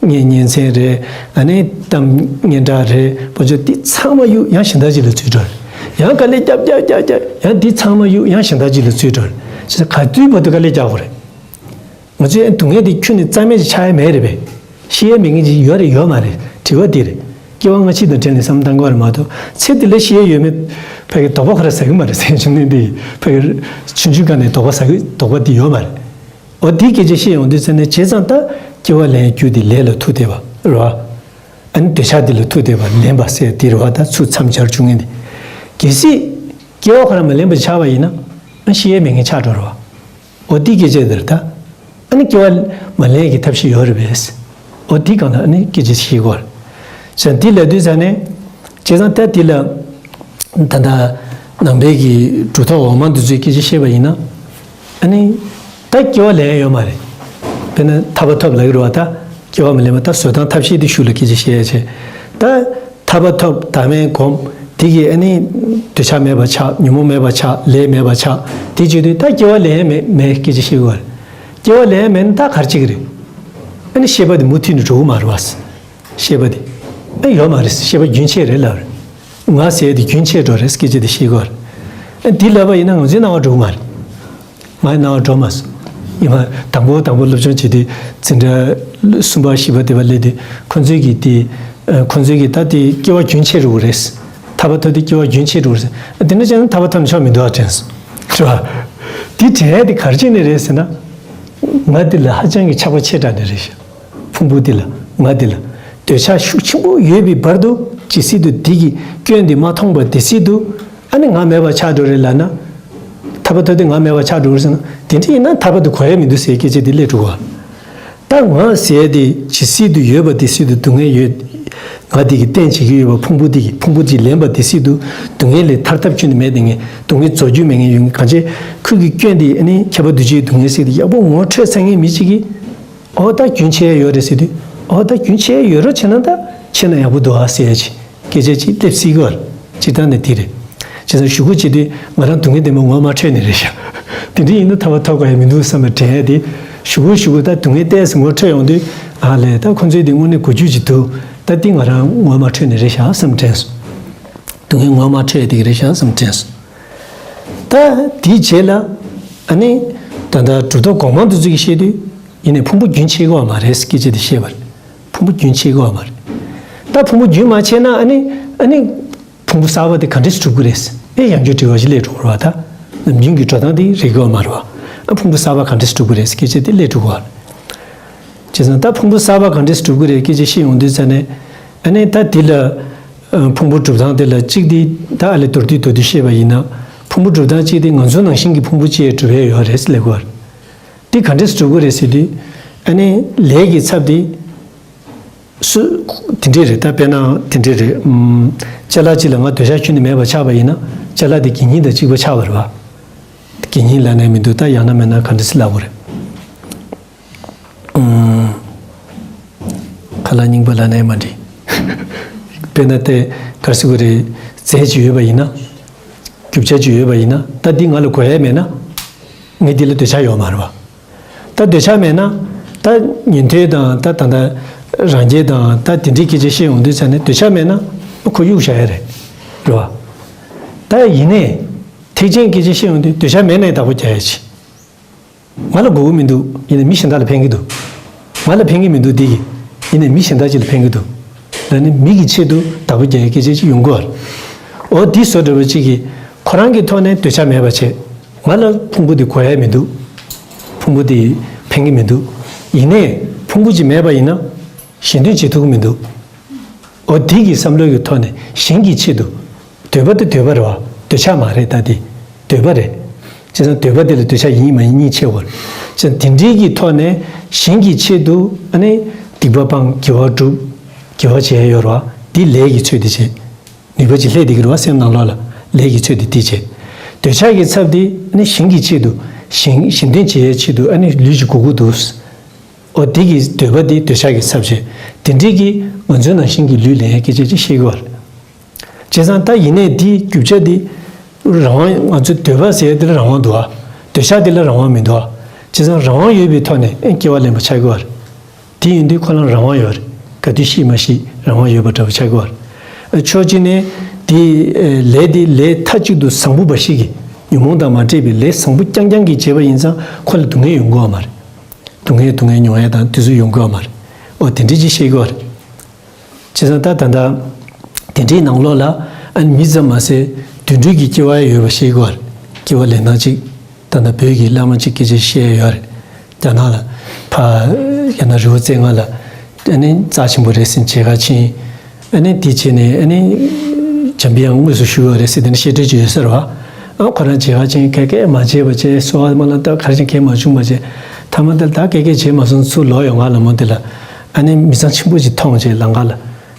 བ། ངའི་ཉིན་མཚན་རེད། ཨ་ནི་གཏམ་སྙན་གྲགས་རེད། བོད་ཆོས་འདི་ཚང་མ་གཡུག་ཡང་གཞན་དག་ཅིག་ལ་ཚུད་འགྲོ་རེད། ཡང་དཀའ་ལས་རྒྱབ་རྒྱབ་རྒྱབ་རྒྱབ་ཡང་འདི་ཚང་མ་གཡུག་ཡང་གཞན་དག་ཅིག་ལ་ཚུད་འགྲོ་རེད། བྱས་ཙང་ག་དུས་བར་དུ་དཀའ་ལས་རྒྱག་དགོས་རེད། ང་ཚོའི་སྡུག་བསྔལ་འདི་ཁྱོན་ནས་རྩ་མེད་ཅིག་ཆགས་ཡ་མེད་རེད་པས། ཤི་ཡ་མེད་མཁན་ཅིག་ཡོད་རེད་ཡོད་མ་རེད། དྲི་བ་འདི་རེད། སྐྱེ་བ་སྔ་ཕྱི་དང་འབྲེལ་ནས་བསམ་བློ་བཏང་དགོས་རེད་མ་གཏོགས་ཚེ་འདི་ལ་ཤི་ཡ་ཡོད་མེད་ཕ་གི་དོགས་པ་ཁོ་ར་ཟ་གི་མ་རེད་ཟེར་བྱུང་ནས་འདི་ཕ་གི་ཆུང་ཆུང་སྒང་ནས་དོགས་པ་ཟ་གི་དོགས་པ་འདི་ཡོད་མ་རེད། འོ་འདི་སྐད་ཆ་བཤད་ཡོང་དུས་ཚེ་ནས་བྱས་ཙང་ད་སྐྱེ་བ་ལེན་རྒྱུ་འདི་ལས་ལ་ཐུག་བསྡད་པ་རེད་བ། ཨ་ནི་འདོད་ཆགས་འདི་ལ་ཐུག་བསྡད་པ་ལེན་པ་ཟེར་འདི་རེད་བ། ད་ཚུར་མཚམས་སྦྱར་བཅུག་མཁན་འདི། གལ་སྲིད་སྐྱེ་བ་ཁོ་ར་མ་ལེན་པ་ཆགས་པ་ཡིན་ན་ཨ་ཤི་ཡ་མེད་མཁན་ཆགས་འགྲོ་རེད་བ། འོ་འདི་སྐད་ཆ་འདིར་ད། ཨ་ནི་སྐྱེ་བ་མ་ལེན་གྱི་ཐབས་ཤེས་ཡོད་རེད་པས། འོ་འདི་གང་ལ་ཨ་ནི་སྐད་ཆ་བཤད་དགོས་རེད། བྱས་ཙང་འདི་ལབ་དུས་ཙ་ནས། བྱས་ཙང་ད་འདི་ལ། ད་ལྟ་ནང་པའི་གི་གྲུབ་མཐའ་འོག་མ་འདི་ཚོའི་སྐད་ཆ་བཤད་པ་ཡིན་ན། ཨ་ནི། ད་སྐྱེ་བ་ལེན་ཡ་ཡོད་མ་རེད། དཔེར་ན་ཐར་པ་ཐོབ་ལབ་ཀྱི་རེད་བ་ད། སྐྱེ་བ་མ་ལེན་པ་ད་བཟོད་དང་ཐབས་ཤེས་དེ་ཤུགས་ལ་སྐད་ཆ་བཤད་ཡ་བྱས། ད། ཐར་པ་ཐོབ། བདག་མེད་སྒོམ། དེ་གིས་ཨ་ནི། འདོད་ཆགས་མེད་པ་ཆགས། ཉོན་མོངས་མེད་པ་ཆགས། ལས་མེད་པ་ཆགས། དེ་བྱེད་དུས་ད་སྐྱེ་བ་ལེན་ཡ་མེད་མེད་སྐད་ཆ་བཤད་དགོས་རེད། སྐྱེ་བ་ལེན་ཡ་མེད་ན་ད་ག་རེ་བྱེད་ཀྱི་རེད། ཨ་ནི་ཤེས་པ་དེ་མུ་མཐུད་ནས་འགྲོ་གི་མ་རེད་བ། ཤེས་པ་དེ། ཨ་ཡོད་མ་རེད། ཤེས་པ་རྒྱུན་ཆད་རེད་ལབ་རེད། ང་ཟེར་ཡ་དེ་རྒྱུན་ཆད་འགྲོ་རེད་སྐད་ཆ་དེ་བཤད་དགོས་རེད། ཨ་འདི་ལབ་པ་ཡིན་ན་ང་ཚོའི་སྣང་བ་འགྲོ་གི་མ་རེད། ང་ཡི་སྣང་བ་འགྲོ་མ་སོང་། ཡིན་ན་དང་པོ་དང་པོ་སློབ་སྦྱོང་བྱེད་དུས་འཛིན་གྲྭ་གསུམ་པ་བཞི་པ་དེ་པ་སླེབས་དུས་ཁོང་ཚོས་ཀྱིས་དེ། ཁོང་ཚོས་ཀྱིས་ད་དེ་སྐྱེ་བ་རྒྱུན་ཆད་འགྲོ་གི་རེད། ཐར་པ་ཐོབ་དུས་སྐྱེ་བ་རྒྱུན་ཆད་འགྲོ་གི་རེད། དེ་འདྲ་བྱས་ན་ཐར་པ་ཐོབ་ན་ཆོག་མི་འདུག་ཨ་དྲན་སོང་། རེད་བ། དེ་དྲན་ཡ་དེ་ག་རེ་བྱས་ནས་རེད་ཟེར་ན། ང་འདི་ལ་ཧ་ཅང་གི་ཆགས་པ་ཆེ་དྲགས་ནས་རེད་ཤག་ཕུང་པོ་འདི་ལ། ང་འདི་ལ། འདོད་ཆགས་ཤུགས་ཆེན་པོ་ཡོད་པའི་བར་དུ་ཇི་སྲིད་དུ་འདི་གི་སྐྱོན་འདི་མ་མཐོང་བ་དེ་སྲིད་དུ། ཨ་ནི་ང་མེད་པ་ཆགས་འགྲོ་རེད་ལབ་ན། ཐར་པ་ཐོབ་དུས་ང་མེད་པ་ཆགས་འགྲོ་རེད་ཟེར་ན། དེ་འདྲ་ཡིན་ན་ཐར་པ་དེ་གོ་ཡ་མི་འདུག་ཟེར་སྐད་ཆ་དེ་སླེབས་འགྲོ་གི། ད་ང་ཟེར་ཡ་དེ་ཇི་སྲིད་དུ་ཡོད་པ་དེ་སྲིད་དུ་སྡུག་བསྔལ་ཡོད། ང་འདི་གི་རྟེན་བྱེད་ཀྱི་ཡོད་པ་ཕུང་པོ་འདི་གི་ཕུང་པོ་འདི་ལེན་པ་དེ་སྲིད་དུ་སྡུག་བསྔལ་ལས་ཐར་ཐབས་ཁྱོན་ནས་མེད་དེ་ངས་སྡུག་བསྔལ་རྫོགས་རྒྱུ་མེད་མཁན་ཡོད་མཁན་གང་བྱས་ཁོ་གི་སྐྱོན་དེ་ཨ་ནི་ཁྱབ་པ་འདུ་བྱེད་སྡུག་བསྔལ་ཟེར་དེ་ཡག་པོ་ངོ་འཕྲོད་ཚར་མཁན་མི་གཅིག་གིས། ཨོ་ད་རྒྱུན་ཆད་ཡོད་རེད་ཟེར་དུས། ཨོ་ད་རྒྱུན་ཆད་ཡོད་རོགས་བྱས་ན་ད་ཆད་ན་ཡག་པོ་འདུག་ཨ་ཟེར་ཡ་ཅིག་སྐད་ཆ་ཅིག་སླེབས་སྲིད་ཀྱི་རེད། སྤྱིར་བཏང་ནས་དེ་རེད། བྱས་ཙང་གཞུག་གུ་བྱེད་དུས་ང་རང་སྡུག་བསྔལ་བདེ་མོ་ངོ་མ་འཕྲོད་ནི་རེད་ཤག་དེ་འདྲ་ཡིན་ན་ཐར་པ་ཐོབ་དགོས་ཡ་མི་འདུག་བསམ་པའི་དྲན་ཡ་དེ། གཞུག་གུ་གཞུག་གུ་ད་སྡུག་བསྔལ་ཏོག་ཙམ་ངོ་འཕྲོད་ཡོང་དུས། ཨ་ལས་ད་ཁོ་ཚོས་དེ་དངོས་གནས་གོ་རྒྱུ་ཅིག་འདུག་ད་འདི་ང་རང་ངོ་མ་འཕྲོད་ནི་རེད་ཤག་བསམ་དྲན་སོང་། སྡུག་བསྔལ་ངོ་མ་འཕྲོད་ཡ་དེ་ག་རེད་ཤག་བསམ་དྲན་སོང་། ད་དེའི་རྗེས་ལ། ཨ་ནི། ད་ལྟ་གྲུབ་མཐའ་གོང་མ་འདི་ཚོ་གིས་བཤད་དུས། ཡིན་ནའི་ཕུང་པོ་རྒྱུན་ཆད་ཀྱི་ཡོད་མ་རེད་སྐད་ཆ་དེ་བཤད་པ་རེད། ཕུང་པོ་རྒྱུན་ཆད་ཀྱི་ཡོད་མ་རེད། ད་ཕུང་པོ་རྒྱུན་མ་ཆད་ན་ཨ་ནི། ཨ་ནི། ཕུང་པོ་གསར་པ་དེ་ག་འདྲས་སུ་གྲུབ་ཀྱི་རེད། ཨེ་ཡང་བསྐྱར་དྲི་བ་ཞིག་སླེབས་འགྲོ་གི་རེད་བ་ད། ནམ་རྒྱུན་གྱི་འགྲོ་སྟངས་དེ་རེད་ཀྱི་ཡོད་མ་རེད་བ། ཨ་ཕུང་པོ་གསར་པ་ག་འདྲས་སུ་གྲུབ་ཀྱི་རེད་སྐད་ཆ་དེ་སླེབས་འགྲོ་གི་རེད། བྱས་ཙང་ད་ཕུང་པོ་གསར་པ་ག་འདྲས་སུ་གྲུབ་ཀྱི་རེད་སྐད་ཆ་བཤད་ཡོང་དུས་ཙ་ནས། ཨ་ནི་ད་དེ་ལ། ཨ་ཕུང་པོ་གྲུབ་སྟངས་དེ་ལ་གཅིག་དེ་ད་ཨ་ལས་མདོར་བསྡུས་མདོར་བསྡུས་བཤད་པ་ཡིན་ན། ཕུང་པོ་གྲུབ་སྟངས་གཅིག་དེ་ང་ཚོ་ནང་བཞིན་གྱི་ཕུང་པོ་གཅིག་གྲུབ་ཡས་ཡོད་རེད་ལབ་དགོས་རེད། འདི་ག་འདྲས་སུ་གྲུབ་ཀྱི་རེད་ཟེར་དུས། ཨ་ནི་ལས་ཀྱི་ཚབ་དེ། སུ། དེ་འདྲས་རེད་ད་དཔེར་ན་དེ་འདྲས་རེད། ཨུམ། ཅ་ལག་གཅིག་ལ་ང་འདོད་ཆགས་ཁྱོན་ནས་མེད་པ་ཆགས་པ་ཡིན་ན་ཅ་ལག་དེ་དགེ་བསྙེན་དང་གཅིག་པ་ཆགས་པ་རེད་བ། དགེ་བསྙེན་ལབ་ནའི་མི་འདུག་ད་ཡང་ན་མིན་ན་ག་འདྲས་སེ་ལབ་དགོས་རེད། ཨུམ། ཁ་ལག་རྙིང་པ་ལབ་ནའི་མ་འགྲིག་དཔེར་ན་དེ་ག་རེ་ཟེར་དགོས་རེད། རྫས་ཅིག་ཡོད་པ་ཡིན་ན། རྒྱུ་ཆ་ཅིག་ཡོད་པ་ཡིན་ན་ད་འདི་ང་ལ་དགོས་ཡས་མེད་ན། ངས་འདི་ལ་འདོད་ཆགས་ཡོད་མ་རེད་བ། ད་འདོད་ཆགས་མེད་ན། ད་ ད་ཉན་ཐོས་དང་ད་ད་ལྟ་རང་རྒྱལ་དང་ད་དེ་འདྲའི་སྐད་ཆ་བཤད་ཡོང་དུས་ཙ་ནས་འདོད་ཆགས་མེད་ན་ཁོ་གཡུག་བཞག་ཡ་རེད། རེད་བ། ད་ཡིན་ནའི་ཐེག་ཆེན་སྐད་ཆ་བཤད་ཡོང་དུས་འདོད་ཆགས་མེད་ནའི་བདག་པོ་རྒྱག་ཡ་ཆེ། ང་ལ་དགོས་ཀྱི་མི་འདུག་ཡིན་ནའི་མི་གཞན་དག་ལ་ཕན་གྱི་འདུག་ང་ལ་ཕན་གྱི་མི་འདུག་འདི་གིས། ཡིན་ནའི་མི་གཞན་དག་ཅིག་ལ་ཕན་གྱི་འདུག་ལ་ནི་མི་གི་ཆེད་དུ་བདག་པོ་རྒྱག་ཡའི་སྐད་ཆ་ཅིག་ཡོང་གི་ཡོད་རེད། འོ་འདི་བཟོ་འདྲ་བ་ཅིག་གིས་ཁོ་རང་གི་ཐོག་ནས་འདོད་ཆགས་མེད་པ་བྱས། ང་ལ་ཕུང་པོ་འདི་དགོས་ཡ་མི་འདུག་ཕུང་པོ་འདི་ཕན་གྱི་མི་འདུག་ཡིན་ནའི་ཕུང་པོ་ཅིག་མེད་པ་ཡིན་ན་གཞན་དོན་བྱེད་ཐུབ་ཀྱི་མི་འདུག་འོ་དེ་གི་བསམ་བློ་གི་ཐོག་ནས་གཞན་གྱི་ཆེད་དུ། འདོད་པ་དེ་འདོད་པ་རེད་བ། འདོད་ཆགས་མ་རེད་ད་དེ། འདོད་པ་རེད། བྱས་ཙང་འདོད་པ་དེ་ལ་འདོད་ཆགས་ཡིན་མ་ཡིན་གཉིས་ཕྱེ་བར། བྱས་ཙང་དེ་འདྲའི་གི་ཐོག་ནས་གཞན་གྱི་ཆེད་དུ་ཨ་ནི་སྡིག་པ་སྤང་དགེ་བ་སྒྲུབ། དགེ་བ་བྱས་ཡོད་རེད་བ། འདི་ལས་ཀྱི་ཚོད་དེ་བྱས། ནུས་པ་ཅིག་སླེབས་བསྡད་ཀྱི་རེད་བ་སེམས་ནང་ལོགས་ལ། ལས་ཀྱི་ཚོད་དེ་འདི་བྱས། འདོད་ཆགས་ཀྱི་ཚབ་དེ་ཨ་ནི་གཞན་གྱི་ཆེད་དུ། གཞན་གཞན་དོན་བྱེད་ཡའི་ཆེད་དུ་ཨ་ནི་ལུས་ཀྱི་དགོས་མཁོ་འདུག་འོ་དེ་གི་འདོད་པ་དེ་འདོད་ཆགས་ཀྱི་ཚབ་བྱས། དེ་འདྲའི་གི་ང་ཚོའི་ནང་བཞིན་གྱི་ལུས་ལེན་ཡའི་སྐད་ཆ་ཅིག་བཤད་ཀྱི་ཡོད་རེད། བྱས་ཙང་ད་ཡིན་ནའི་དེའི་རྒྱུ་ཆ་དེ་རང་དབང་ང་ཚོའི་འདོད་པ་ཟེར་ཡ་དེ་ལ་རང་དབང་འདུག་ཨ། འདོད་ཆགས་དེ་ལ་རང་དབང་མི་འདུག་ཨ། བྱས་ཙང་རང་དབང་ཡོད་པའི་ཐོག་ནས་ཨེ་སྐྱེ་བ་ལེན་པ་ཆགས་ཀྱི་ཡོད་རེད། དེ་ཡིན་དུས་ཁོ་རང་རང་དབང་ཡོད་རེད། ག་དུས་ཤི་མ་ཤི་རང་དབང་ཡོད་པ་འདྲ་པོ་ཆགས་ཀྱི་ཡོད་རེད། ཕྱོགས་གཅིག་ནས་དེ་ལས་དེ་ལས་མཐའ་གཅིག་ཏུ་བཟང་པོ་འབའ་ཞིག་གིས་ཉོན་མོངས་དང་མ་འདྲེས་པའི་ལས་བཟང་པོ་རྐྱང་རྐྱང་གིས་བྱས་པ་ཡིན་ཙང་ཁོ་ལ་སྡུག་བསྔལ་ཡོང་གི་ཡོད་མ་རེད། སྡུག་བསྔལ་སྡུག་བསྔལ་མྱོང་ཡ་དང་དེ་ཚོ་ཡོང་གི་ཡོད་མ་རེད། འོ་དེ་འདྲའི་ཅིག་བཤད་ཀྱི་ཡོད་རེད། བྱས་ཙང་ད་ད་ལྟ་དེ་འདྲའི་ནང་ལོགས་ལ་ཨ་ནི་མི་ཙམ་མ་ཟད་དུད་འགྲོའི་གི་སྐྱེ་བ་ཡོད་པ་བཤད་ཀྱི་ཡོད་རེད། སྐྱེ་བ་ལེན་སྟངས་ཅིག་ད་ལྟ་བོད་ཀྱི་བླ་མ་ཅིག་སྐད་ཆ་བཤད་ཡོད་རེད། རྒྱ་ནག་ལ་ཕ་རྒྱ་ནག་རི་བོ་རྩེ་ལྔ་ལ་ཨ་ནི་རྩ་ཆེན་པོ་རེད་ཟེར་མཇལ་ཁ་ཕྱིན། ཨ་ནི་དེ་བྱས་ནས་ཨ་ནི་འཇམ་པའི་དབྱངས་དངོས་སུ་བཞུགས་ཡོད་རེད་ཟེར་དེ་འདྲ་བཤད་སྲོལ་ཅིག་ཡོད་ས་རེད་བ། ཨ་ཁོ་རང་མཇལ་ཁ་ཕྱིན་ག་གེ་མ་བྱས་པ་བྱས་གསོལ་བ་སྨོན་ལམ་བཏབ་ག་རེ་བྱས་གང་ཡང་མ་བྱུང་བ་བྱས། མཐའ་མ་དེར་ད་ག་གེ་བྱས་མ་སོང་ཚུར་ལོག་ཡོང་ང་ལ་མོ་དེ་ལ་ཨ་ནི་མི་ཚང་ཆེན་པོ་ཅིག་མཐོང་བྱས་ལམ་ཁ་ལ།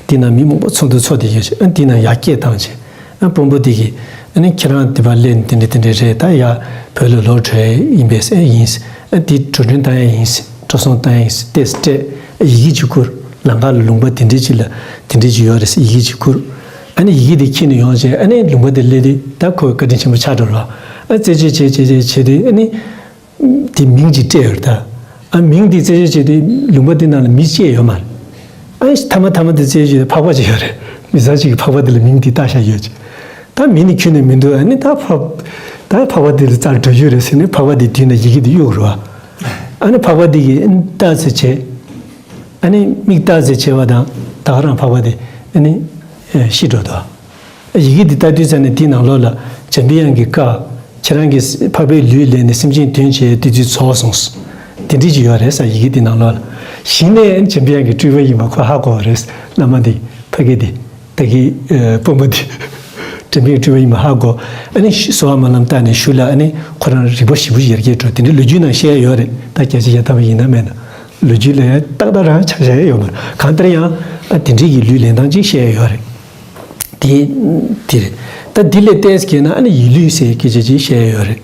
དེ་ན་མི་མང་པོ་ཚོགས་འདུ་ཚོགས་བསྡད་ཡོད་ཅིག་ཨ་དེ་ན་ཡར་སྐད་བཏང་བྱས། ཨ་དཔོན་པོ་དེ་གིས་ཨ་ནི་ཁྱེད་རང་དེ་པར་སླེབས་ནས་དེ་འདྲ་དེ་འདྲ་རེད། ད་ཡར་བོད་ལ་ལོག་འགྲོ་ཡ་ཡིན་པས་ཨེ་ཡིན། ཨ་དེ་འགྲོ་གྲོན་བཏང་ཡ་ཡིན། འགྲོ་སོང་བཏང་ཡ་ཡིན། ཏེས་སྤྲད། ཡི་གེ་ཅིག་བསྐུར། ལམ་ཁ་ལ་ལུང་པ་དེ་འདྲ་ཅིག་ལ་དེ་འདྲ་ཅིག་ཡོད་རེད་ཟེར་ཡི་གེ་ཅིག་བསྐུར། ཨ་ནི་ཡི་གེ་དེ་འཁྱེར་ནས་ཡོང་བྱས་ཨ་ནི་ལུང་པ་དེ་སླེབས་དུས་ད་ཁོ་བཀའ་དྲིན་ཆེན་པོ་ཆགས་འགྲོ་ར། ཨ་རྩད་གཅོད་བྱས་བྱས་བྱས་བྱས་དུས་ཨ་ནི། དེ་མིང་ཅིག་སྤྲད་ཡོད་རེད་ད། ཨ་མིང་དེ་རྩད་གཅོད་བྱེད་དུས་ལུང་པ་དེ་ནང་ལ་མི་སྐྱེས་ཡོད་མ་རེད། ཨ་ནི་མཐའ་མ་མཐའ་མ་དེ་རྩད་གཅོད་བྱེད་དུས་ཕག་པ་ཅིག་ཡོད་རེད། མི་ཚང་ཅིག་གིས་ཕག་པ་དེ་ལ་མིང་དེ་བཏགས་བཞག་ཡོད་ཅིག་ད་མི་ནི་ཁྱོན་ནས་མི་འདུག་ཨ་ནི་ད་ཕག་ད་ཕག་པ་དེ་ལ་རྩར་འགྲོ་རྒྱུ་རེད་ཟེར་ནས་ཕག་པ་དེ་མདུན་ལ་ཡི་གེ་དེ་གཡུག་རོགས། ཨ་ནི་ཕག་པ་དེ་གིས་ཨ་ནི་བལྟས་ཚེ་བྱས། ཨ་ནི་མིག་བལྟས་ཚེ་བྱས་པ་དང་ད་ག་རང་ཕག་པ་དེ་ཨ་ནི་ཤི་འགྲོ་འདུག་ཡི་གེ་འདི་ལྟ་དུས་ཙམ་ནས་དེའི་ནང་ལོགས་ལ་འཇམ་པའི་དབྱངས་ཀྱི་བཀའ། ཁྱེད་རང་གིས་ཕག་པའི་ལུས་ལེན་ནས་སེམས་ཅན་དོན་བྱས་དུས་ཚོད་རྫོགས་སོང་། དེ་འདྲ་ཅིག་ཡོད་རེད་ས་ཡི་གེ་འདི་ནང་ལོགས་ལ། གཞི་ནས་འཇམ་པའི་དབྱངས་ཀྱི་སྤྲུལ་པ་ཡིན་པ་ཁོ་ཧ་གོ་བ་རེད། བླ་མ་འདི་ཕ་གི་འདི་ད་གི་དཔོན་པོ་འདི་འཇམ་པའི་དབྱངས་སྤྲུལ་པ་ཡིན་པ་ཧ་གོ། ཨ་ནི་གསོལ་བ་སྨོན་ལམ་བཏབ་ནས་ཞུ་ལ་ཨ་ནི་ཁོ་རང་རིག་པ་ཞེ་པོ་ཡར་རྒྱས་འགྲོ་དེ་འདྲའི་ལོ་རྒྱུས་ནང་བཤད་ཡོད་རེད། ད་སྐད་ཆ་བཤད་ཐབས་ཡིན་ན་མེད་ན་ལོ་རྒྱུས་ལ་ཡང་ཏག་ཏག་རང་ཆ་བཞག་ཡོད་མ་རེད། གང་ལྟར་ཡང་ཨ་དེ་འདྲའི་གི་ལུས་ལེན་སྟངས་ཅིག་བཤད་ཡོད་རེད། དེ་དེ་རེད། ད་འདི་ལས་ཏོག་ཙམ་གྱེས་ན་ཨ་ནི་ཡིད་ལུས་ཟེར་སྐད་ཆ་ཅིག་བཤད་ཡོད་རེད།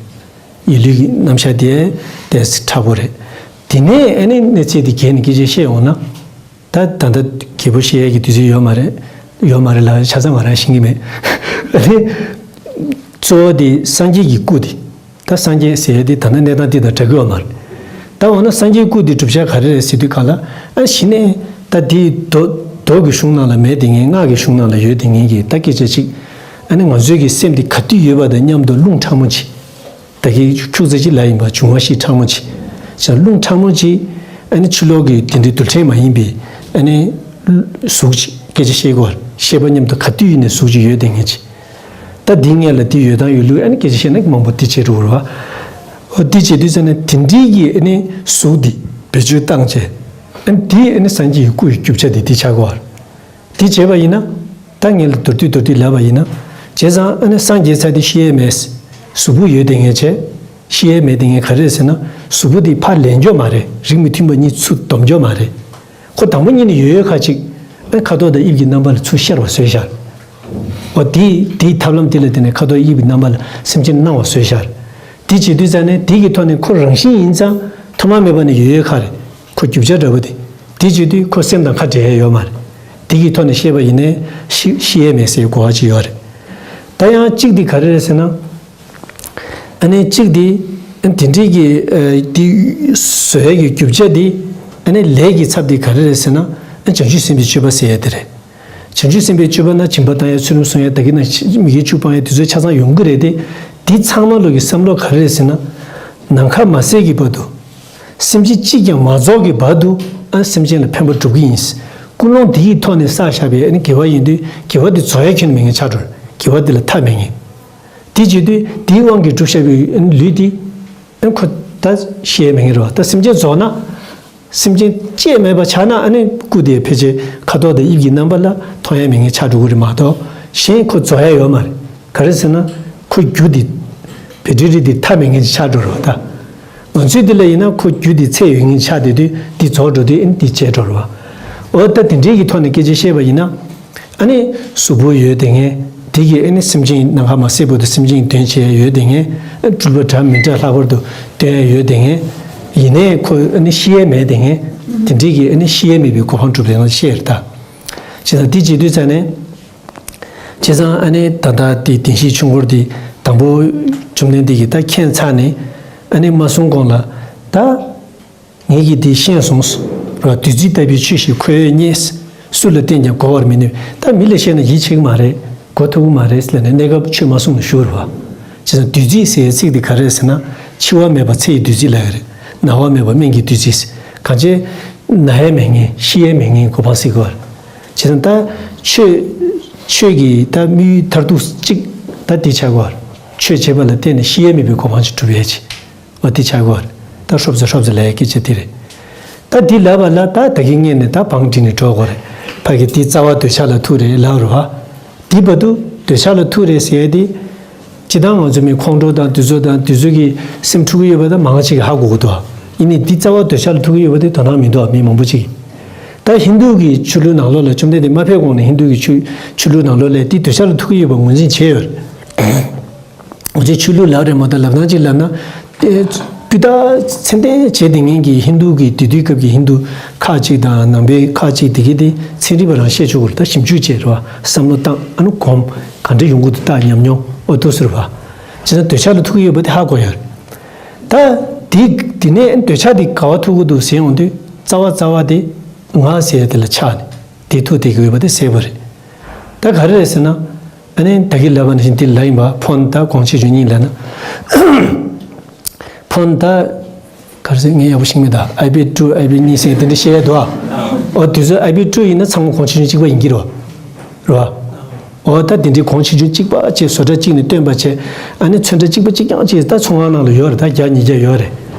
ཡིད་ལུས་ཀྱི་རྣམ་གཞག་དེ་ཏོག་ཙམ་ཕྲ་པོ་རེད། དེ་ནས་ཨ་ནི་གནས་ཚད་དེ་གྱེས་ནས་སྐད་ཆ་བཤད་འོང་ན། ད་ད་ལྟ་རྒྱས་པོ་བཤད་ཡས་ཀྱི་དུས་ཚོད་ཡོད་མ་རེད། ཡོད་མ་རེད་ལ་ཆ་ཚང་ང་རང་ཤེས་ཀྱི་མེད། ཨ་ནི་གཙོ་བོ་དེ་སངས་རྒྱས་ཀྱི་སྐུ་དེ། ད་སངས་རྒྱས་ཟེར་ཡས་དེ་ད་ལྟ་གནས་སྟངས་དེ་དང་འདྲ་གི་ཡོད་མ་རེད། ད་འོ་ན་སངས་རྒྱས་སྐུ་དེ་གྲུབ་ཆ་ག་རེ་རེད་ཟེར་དུས་གང་ལ་ཨ་གཞི་ནས་ད་དེ་མདོ་མདོ་གི་གཞུང་ནང་ལ་མེད་དེ་ངས་སྔགས་ཀྱི་གཞུང་ནང་ལ་ཡོད་དེ་ངས་ཀྱི་ད་སྐད་ཆ་ཅིག་ཨ་ནི་ང་ཚོའི་གི་སེམས་དེ་ག་དུས་ཡོད་པ་དང་མཉམ་དུ་རླུང་ཕྲ་མོ་ཅིག་ད་གིན་ཁྱུག་ཙམ་ཅིག་ལབ་ཡིན་པ་འབྱུང་བ་ཞིག་ཕྲ་མོ་ཅིག་ཅེས་རླུང་ཕྲ་མོ་ཅིག་ཨ་ནི་ཕྱི་ལོགས་ཀྱི་དེ་འདྲའི་རྡུལ་ཕྲན་མ་ཡིན་པའི་ཨ་ནི་གཟུགས་ཅིག་སྐད་ཆ་བཤད་དགོས། ཤེས་པ་མཉམ་དུ་ག་དུས་ཡིན་ནའི་གཟུགས་ཅིག་ཡོད་དེ་ངེས་ཅིག་ད་འདི་ངས་ལ་འདི་ཡོད་དང་ཡོད་ལུགས་ཨ་ནི་སྐད་ཆ་བཤད་ན་མང་པོ་འདི་བྱེད་འགྲོ་བར་བ། འོ་འདི་བྱེད་དུས་ཙ་ན་དེ་འདྲའི་གི་ཨ་ནི་གཟུགས་འདི་བེད་སྤྱོད་བཏང་བྱས་ཨ་ནི་འདི་ཨ་ནི་སངས་རྒྱས་ཀྱི་སྐུ་ཡི་རྒྱུ་ཆ་འདི་འདི་ཆགས་དགོས། དེ་བྱས་པ་ཡིན་ན། ད་ངས་ལ་མདོར་བསྡུས་མདོར་བསྡུས་ལབ་པ་ཡིན་ན། བྱས་ཙང་ཨ་ནི་སངས་རྒྱས་ཚར་དེ་ཤི་ཡས་མེད། གཟུགས་པོ་ཡོད་དེ་ངས་བྱས། ཤི་ཡས་མེད་དེ་ངས་ག་རེ་ཟེར་ན། གཟུགས་པོ་དེ་ཕར་ལེན་འཇོག་མ་རེད། རིགས་མི་མཐུན་པ་གཉིས་ཚུར་སྡོམ་འཇོག་མ་རེད། ཁོ་དང་པོ་ཉིད་ནས་ཡོད་ཡོད་ཁ་ཅིག་ཨ་ཁ་དོག་དང་དབྱིབས་ཀྱི་རྣམ་པ་ལ་ཚུར་ཤར་བ་བཟོས་ཤར། འོ་དེ་དེའི་ཐབས་ལམ་དེ་ལ་བརྟེན་ནས་ཁ་དོག་དབྱིབས་ཀྱི་རྣམ་པ་ལ་སེམས་ཅན་སྣང་བ་བཟོས་ཤར། དེ་བྱེད་དུས་ཙ་ནས་དེ་གི་ཐོག་ནས་ཁོ་རང་བཞིན་ཡིན་ཙང་ཐོག་མ་མེད་པ་ནས་ཡོད་ཡོད་ཁ་རེད། ཁོ་རྒྱུ་ཆ་འདྲ་པོ་དེ། དེ་བྱེད་དུས་ཁོ་སེམས་དང་ཁ་འབྲལ་ཡ་ཡོད་མ་རེད། དེ་གི་ཐོག་ནས་བཤད་པ་ཡིན་ནའི་ཤི་ཤི་ཡས་མེད་ཟེར་གོ་བ་ཅིག་ཡོད་རེད། ད་ཡང་གཅིག་དེ་ག་རེ་རེད་ཟེར་ན། ཨ་ནི་གཅིག་དེ་དེ་འདྲའི་གི་དེ་བཟོ་ཡ་གི་རྒྱུ་ཆ་དེ་ ཨ་ནི་ལས་ཀྱི་ཚབ་དེ་ག་རེ་རེད་ཟེར་ན། ཨ་བྱང་ཆུབ་སེམས་དཔའི་སྤྱོད་པ་ཟེར་ཡ་དེ་རེད། བྱང་ཆུབ་སེམས་དཔའི་སྤྱོད་པ་ན་སྦྱིན་པ་བཏང་ཡ། ཚུལ་ཁྲིམས་སྲུང་ཡ། བདག་གིས་ན་མི་སྐྱེ་ཕྱུག་སྤང་ཡ། དེ་ཚོ་ཆ་ཚང་ཡོང་གི་རེད་དེ། འདི་ཚང་མ་ལོག་གི་བསམ་བློ་ག་རེ་རེད་ཟེར་ན། ནམ་མཁའ་མ་ཟད་ཀྱི་བར་དུ། སེམས་ཅན་གཅིག་ཀྱང་མ་རྫོགས་ཀྱི་བར་དུ། ཨ་སེམས་ཅན་ལ་ཕན་པ་སྒྲུབ་ཀྱི་ཡིན། ཀུན་སློང་འདི་ཡི་ཐོག་ནས་བསགས་བཞག་པའི་ཨ་ནི་དགེ་བ་ཡིན་དུས་དགེ་བ་འདི་རྫོགས་ཡ་ཁྱོན་ནས་མེད་མཁན་ཆགས་འགྲོ། དགེ་བ་འདི་ལ་མཐའ་མེད་མཁན། དེ་བྱེད་དུས་དེའི་དབང་གིས་བསྒྲུབས་བཞག་པའི་ལུས་འདི་ཨ་ཁོ་ད་ཤི་ཡ་མེད་མཁན་རེད་བ། ད་སེམས་ཅན་རྫོགས་ན། སེམས་ཅན་སྐྱེས་མེད་པ་ཆགས་ན། ཨ་ནི་སྐུ་དེ་ཕལ་ཆེར་ཁ་དོག་དང་དབྱིབས་ཀྱི་རྣམ་པ་ལ་མཐོང་ཡ་མེད་མཁན་ཆགས་འགྲོ་གི་རེད་མ་གཏོགས། གཞན་ཁོ་རྫོགས་ཡ་ཡོད་མ་རེད། ག་རེ་ཟེར་ན། ཁོ་རྒྱུ་དེ། བེ་ཊི་རི་དེ་མཐའ་མེད་མཁན་ཅིག་ཆགས་འགྲོ་རེད་བ། ད་ང་ཚོའི་འདི་ལ་ཡིན་ན་ཁོ་རྒྱུ་དེ་ཚད་ཡོད་མཁན་ཆགས་བསྡད་དུས། འདི་རྫོགས་འགྲོ་དུས་ཨ་ནི་འདི་བརྗེད་འགྲོ་རེད་བ། འོ་ད་དེ་འདྲའི་གི་ཐོག་ནས་སྐད་ཆ་བཤད་པ་ཡིན་ན། ཨ་ནི་གཟུགས་པོ་ཡོད་བསྡད་མཁན་དེ་གིས་ཨ་ནི་སེམས་ཅན་ནམ་མཁའ་མ་ཟད་བར་དུ་སེམས་ཅན་གྱི་དོན་བྱེད་ཡ་ཡོད་བསྡད་མཁན། ཨ་སྤྲུལ་པ་འདྲ་མི་འདྲ་ལྷག་པར་དུ་སྟོན་ཡ་ཡོད་བསྡད་མཁན། ཡིན་ནའི་ཁོ་ཨ་ནི་ཤི་ཡ་མེད་བསྡད་མཁན། དེ་འདྲའི་གི་ཨ་ནི་ཤི་ཡ་མེད་པའི་གོ་འཕང་སྒྲུབ་བསྡད་མཁན་བཤད་རེད་ད། བྱས་ཙང་འདི་བྱེད་དུས་ཙང་ནས། བྱས་ཙང་ཨ་ནི་ད་ལྟ་དེ་བདེན་བཞིའི་ཆོས་འཁོར་དེ་དང་པོ་བཅོམ་ལྡན་འདས་ཀྱིས་ད་མཁྱེན་ཚར་ནས། ཨ་ནི་མ་གསུང་གོང་ལ་ད། ངེད་ཀྱིས་འདི་ཤེས་སོང་། ར་བདུད་རྩི་ལྟ་བུའི་ཆོས་ཤིག་ཁོ་བོས་རྙེད། སུ་ལ་བསྟན་ཀྱང་གོ་བར་མི་ནུས། ད་མི་ལ་བཤད་ན་ཡིད་ཆེས་ཀྱི་མ་རེད། གོ་ཐུབ་ཀྱི་མ་རེད་ཟེར་ནས་གནས་སྐབས་ཆོས་མ་གསུངས་ནས་བཞུགས་རེད་བ། བྱས་ཙང་བདུད་རྩི་ཟེར་བའི་ཚིག་འདི་ག་རེ་རེད་ཟེར་ན། འཆི་བ་མེད་པ་ཚེ་ཡི་བདུད་རྩི་ལབ་ཡ་རེད། ན་བ་མེད་པ་སྨན་གྱི་བདུད་རྩི། གང་བྱས་ན་ཡ་མེད་མཁན། ཤི་ཡ་མེད་མཁན་གོ་འཕང་ཟེར་གོ་བ་རེད། བྱས་ཙང་ད་ཆོས། ཆོས་ཀྱི་ད་དམིགས་ཡུལ་མཐར་ཐུག་གཅིག་ད་འདི་ཆགས་གོ་བ་རེད། ཆོས་བྱེད་པ་ལ་བརྟེན་ནས་ཤི་ཡ་མེད་པའི་གོ་འཕང་ཅིག་སྒྲུབ་ཡ་ཅིག་འོ་དེ་ཆགས་གོ་རེད། ད་ཧྲོབ་ཙེ་ཧྲོབ་ཙེ་ལབ་ཡ་སྐད་ཆ་དེ་རེད། ད་དེ་ལབ་པ་ལ་ད་ད་གིན་སྔོན་ནས་ད་བང་བསྒྲིགས་ནས་འགྲོ་དགོས་རེད། ཕ་གི་དེ་རྩ་བ་འདོད་ཆགས་ལ་ཐུག་རེད་ལབ་རེད་བ། དེ་བར་དུ་འདོད་ཆགས་ལ་ཐུག་རེད་ཟེར་ཡ་དེ། སྤྱིར་བཏང་ང་ཚོ་མི་ཁོང་ཁྲོ་དང་དེ་ཚོ་དང་དེ་ཚོ་གི་སེམས་འཁྲུག་གི་ཡོད་པ་ད་མང་ཆེ་གིས་ཧ་གོ་གི་འདུག་ཡིན་ནའི་དེ་རྩ་བ་འདོད་ཆགས་ལ་ཐུག་གི་ཡོད་པ་དེ་དོ་སྣང་མི་འདུག་མི་མང་པོ་ཅིག་གིས། ད་ཧིན་རྡུ་གི་ཆོས་ལུགས་ནང་ལོགས་ལ། བཅོམ་ལྡན་འདས་མ་ཕེབས་གོང་ནས་ཧིན་རྡུ་གི་ཆོས་ཆོས་ལུགས་ནང་ལོགས་ལ་དེ་འདོད་ཆགས་ལ་ཐུག་གི་ཡོད་པ་ངོས་འཛིན་བྱས་ཡོད་རེད། ང་ཚོའི་ཆོས་ལུགས་ལབ་རེད་མ་གཏོགས། ལབ་སྟངས་གཅིག་ལབ་ན། དེ་སྤུས་དག་ཚད་ལྡན་བྱས་བསྡད་མཁན་གྱི་ཧིན་རྡུ་གི་དེ་དུས་སྐབས་ཀྱི་ཧིན་རྡུ་ཁག་ཅིག་དང་ནང་པའི་ཁག་ཅིག་དེ་གའི་དེ་ཚན་རིག་པ་རང་བཤད་ཆོག་གི་རེད། ད་ཞིབ་འཇུག་བྱས་རེད་བ། བསམ་བློ་བཏང་། ཨ་ནི་གོམས་ག་འདྲ་ཡོང་གི་འདུག་ད་ཉམས་མྱོང་འོ་དེ་ཚོ་རེད་བ། བྱས་ཙང་འདོད་ཆགས་ལ་ཐུག་གི་ཡོད་པ་དེ་ཧ་གོ་ཡོད་རེད། ད་དེ་དེ་ནས་འདོད་ཆགས་དེ་ག་པར་ཐུག་གི་འདུག་ཟེར་ཡོང་དུས། རྩ་བ་རྩ་བ་དེ་ང་ཟེར་ཡ་དེ་ལ་ཆགས་ནས་དེ་ཐུག་བསྡད་ཀྱི་ཡོད་པ་དེ་གསལ་པོ་རེད། ད་ག་རེ་རེད་ཟེར་ན། ཨ་ནི་ད་གིན་ལབ་པ་ནང་བཞིན་དེ་ལབ་ཡིན་པ། ཕོན་ད་གོང་ཆེ་ཆུང་གཉིས་ལབ་ན། ཕོན་ད་ག་རེ་ཟེར། ངས་ཡག་པོ་ཤེས་མེད་ད། ཨའི་པི་ཊུ་ཨའི་པི་ཊུ་ཡིན་ན་ཚང་མ་གོང་ཆེ་ཆུང་གཅིག་པ་ཡིན་གྱི་རེད་བ། རེད་བ། འོ་ད་དེ་འདྲའི་གོང་ཆེ་ཆུང་གཅིག་པ་བྱས། བཟོ་གྲྭ་གཅིག་ནས་བཏོན་པ་བྱས། ཨ་ནི་ཚོན་ཁྲ་གཅིག་པ་གཅིག་རྐྱང་བྱས། ད་ཚོང་ཁང་ནང་ལ་ཡོད་རེད། ད་བརྒྱ་ཉིས་བརྒྱ་ཡོད་རེད།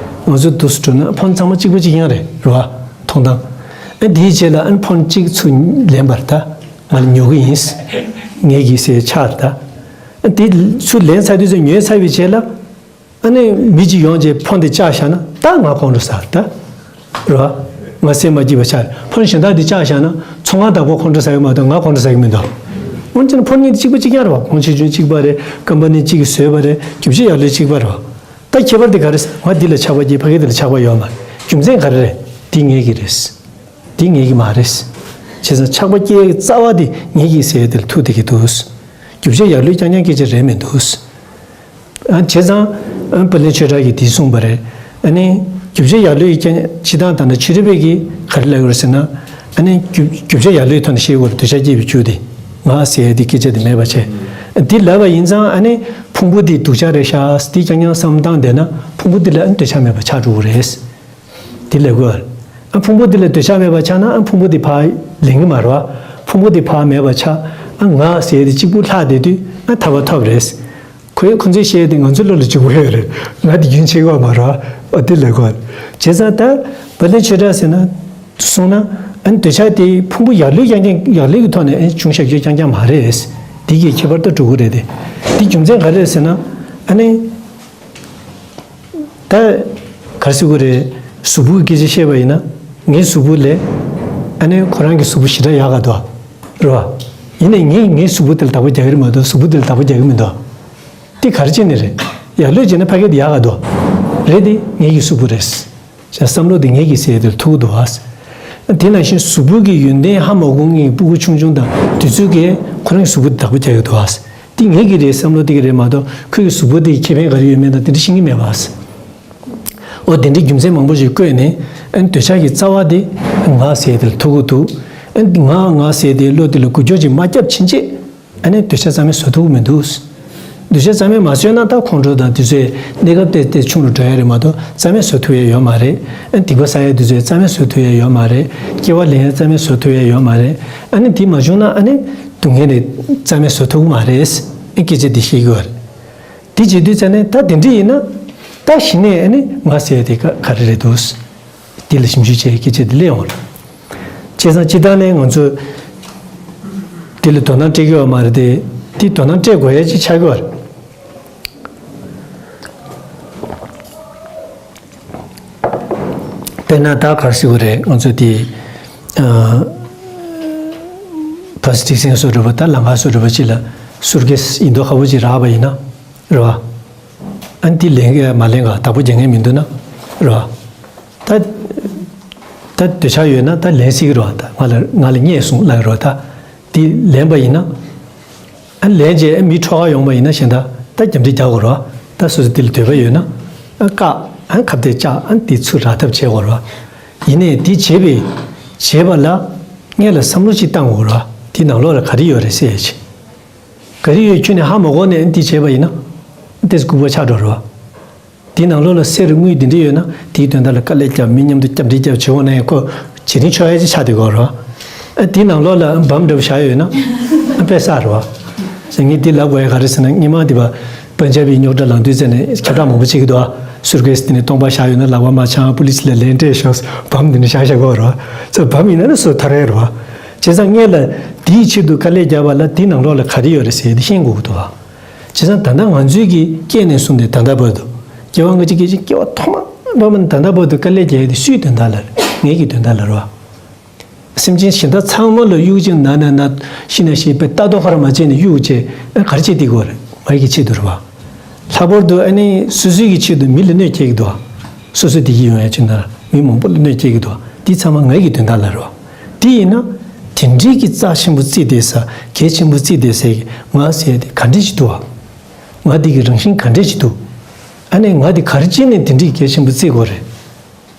ང་ཚོ་འདུག་སེ་འགྲོ་ན་ཕོན་ཚང་མ་གཅིག་པ་གཅིག་རྐྱང་རེད། རེད་བ། མཐོང་སྟངས། ཨ་དེའི་རྗེས་ལ་ཨ་ནི་ཕོན་གཅིག་ཚུར་ལེན་པ་རེད། ད་ང་ལ་ཉོ་གི་ཡིན། ངེད་ཀྱི་ཟེར་ཆགས་རེད། ད་ཨ་དེ་ཚུར་ལེན་ཚར་དུས་ཚོད་ཉོས་ཚར་བའི་རྗེས་ལ། ཨ་ནི་མི་གཅིག་ཡོང་རྗེས་ཕོན་དེ་བཅག་བཞག་ན་ད་ང་ཁོང་ཁྲོ་ཟ་རེད་ད། རེད་བ། ང་སེམས་མ་སྐྱིད་པ་ཆགས་རེད། ཕོན་གཞན་དག་དེ་བཅག་བཞག་ན་ཚོང་ཁང་བདག་པོ་ཁོང་ཁྲོ་ཟ་གི་མ་གཏོགས་ང་ཁོང་ཁྲོ་ཟ་གི་མི་འདུག་འོན་ཀྱང་ཕོན་གཉིས་དེ་གཅིག་པ་གཅིག་རྐྱང་རེད་བ། གོང་ཆེ་ཆུང་གཅིག་པ་རེད། ཀམ་པ་ནི་གཅིག་གིས་བཟོས་པ་རེད། རྒྱུ་ཆ་ཡར་ལོས་གཅིག་པ་རེད་བ། ད་ཁྱད་པར་དེ་ག་རེ་ཟེར། ང་འདི་ལ་ཆགས་པ་སྐྱེས། ཕ་གི་དེ་ལ་ཆགས་པ་ཡོད་མ་རེད། རྒྱུ་མཚན་ག་རེ་རེད། འདི་ངེད་ཀྱི་རེད། འདི་ངེད་ཀྱི་མ་རེད། བྱས་ཙང་ཆགས་པ་སྐྱེ་ཡག་གི་རྩ་བ་དེ་ངེད་ཀྱི་ཟེར་ཡ་དེ་ལ་ཐུག་བསྡད་ཀྱི་འདུག་རྒྱུ་ཆ་ཡར་ལོས་རྐྱང་རྐྱང་སྐད་ཆ་རེད་མི་འདུག་ཨ་བྱས་ཙང་ཨ་པར་ལིན་ཆོས་གྲགས་ཀྱིས་འདི་གསུངས་པ་རེད། ཨ་ནི་རྒྱུ་ཆ་ཡར་ལོས་ཀྱི་རྐྱང་རྐྱང་། སྤྱིར་བཏང་ད་ལྟ་ཆོས་རིག་པས་ཀྱིས་ག་རེ་ལབ་ཡོད་རེད་ཟེར་ན། ཨ་ནི་རྒྱུ་རྒྱུ་ཆ་ཡར་ལོས་ཐོག་ནས་བཤད་དགོས་རེད། འདོད་ཆགས་སྐྱེས་པའི་རྒྱུ་དེ་ང་ཟེར་ཡ་དེ་སྐད་ཆ་དེ་མེད་པ་བྱས། འདི་ལབ་པ་ཡིན་ཙང་ཨ་ནི་ཕུང་པོ་འདི་སྡུག་ཅག་རེད་ཤག་འདི་རྐྱང་རྐྱང་བསམ་བཏང་བསྡད་ན་ཕུང་པོ་འདི་ལ་ཨ་ནི་འདོད་ཆགས་མེད་པ་ཆགས་འགྲོ་གི་རེད། དེ་ལས་དགོས། ཨ་ཕུང་པོ་འདི་ལ་འདོད་ཆགས་མེད་པ་ཆགས་ན་ཨ་ཕུང་པོ་འདི་ཕར་ལེན་གྱི་མ་རེད་བ། ཕུང་པོ་འདི་ཕར་མེད་པ་ཆགས། ཨ་ང་ཟེར་ཡ་དེ་གཅིག་པུ་ལྷག་བསྡད་དུས་ཨ་ཐར་པ་ཐོབ་རེད། ཁོས་ཁོ་ཚོས་བཤད་ཡ་དེ་ང་ཚོའི་བློ་ལ་འཇུག་གི་ཡོད་རེད། ང་དེ་རྒྱུན་ཆད་ཀྱི་ཡོད་མ་རེད་བ། ཨ་དེ་ལས་དགོས། བྱས་ཙང་ད་པར་ལིན་ཆོས་གྲགས་ཟེར་ན་གསུངས་ན། ཨ་འདོད་ཆགས་དེ་ཕུང་པོ་ཡར་ལོས་རྐྱང་རྐྱང་། ཡར་ལོས་ཀྱི་ཐོག་ནས་ཨ་བྱུང་བཞག་རྒྱུ་རྐྱང་རྐྱང་མ་རེད། དེ་གི་ཁྱད་པར་ད་འགྲོ་གི་རེད་དེ། དེ་རྒྱུ་མཚན་ག་རེ་རེད་ཟེར་ན། ཨ་ནི། ད་ག་རེ་ཟེར་དགོས་རེད། གཟུགས་པོ་གི་སྐད་ཆ་བཤད་པ་ཡིན་ན། ངའི་གཟུགས་པོ་ལས་ཨ་ནི་ཁོ་རང་གི་གཟུགས་པོ་ཞེ་དྲག་ཡག་ག་འདུག་རེད་བ། ཡིན་ནའི་ངས་ངའི་གཟུགས་པོ་དེ་ལ་བདག་པོ་རྒྱག་གི་རེད་མ་གཏོགས་གཟུགས་པོ་དེ་ལ་བདག་པོ་རྒྱག་གི་མི་འདུག་དེ་ག་རེ་བྱས་ནས་རེད། ཡར་ལོས་བྱས་ན་ཕ་གི་དེ་ཡག་ག་འདུག་རེད་དེ་ངའི་གི་གཟུགས་པོ་རེད། བསམ་བློ་དེ་ངེད་ཀྱི་ཟེར་ཡ་དེར་ཐུག་འདུག་བ། དེ་ནང་བཞིན་གཟུགས་པོ་གི་ཡོན་ཏན་ཧ་མ་གོ་མཁན་གྱི་སྤུ་གུ་ཆུང་ཆུང་དང་དེ་ཚོ་གིས་ཁོ་རང་གི་གཟུགས་པོ་དེ་བདག་པོ་རྒྱག་གི་འདུག་བ། དེ་ངེད་ཀྱི་རེད་བསམ་བློ་དེ་གི་རེད་མ་གཏོགས་ཁོའི་གཟུགས་པོ་དེ་ཁེ་ཕན་ག་རེ་ཡོད་མེད་དང་དེ་འདྲ་ཤེས་ཀྱི་མེད་བ། འོ་དེ་འདྲའི་རྒྱུ་མཚན་མང་པོ་ཞིག་བཀོད་ནས་ ཨ་ནི་འདོད་ཆགས་ཀྱི་རྩ་བ་དེ་ང་ཟེར་དེ་ལ་ཐུག་གི་འདུག་ཨ་ནི་ང་ང་ཟེར་དེ་བློ་དེ་ལ་འགུལ་སྐྱོད་ཅིག་མ་བརྒྱབ་ཕྱིན་ཆད། ཨ་ནི་འདོད་ཆགས་རྩ་མེད་བཟོ་ཐུབ་ཀྱི་མི་འདུག་འདོད་ཆགས་རྩ་མེད་མ་བཟོས་ན་ད་ཁོང་ཁྲོ་དང་དེ་ཚོའི་གནས་སྐབས་ཏོག་ཙམ་ཆུང་རུ་འགྲོ་ཡ་རེད་མ་གཏོགས་རྩ་མེད་བཟོ་ཐུབ་ཡ་ཡོད་མ་རེད། ཨ་ནི་སྡིག་པ་བསགས་ཡ་དེ་ཚོ་རྩ་མེད་བཟོ་ཐུབ་ཡ་ཡོད་མ་རེད། སྐྱེ་བ་ལེན་ཡ་རྩ་མེད་བཟོ་ཐུབ་ཡ་ཡོད་མ་རེད། ཨ་ནི་དེ་མ་བྱུང་ན་ཨ་ནི་སྡུག་བསྔལ་རེ་རྩ་མེད་བཟོ་ཐུབ་ཀྱི་མ་རེད། ཨ་སྐད་ཆ་དེ་བཤད་ཀྱི་ཡོད་རེད། དེ་བྱེད་དུས་ཙ་ནས་ད་དེ་འདྲ་ཡིན་ན་ད་གཞི་ནས་ཨ་ནི་ང་ཟེར་ཡ་དེ་ག་ག་རེ་རེད་འདུག་དེ་ལ་ཞིབ་འཇུག་བྱེད་ཀྱི་ཆེད་དུ་སླེབས་ཡོང་བ་རེད། བྱས་ཙང་སྤྱིར་བཏང་ནས་ང་ཚོས་དེ་ལ་དོ་སྣང་སྤྲད་ཀྱི་ཡོད་མ་རེད་དེ། དེ་དོ་སྣང་སྤྲད་དགོས་ཡ་ཅིག་ཆགས་ཀྱི་ཡོད་རེད། དཔེར་ན་ད་ག་རེ་ཟེར་དགོས་རེད། ང་ཚོ་དེ་ཨ་བ་སི་ཊི་སན་སོགས་འདྲ་པོ་ད་ལམ་ཁ་སོགས་འདྲ་པོ་ཅིག་ལ་སུཊ་ཀེ་སི་ཡིན་མདོག་ཁ་པོ་ཅིག་རག་པ་ཡིན་ན་རེད་བ། ཨ་ནི་དེ་ལེན་གི་མ་ལེན་ག་བདག་པོ་རྒྱག་མཁན་མི་འདུག་ན་རེད་བ། ད་ད་འདོད་ཆགས་ཡོད་ན་ད་ལེན་སྲིད་ཀྱི་རེད་བ། ད་ང་ལ་ང་ལ་རྙེད་སོང་ལབ་ཀྱི་རེད་བ། ད་དེ་ལེན་པ་ཡིན་ན། ཨ་ལེན་རྗེས་ཨ་མི་འཕྲོག་ག་ཡོང་བ་ཡིན་ན་གཞན་དག་ད་རྒྱབ་འདྲེ་རྒྱག་དགོས་རེད་བ། ད་སོ་སོ་དེ་ལ་འདོད་པ་ཡོད་ན་ཨ་བཀག་ཨ་ཁ་གཏད་བཅག་ཨ་དེ་ཚུར་རག་ཐབས་བྱེད་དགོས་རེད་བ། ཡིན་ནའི་དེ་བྱེད་པའི་བྱེད་པ་ལ་སྔོན་ལ་བསམ་བློ་ཅིག་བཏང་དགོས་རེད་བ། དེ་ནང་ལོགས་ལ་ག་རེ་ཡོད་རེད་ཟེར་ཡ་ཅིག་ག་རེ་ཡོད་ཁྱོན་ནས་ཧ་མ་གོ་ནས་ཨ་དེ་བྱས་པ་ཡིན་ན་ཨ་ཏོག་ཙམ་ལྐུགས་པ་ཆགས་འགྲོ་རེད་བ། དེའི་ནང་ལོགས་ལ་གསེར་དངུལ་འདི་འདྲ་ཡོད་ན་དེའི་དོན་དག་ལ་དཀའ་ལས་བརྒྱབ། མི་མཉམ་དུ་རྒྱབ་འདྲེ་རྒྱབ་བྱེད་འོང་ན་ཡང་ཁོ་བྱེད་རིན་ཆོག་ཡ་ཅིག་ཆགས་བསྡད་ཀྱི་ཡོད་རེད་བ། ཨ་དེའི་ནང་ལོགས་ལ་བམ་འདྲ་པོ་བཞག་ཡོད་ན་ཨ་དཔེ་བསགས་རེད་བ། ཟེར་ངས་འདི་ལབ་དགོས་ཡ་ག་རེ་ཟེར་ན་སྔོན་མ་འདི་བ་པན་ཇབ་པའི་རྙོག་དྲ་ལངས་དུས་ཙ་ནས་ཁྱབ་བསྒྲགས་མང་པོ་བྱེད་ཀྱི་འདུག་བ། སུཊ་ཀེ་སི་དེ་ནས་སྟོང་པ་བཞག་ཡོད་ན་ལག་པ་མ་འཆང་པུ་ལི་སི་ལ་ལན་སྤྲད་ཤོག་བམ་འདི་འདྲ་བཞག་བཞག་གི་ཡོད་རེད་བ། ཚོ་བམ་ཡིན་ན་ནི་སོ་ཐར་ཡ་རེད་བ། བྱས་ཙང་སྔོན་ལ་དེའི་ཆེད་དུ་དཀའ་ལས་བརྒྱབ་པ་ལ་དེའི་ནང་ལོགས་ལ་ག་རེ་ཡོད་རེད་ཟེར་ཡ་དེ་ཤེས་དགོས་ཀྱི་འདུག་བ། བྱས་ཙང་ད་ལྟ་ང་ཚོའི་གི་སྐྱེས་ནས་བཟུང་སྟེ་ད་ལྟ་བར་དུ། སྐྱེ་བ་སྔ་ཕྱི་སྐྱེ་ཅིང་སྐྱེ་བ་ཐོག་མ་བར་མ་ནས་ད་ལྟ་བར་དུ་དཀའ་ལས་བརྒྱབ་ཡ་དེ་སུའི་དོན་དག་ལ་རེད། ངའི་གི་དོན་དག་ལ་རེད་བ། སེམས་ཅན་གཞན་དག་ཚང་མ་ལ་གཡུག་ཅིང་ན་ན་ན་ཤི་ན་ཤི་བའི་ལྟ་རྟོག་ཧ་ར་མ་བྱས་ནས་གཡུག་བྱས་ཨ་ག་རེ་བྱེད་དེ་དགོས་རེད། ང་ཡི་གི་ཆེད་དུ་རེད་བ། ལྷག་པར་དུ་ཨ་ནི་སོ་སོའི་གི་ཆེད་དུ་མི་ལ་གནོད་སྐྱེལ་གི་འདུག་བ། སོ་སོ་བདེ་སྐྱིད་ཡོང་ཡ་ཆེད་ན་མི་མང་པོ་ལ་གནོད་སྐྱེལ་གི་འདུག་བ། འདི་ཚང་མ་ང་ཡི་གི་དོན་དག་ལ་རེད་བ། དེ་ཡིན་ན་དེ་འདྲའི་གི་རྩ་ཆེན་པོ་བརྩིས་བསྡད་ས་གལ་ཆེན་པོ་བརྩིས་བསྡད་སའི་གི་ང་ཟེར་ཡ་དེ་ག་འདྲ་ཞིག་འདུག་བ། ང་འདི་གི་རང་བཞིན་ག་འདྲ་ཞིག་འདུག་ཨ་ནི་ང་འདི་ག་རེ་བྱས་ནས་དེ་འདྲའི་གལ་ཆེན་པོ་བརྩི་དགོས་རེད།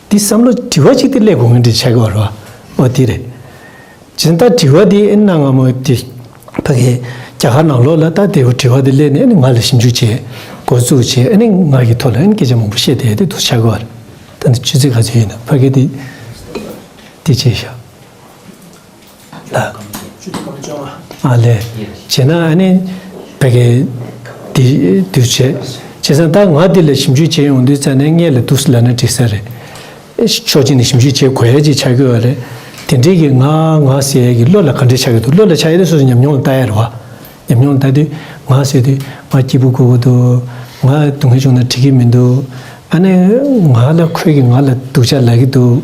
འདི་བསམ་བློ་དྲི་བ་གཅིག་དེ་སླེབས་དགོས་ངེས་འདྲ་ཆགས་ཀྱི་ཡོད་རེད་བ། འོ་དེ་རེད། བྱས་ཙང་ད་དྲི་བ་འདི་ཨེ་གནའ་སྔ་མོ་དེ་ཕ་གི་རྒྱ་གར་ནང་ལོགས་ལ་ད་དེ་དྲི་བ་འདི་སླེབས་ནས་ཨེ་ང་ལ་ཞིབ་འཇུག་བྱས་འགོ་བཙུགས་བྱས་ཨེ་ནི་ང་གི་ཐོག་ལ་ཨེ་ནི་སྐད་ཆ་མང་པོ་བཤད་བསྡད་དེ་འདུག་ཆགས་ཀྱི་ཡོད་རེད། ད་འདི་ཆུ་ཚོད་ག་ཚོད་ཡིན་ན་ཕ་གི་འདི་འདི་བྱས་ཤག་ལ། ཨ་ལས། བྱས་ན་ཨ་ནི་ཕ་གི་འདི་འདུག་བྱས། བྱས་ཙང་ད་ང་འདི་ལ་ཞིབ་འཇུག་བྱས་ཡོང་དུས་ཙ་ནས་སྔོན་ལ་འདུག་སེ་ལབ་ན་འགྲིག་ས་རེད། ཕྱོགས་གཅིག་ནས་ཞིབ་འཇུག་བྱེད་དགོས་ཡ་ཅིག་ཆགས་ཀྱི་ཡོད་རེད། དེ་འདྲའི་གི་ང་ང་ཟེར་ཡ་གི་བློ་ལ་ག་འདྲས་ཆགས་ཀྱི་འདུག་བློ་ལ་ཆགས་ཡ་དེ་སོ་སོ་ཉམས་མྱོང་ལ་ལྟ་ཡ་རེད་བ། ཉམས་མྱོང་ལ་ལྟ་དུས་ང་ཟེར་དུས་ང་སྐྱིད་པོ་དགོས་ཀྱི་འདུག་ང་སྡུག་བསྔལ་བྱུང་ན་འགྲིག་གི་མི་འདུག་ཨ་ནི་ང་ལ་ཁོས་ཀྱིས་ང་ལ་སྡུག་ཅག་ལབ་ཀྱི་འདུག་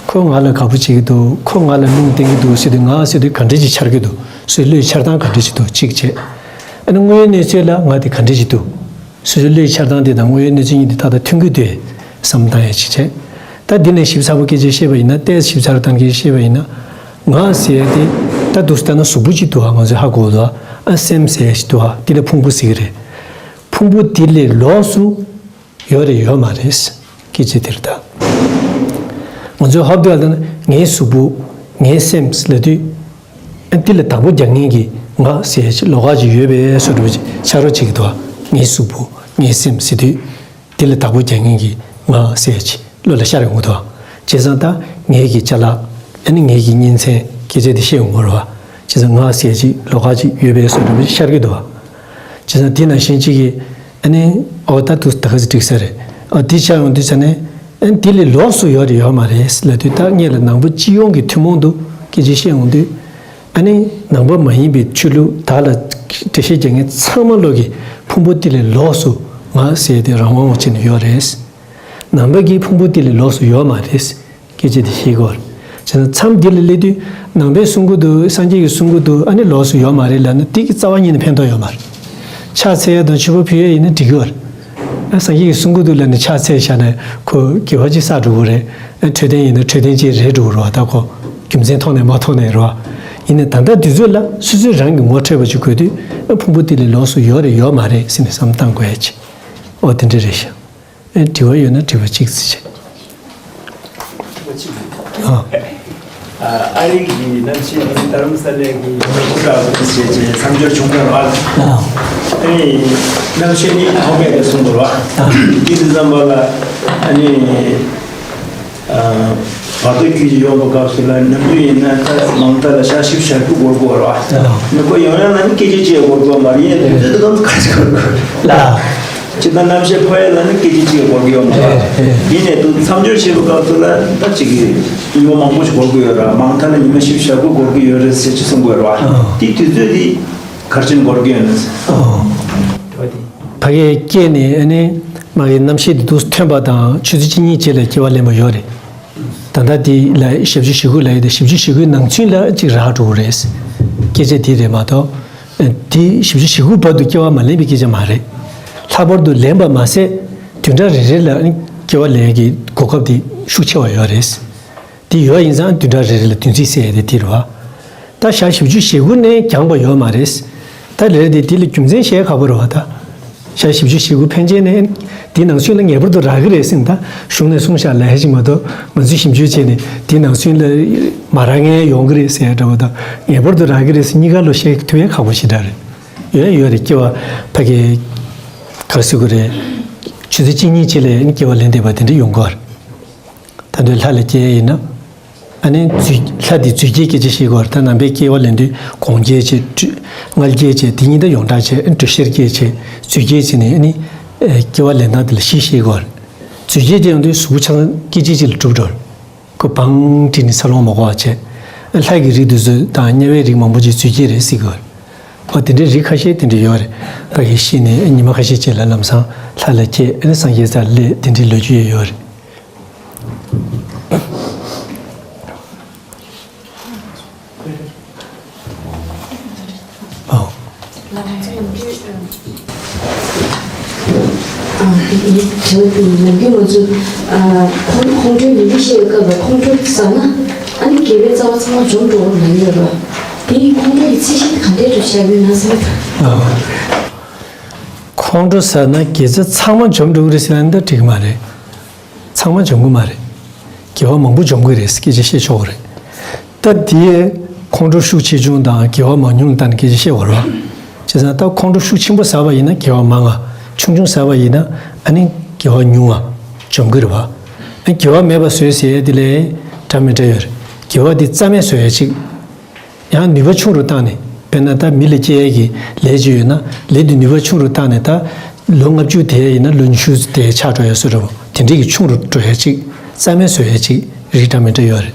ཁོས་ང་ལ་དགའ་པོ་བྱེད་ཀྱི་འདུག་ཁོས་ང་ལ་རླུང་བསྟན་གྱི་འདུག་ཟེར་དུས་ང་ཟེར་དུས་ག་འདྲས་ཅིག་འཆར་གྱི་འདུག་སོ་སོའི་བློའི་འཆར་སྟངས་ག་འདྲས་ཅིག་འདུག་གཅིག་བྱས། ཨ་ནི་དངོས་ཡོད་གནས་ཚུལ་ལ་ང་དེ་ག་འདྲས་ཅིག་འདུག་སོ་སོའི་བློའི་འཆར་སྟངས་དེ་དང་དངོས་ཡོད་གནས་ཚུལ་གཉིས་དེ་ཏག་ཏག་མཐུན་གྱི་འདུག་བསམ་བློ་བཏང་ཡ་ཅིག་བྱས། ད་འདི་ནས་ཞིབ་ཚགས་པོ་སྐད་ཆ་བཤད་པ་ཡིན་ན་ཏོག་ཙམ་ཞིབ་ཚགས་བཏང་གི་བཤད་པ་ཡིན་ན། ང་ཟེར་ཡ་དེ་ད་འདུག་སེ་ལྟ་ན་གཟུགས་པོ་ཅིག་འདུག་ཨ། ང་ཚོས་ཧ་གོ་འདུག་ཨ། སེམས་ཟེར་ཡ་ཞིག་འདུག་ཨ། དེ་ལ་ཕུང་པོ་ཟེར་གི་རེད། ཕུང་པོ་དེ་ལས་ལོགས་སུ་ཡོད་རེད་ཡོད་མ་རེད། སྐད་ཆ་དེ་རེད་ད། ང་ཚོས་ཧོབ་སྟེ་ལྟ་ན་ངའི་གཟུགས་པོ་ངའི་སེམས་ལབ་དུས། ཨ་དེ་ལ་བདག་པོ་རྒྱག་མཁན་གྱི་ང་ཟེར་ཡ་ཅིག་ལོགས་ཀ་ཅིག་ཡོད་པའི་བཟོ་འདྲ་པོ་ཅིག་ཆགས་རོགས་བྱེད་ཀྱི་འདུག་ཨ། ངའི་གཟུགས་པོ་ངའི་སེམས་ཟེར་དུས། དེ་ལ་བདག་པོ་རྒྱག་མཁན་གྱི་ང་ཟེར་ཡ་ཅིག་བློ་ལ་ཤར་ཡོང་གི་འདུག་ཨ། བྱས་ཙང་ད་ངའི་གི་ཅ་ལག་ཨ་ནི་ངའི་གི་གཉེན་ཚན་སྐད་ཆ་དེ་བཤད་ཡོང་གི་རེད་བ། བྱས་ཙང་ང་ཟེར་ཡ་ཅིག་ལོགས་ཀ་ཅིག་ཡོད་པའི་བཟོ་འདྲ་པོ་ཅིག་ཤར་གྱི་འདུག་ཨ། བྱས་ཙང་དེ་ནང་བཞིན་གཅིག་གིས་ཨ་ནི་ཨོ་ད་དུ་ད་ག་ཚོད་འགྲིག་ས་རེད། ཨ་དེ་ཆགས་ཡོང་དུས་ཙ་ནས་ཨ་ནི་དེ་ལས་ལོགས་སུ་ཡོད་རེད་ཡོད་མ་རེད་ལབ་དུས་ད་ངེད་ལ་ནང་པ་སྤྱི་ཡོངས་ཀྱི་ཐུན་མོང་དུ་སྐད་ཆ་བཤད་ཡོང་དུས། ཨ་ནི་ནང་པ་མ་ཡིན་པའི་ཆོས་ལུགས་དག་ལ་འགྲེལ་བཤད་རྒྱག་མཁན་ཚང་མ་ལོག་གི་ཕུང་པོ་དེ་ལས་ལོགས་སུ་ང་ཟེར་ཏེ་རང་དབང་བྱས་ནས་ཡོད་རེད། ནང་པ་གི་ཕུང་པོ་དེ་ལས་ལོགས་སུ་ཡོད་མ་རེད། སྐད་ཆ་དེ་ཤེས་དགོས་རེད། བྱས་ན་མཚམས་འདི་ལ་སླེབས་དུས་ནང་པས་གསུང་གི་འདུག་སངས་རྒྱས་ཀྱིས་གསུང་གི་འདུག་ཨ་ནི་ལོགས་སུ་ཡོད་མ་རེད་ལབ་ན་དེ་གི་རྩ་བ་ཉིད་ནས་ཕན་ཐོགས་ཡོད་མ་རེད། ཕྱག་འཚལ་ཡ་དང་མཆོད་པ་ཕུལ་ཡ་ཡིན་ན་འགྲིག་གི་ཡོད་རེད། ཨ་སངས་རྒྱས་ཀྱིས་གསུང་གི་འདུག་ལབ་ནས་ཕྱག་འཚལ་བཞག་ན་ཁོ་དགེ་བ་ཅིག་བསགས་འགྲོ་གི་རེད། ཨ་འཕྲོད་བསྟེན་ཡིན་ན་འཕྲོད་བསྟེན་ཅིག་རེད་འགྲོ་གི་རེད་བ། ད་ཁོ་རྒྱུ་མཚན་མཐོང་ནས་མ་མཐོང་ནས་རེད་བ། ཡིན་ནའི་ད་ལྟ་དུས་ཚོད་ལ་སོ་སོས་རང་གི་ངོ་འཕྲོད་པ་ཅིག་དགོས་དུས་ཨ་ཕུང་པོ་དེ་ལས་ལོགས་སུ་ཡོད་རེད་ཡོད་མ་རེད་ཟེར་ནས་བསམ་བློ་བཏང་དགོས་ཡ་ཅིག་ཨོ་དེ་འདྲ་རེད་ཤག་ཨེ་དྲི་བ་ཡོད་ན་དྲི་བ་གཅིག་ཙམ་བྱེད། ཨ་རི་གི་གནམ་གཤིས་ནི་དྷ་རམ་ས་ལའི་གི་ཡོང་སྒོ་འདྲ་བོ་ཞེས་བྱས་མཚམས་སྦྱོར་བྱུང་བ་རེད་བ། ཨ་ནི་གནམ་གཤིས་ནི་ཧོ་པེ་ལ་གསུངས་པ་རེད་བ། དེ་དུས་ཙམ་པ་ལ་ཨ་ནི་བར་དོ་རྒྱུད་ཀྱི་ཡོང་བ་སྐབས་སུ་ལ་ནམ་རྒྱུན་ཡིན་ན་ད་མང་མཐའ་ལ་ཞག་བཞི་བཅུ་ཞེ་དགུ་འགོར་དགོས་རེད་བ། ནི་ཁོ་ཡོང་ཡ་ལ་ནི་སྐད་ཆ་ཅིག་འགོར་དགོས་མ་རེད། ཡིན་ནའི་དུས་ཚོད་དུས་ཙམ་ག་ཚོད་འགོར་དགོས་རེད། ལ། ཇི་ལྟར་གནམ་གཤིས་འཕོ་ཡ་ལ་ནི་སྐད་ཆ་ཅིག་འགོར་གི་ཡོད་མ་རེད། ཡིན་ནའི་དུ་མཚམས་སྦྱོར་བྱེད་པའི་སྐབས་སུ་ལ་ད་ཅིག་ཉི་མ་མང་པོ་ཞིག་འགོར་གི་ཡོད་ར། མང་མཐའ་ལ་ཉི་མ་བཞི་བཅུ་ཞེ་དགུ་འགོར་གི་ཡོད་རེད་ཟེར་ཅིག་གསུང་གི་ཡོད་ར་བ། དེ་དུས་ཚོད་དེ་ག་རེ་བྱས་ནས་འགོར་གི་ཡོད་ན་ཟེར། ཕ་གིའི་སྐད་ནི་ཨ་ནི་མ་གི་གནམ་གཤིས་དེ་དུས་ཐོན་པ་དང་ཆུ་ཚོད་གཅིག་གཉིས་རྗེས་ལ་སྐྱེ་བ་ལེན་པ་ཡོད་རེད། ད་ལྟ་དེ་ལ་ཞེ་བཅུ་ཞེ་དགུ་ལ་ཡོད་དེ་ཞེ་བཅུ་ཞེ་དགུའི་ནང་ཚུན་ལ་ཅིག་རག་འགྲོ་གི་རེད། སྐད་ཆ་དེ་རེད་མ་གཏོགས། དེ་ཞེ་བཅུ་ཞེ་དགུ་བར་དུ་སྐྱེ་བ་མ་ལེན་པའི་སྐད་ཆ་མ་རེད། ལྷག་པར་དུ་ལེན་པ་མ་ཟད་བདུན་ཕྲག་རེ་རེ་ལ་སྐྱེ་བ་ལེན་ཡག་གི་གོ་སྐབས་དེ་ཤུགས་ཆེ་བ་ཡོད་རེད། དེ་ཡོད་ཡིན་ཙང་བདུན་ཕྲག་རེ་རེ་ལ་བདུན་ཚིགས་ཟེར་ཡ་དེ་དེ་རེད་བ། ད་ཞག་ཞེ་བཅུ་ཞེ་དགུ་ནས་འགྱངས་པ་ཡོད་མ་རེད། ད་ལས་དེ་དེ་ལ་རྒྱུ་མཚན་བཤད་ཁག་པོ་རེད་བ་ད། ཞག་ཞེ་བཅུ་ཞེ་དགུ་ཕན་ཆད་ནས་དེ་ནང་ཚུན་ལ་ངེས་པར་དུ་རག་གི་རེད་ཟེར་ད་གཞུང་ནས་གསུངས་བཞག་ལས་ཞིག་མ་གཏོགས་ང་ཚོས་ཞིབ་འཇུག་བྱས་ནས་དེ་ནང་ཚུན་ལ་མ་རག་མཁན་ཡོང་གི་རེད་ཟེར་ཡ་འདྲ་བོ་ད་ངེས་པར་དུ་རག་གི་རེད་ཟེར་གཉིས་ཀ་ལོ་བཤད་ཐུབ་ཡ་ཁག་པོ་ཞེ་དྲག་རེད། ཡོད་ཡོད་རེད། སྐྱེ་བ་ཕ་གི་ག་རེ་ཟེར་དགོས་རེད། ཆུ་ཚོད་གཅིག་གཉིས་ཅིག་ལ་སྐྱེ་བ་ལེན་བསྡད་པ་དེ་འདྲ་ཡོང་གི་རེད། ད་དུང་ལྷ་ལ་སྐྱེ་ཡིན་ན། ཨ་ནི་རྫུས་ལྷ་དེ་རྫུས་སྐྱེས་སྐད་ཆ་བཤད་ཀྱི་ཡོད་རེད། ད་ནང་པའི་སྐྱེ་བ་ལེན་དུས་སྒོང་སྐྱེས་བྱས་དྲུ་མངལ་སྐྱེས་བྱས་དེ་གཉིས་ད་ཡོངས་གྲགས་བྱས་དྲུད་གཤེར་སྐྱེས་བྱས་རྫུས་སྐྱེས་བྱས་ནས་ཨ་ནི་སྐྱེ་བ་ལེན་སྟངས་དེ་ལ་གཞི་བཤད་ཀྱི་ཡོད་རེད། རྫུས་སྐྱེས་བྱས་ཡོང་དུས་གཟུགས་པོ་ཆ་ཚང་སྐད་ཅིག་གཅིག་ལ་གྲུབ་འགྲོ་རེད། ཁོ་བང་ཁྲིད་ནས་འཚར་ལོངས་མ་འགོར་བ་བྱས། ལྷ་གི་རིགས་དེ་ཚོ་དང་དམྱལ་བའི་རིགས་མང་པོ་ཅིག་རྫུས་སྐྱེས་རེད་ཟེར་གྱི་ཡོད་རེད། ཨོ་དེ་འདྲའི་རིགས་ཁ་ཤས་དེ་འདྲ་ཡོད་རེད། ཕ་གི་ཤི་ནས་ཉི་མ་ཁ་ཤས་རྗེས་ལ་ལམ་སང་ལྷ་ལ་སྐྱེས་ཨ་ནི་སངས་རྒྱས་རྩ་ལ་སླེབས་དེ་འདྲའི་ལོ་རྒྱུས་ཡོད་ཡོད་རེད། ཨོ། ལགས་ང་ཚོ་ནམ་རྒྱུན་ཨ་དེ་ཡིན་དྲི་བ་དེ་ཡིན། ནམ་རྒྱུན་ང་ཚོ་ཨ་ཁོང་ཁོང་ཁྲོའི་ཉིན་རེ་བཤད་པའི་སྐབས་ལ་ཁོང་ཁྲོ་ཟ་ན་ཨ་ནི་དགེ་བའི་རྩ་བ་ཚང་མ་འཇོམས་འགྲོ་བ་ལབ་ཡོད་རེད་བ། དེ་ཡིན་ཁོང་ཁྲོ་གི་ཚད་གཞི་དེ་ག་འདྲའི་འགྲོ་བཞག་ཡོད་ན་བསམ། ཨ། ཁོང་ཁྲོ་ཟ་ན་དགེ་རྩ་ཚང་མ་འཇོམས་འགྲོ་གི་རེད་ཟེར་ན་འདི་འགྲིག་གི་མ་རེད། ཚང་མ་འཇོམས་གི་མ་རེད། དགེ་བ་མང་པོ་འཇོམས་གི་རེད་སྐད་ཆ་བཤད་ཆོག་གི་རེད། ད་དེའི་ཁོང་ཁྲོ་ཤུགས་ཆེ་ཆུང་དང་དགེ་བ་མང་ཉུང་ལ་བལྟས་ནས་སྐད་ཆ་བཤད་དགོས་རེད་བ། བྱས་ཙང་ད་ཁོང་ཁྲོ་ཤུགས་ཆེན་པོ་ཟ་བ་ཡིན་ན་དགེ་བ་མང་ང་། ཆུང་ཆུང་ཟ་བ་ཡིན་ན་ཨ་ནི་དགེ་བ་ཉུང་ང་འཇོམས་གི་རེད་བ། ཨ་དགེ་བ་མེད་པ་བཟོས་ཟེར་ཡས་དེ་ལས་འདྲ་མི་འདྲ་ཡོད་རེད། དགེ་བ་དེ་རྩ་མེད་བཟོ་ཡས་གཅིག་ཡང་ནུས་པ་ཆུང་རུ་བཏང་ནས་དཔེར་ན་ད་མི་ལ་སྐྱེ་ཡས་ཀྱི་ལས་ཅིག་ཡོད་ན་ལས་དེ་ནུས་པ་ཆུང་རུ་བཏང་ནས་ད་ལོ་ལྔ་བཅུ་དེ་ཡིན་ན་ལོ་ཉི་ཤུ་དེ་ཆགས་འགྲོ་ཡས་བཟོ་འདྲ་བོ་དེ་འདྲའི་གི་ཆུང་རུ་འགྲོ་ཡས་གཅིག་རྩ་མེད་བཟོ་ཡས་གཅིག་རིགས་འདྲ་མི་འདྲ་ཡོད་རེད།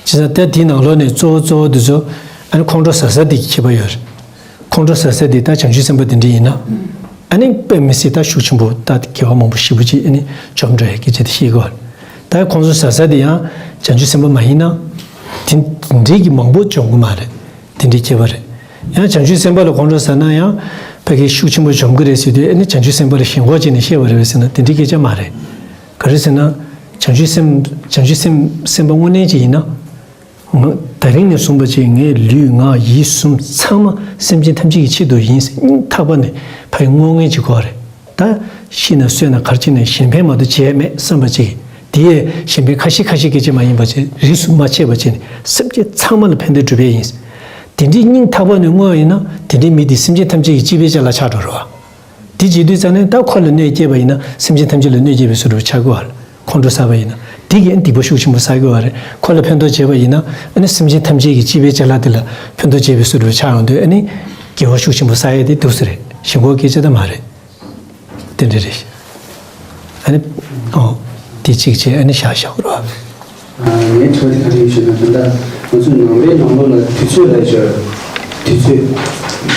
བྱས་ཙང་ད་དེའི་ནང་ལོགས་ནས་གཙོ་བོ་གཙོ་བོ་དེ་ཚོ་ཨ་ནི་ཁོང་ཁྲོ་ཟ་ས་དེ་གི་ཁྱད་པར་ཡོད་རེད། ཁོང་ཁྲོ་ཟ་ས་དེ་ད་བྱང་ཆུབ་སེམས་དཔའ་དེ་འདྲ་ཡིན་ན། ཨ་ནི་དཔེ་མི་སྲིད་ད་ཤུགས་ཆེན་པོ་ད་དགེ་བ་མང་པོ་ཞེ་པོ་ཅིག་ཨ་ནི་འཇོམས་འགྲོ་ཡ་སྐད་ཆ་དེ་ཤེས་དགོས། ད་ཁོང་ཚོ་ཟ་ས་དེ་ཡང་བྱང་ཆུབ་སེམས་དཔའ་མ་ཡིན་ན། དེ་འདྲའི་གི་མང་པོ་འཇོམས་གི་མ་རེད། དེ་འདྲའི་ཁྱད་པར་རེད། ཡང་བྱང་ཆུབ་སེམས་དཔའ་ལ་ཁོང་ཁྲོ་ཟ་ན་ཡང་ཕ་གི་ཤུགས་ཆེན་པོ་འཇོམས་གི་རེད་ཟེར་དུས་ཨ་ནི་བྱང་ཆུབ་སེམས་དཔའ་ལ་ཞེན་ཁོག་བྱས་ནས་བཤད་པ་རེད་པས་ཟེར་ན་དེ་འདྲའི་སྐད་ཆ་མ་རེད། ག་རེ་ཟེར་ན། བྱང་ཆུབ་སེམས་བྱང་ཆུབ་སེམས་སེམས་དཔའ་དངོས་གནས་ཅིག་ཡིན་ན། ང་དེ་རིང་ནས་བཟུང་བ་ཅིག་ངའི་ལུས་ངག་ཡིད་གསུམ་ཚང་མ་སེམས་ཅན་ཐམས་ཅད་ཀྱི་ཆེད་དུ་ཡིན་ཟེར་སྙིང་ཐག་པ་ནས་ཕ་གི་བསྔོ་ངེས་ཅིག་དགོས་རེད། ད་ཤི་ན་གསོན་ན་གར་ཕྱིན་ནས་གཞན་ཕན་མ་གཏོགས་བྱས་མེད་བསམ་པ་ཅིག་དེ་ཡས་གཞན་ཕན་ཁ་ཤས་ཁ་ཤས་སྐད་ཆ་མ་ཡིན་པ་ཅིག་རིས་སུ་མ་ཆད་པ་བྱས་ནས་སེམས་ཅན་ཚང་མ་ལ་ཕན་བདེ་སྒྲུབ་ཡས་ཡིན། དེ་འདྲའི་སྙིང་ཐག་པ་ནས་བསྔོ་བ་ཡིན་ན་དེ་འདྲའི་མི་དེ་སེམས་ཅན་ཐམས་ཅད་ཀྱི་སྤྱི་པའི་ཅ་ལག་ཆགས་འགྲོ་རེད་བ། དེ་བྱེད་དུས་ཙ་ནས་ད་ཁོ་ལ་གནོད་སྐྱེལ་བ་ཡིན་ན་སེམས་ཅན་ཐམས་ཅད་ལ་གནོད་སྐྱེལ་བའི་བཟོ་འདྲ་ཆགས་ཀྱི་ཡོད་རེད། ཁོང་ཁྲོ་ཟ་བ་ཡིན་ན་དེ་གིས་སྡིག་པ་ཤུགས་ཆེན་པོ་བསགས་ཀྱི་ཡོད་རེད། ཁོ་ལ་ཕན་ཐོགས་བྱས་པ་ཡིན་ན་ཨ་ནི་སེམས་ཅན་ཐམས་ཅད་ཀྱི་སྤྱི་པའི་ཅ་ལག་དེ་ལ་ཕན་ཐོགས་བྱས་པའི་བཟོ་འདྲ་ཆགས་ཡོང་དུས་ཨ་ནི་དགེ་བ་ཤུགས་ཆེན་པོ་བསགས་ཡས་དེ་འདུག་སེ་རེད། ཞེན་ཁོག་སྐད་ཆ་ད་མ་རེད། དེ་འདྲ་རེད། ཨ་ནི་ཨོ་དེ་གཅིག་བྱས་ཨ་ནི་བཞག་བཞག་རོགས། ངའི་དྲི་བ་དེ་ག་རེ་ཡིན་ཞུས་ན་ད་ལྟ་ང་ཚོ་ནང་པའི་ནང་ལོགས་ལ་དུས་ཚོད་ལ་སྦྱར། དུས་ཚོད་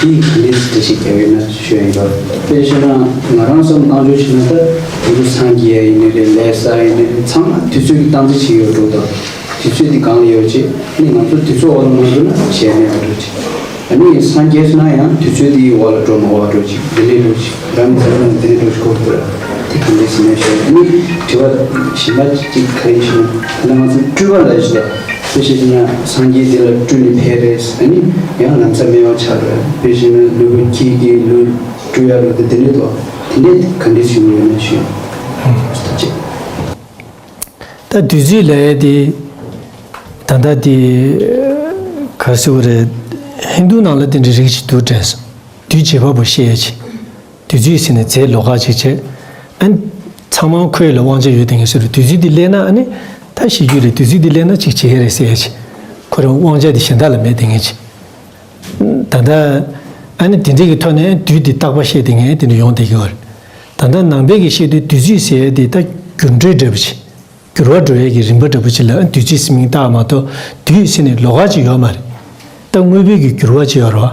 འདི་ག་འདྲས་འདྲ་ཞིག་རྒྱག་ཡོད་ན་ཞུ་ཡ་ཡིན་པ། དཔེ་བཤད་ན་ང་རང་བསམ་བློ་བཏང་ཕྱོགས་བྱས་ན་ད་དུས་ཚོད་སངས་རྒྱས་ཡིན་ནི་རེད། ལས་བསགས་ཡིན་ནི་རེད། ཚང་མ་དུས་ཚོད་ཀྱི་སྟངས་འཛིན་བྱེད་ཡོད་འགྲོ་ད། དུས་ཚོད་འདི་གང་ལ་ཡོད་ཅེས་ནི་ང་ཚོ་དུས་ཚོད་འོག་ལ་མ་འགྲོ་ན་གཞན་མེད་པ་འགྲོ་ཅིག་ཨ་ནི་སངས་རྒྱས་སོང་ན་ཡང་དུས་ཚོད་འདིའི་འོག་ལ་འགྲོ་མ་དགོས་པ་འགྲོ་ཅིག་འདི་འདྲའི་འགྲོ་ཅིག་རང་གི་འཛམ་གླིང་འདི་འདྲའི་འགྲོ་ཅིག་གོ་དགོས་ར། དེ་གང་འདྲས་ཟེར་ན་ཞེས་ཨ་ནི་དྲི་བ་གཞན་པ་ཅིག་ག་རེ་ཞུ་ན་ད་ལྟ་ང་ཚོ་སྤྲུལ་པ་ལ་ཞུ་ད་དཔེ་བཤད་ན་སངས་རྒྱས་འདི་ལ་སྤྲུལ་ནས་ཕེབས་རེད། ཨ་ནི་ཡང་ན་ཚ་མེད་པ་ཆགས་རེད། དཔེ་བཤད་ན་ལུས་པོ་ཁྱི་གི་ལུས་སྤྲུལ་ཡག་ལུས་དེ་འདི་འདྲའི་ཐོག་དེ་འདྲས་གང་འདྲས་ཞུ་ཡོད་ན་ཞུ་ད་ཅིག་ད་དུས་ཚོད་ལས་དེ་ ད་ལྟ་དེ་ག་རེ་ཟེར་དགོས་རེད། ཧིན་རྡུ་ནང་ལ་དེ་འདྲའི་རིགས་ཅིག་འདུག་དྲན་སོང་། བདུད་བྱེད་པ་པོ་བཤད་ཡས་ཅིག། བདུད་རྩི་ཟེར་ནས་རྫས་ལོགས་ཀ་ཅིག་བྱས། ཨ་ནི་ཚང་མ་ཁོའི་ལ་དབང་ཆ་ཡོད་དེ་ངས་ཟེར་རུ། བདུད་རྩི་འདི་ལེན་ན་ཨ་ནི་ད་ཤི་རྒྱུ་རེད། བདུད་རྩི་འདི་ལེན་ན་ཅིག་བྱེད་ཡས་རེད་ཟེར་ཡས་ཅིག། ཁོ་རང་དབང་ཆ་འདི་གཞན་དག་ལ་མེད་དེ་ངས་ཅིག། ད་ལྟ་ཨ་ནི་དེ་འདྲའི་གི་ཐོག་ནས་བདུད་འདི་རྟག་པ་བཤད་དེ་ངས་དེ་འདྲ་ཡོང་བསྡད་ཀྱི་ཡོད་རེད། ད་ལྟ་ནང་པའི་གི་བཤད་དུས་བདུད་རྩི་ཟེར་ཡས་དེ་ད་འགྱུར་འགྲོས་འདྲ་པོ་ཅིག། འགྱུར་བ་འགྲོ་ཡས་ཀྱི་རིམ་པ་འདྲ་པོ་ཅིག་ལ་བདུད་རྩི་ཟེར་མིང་བཏགས་མ་གཏོགས་བདུད་ཟེར་ནས་ལོགས་ཀ་ཅིག་ཡོད་མ་རེད། ད་དངོས་པོའི་གི་འགྱུར་བ་ཅིག་ཡོད་རེད་བ།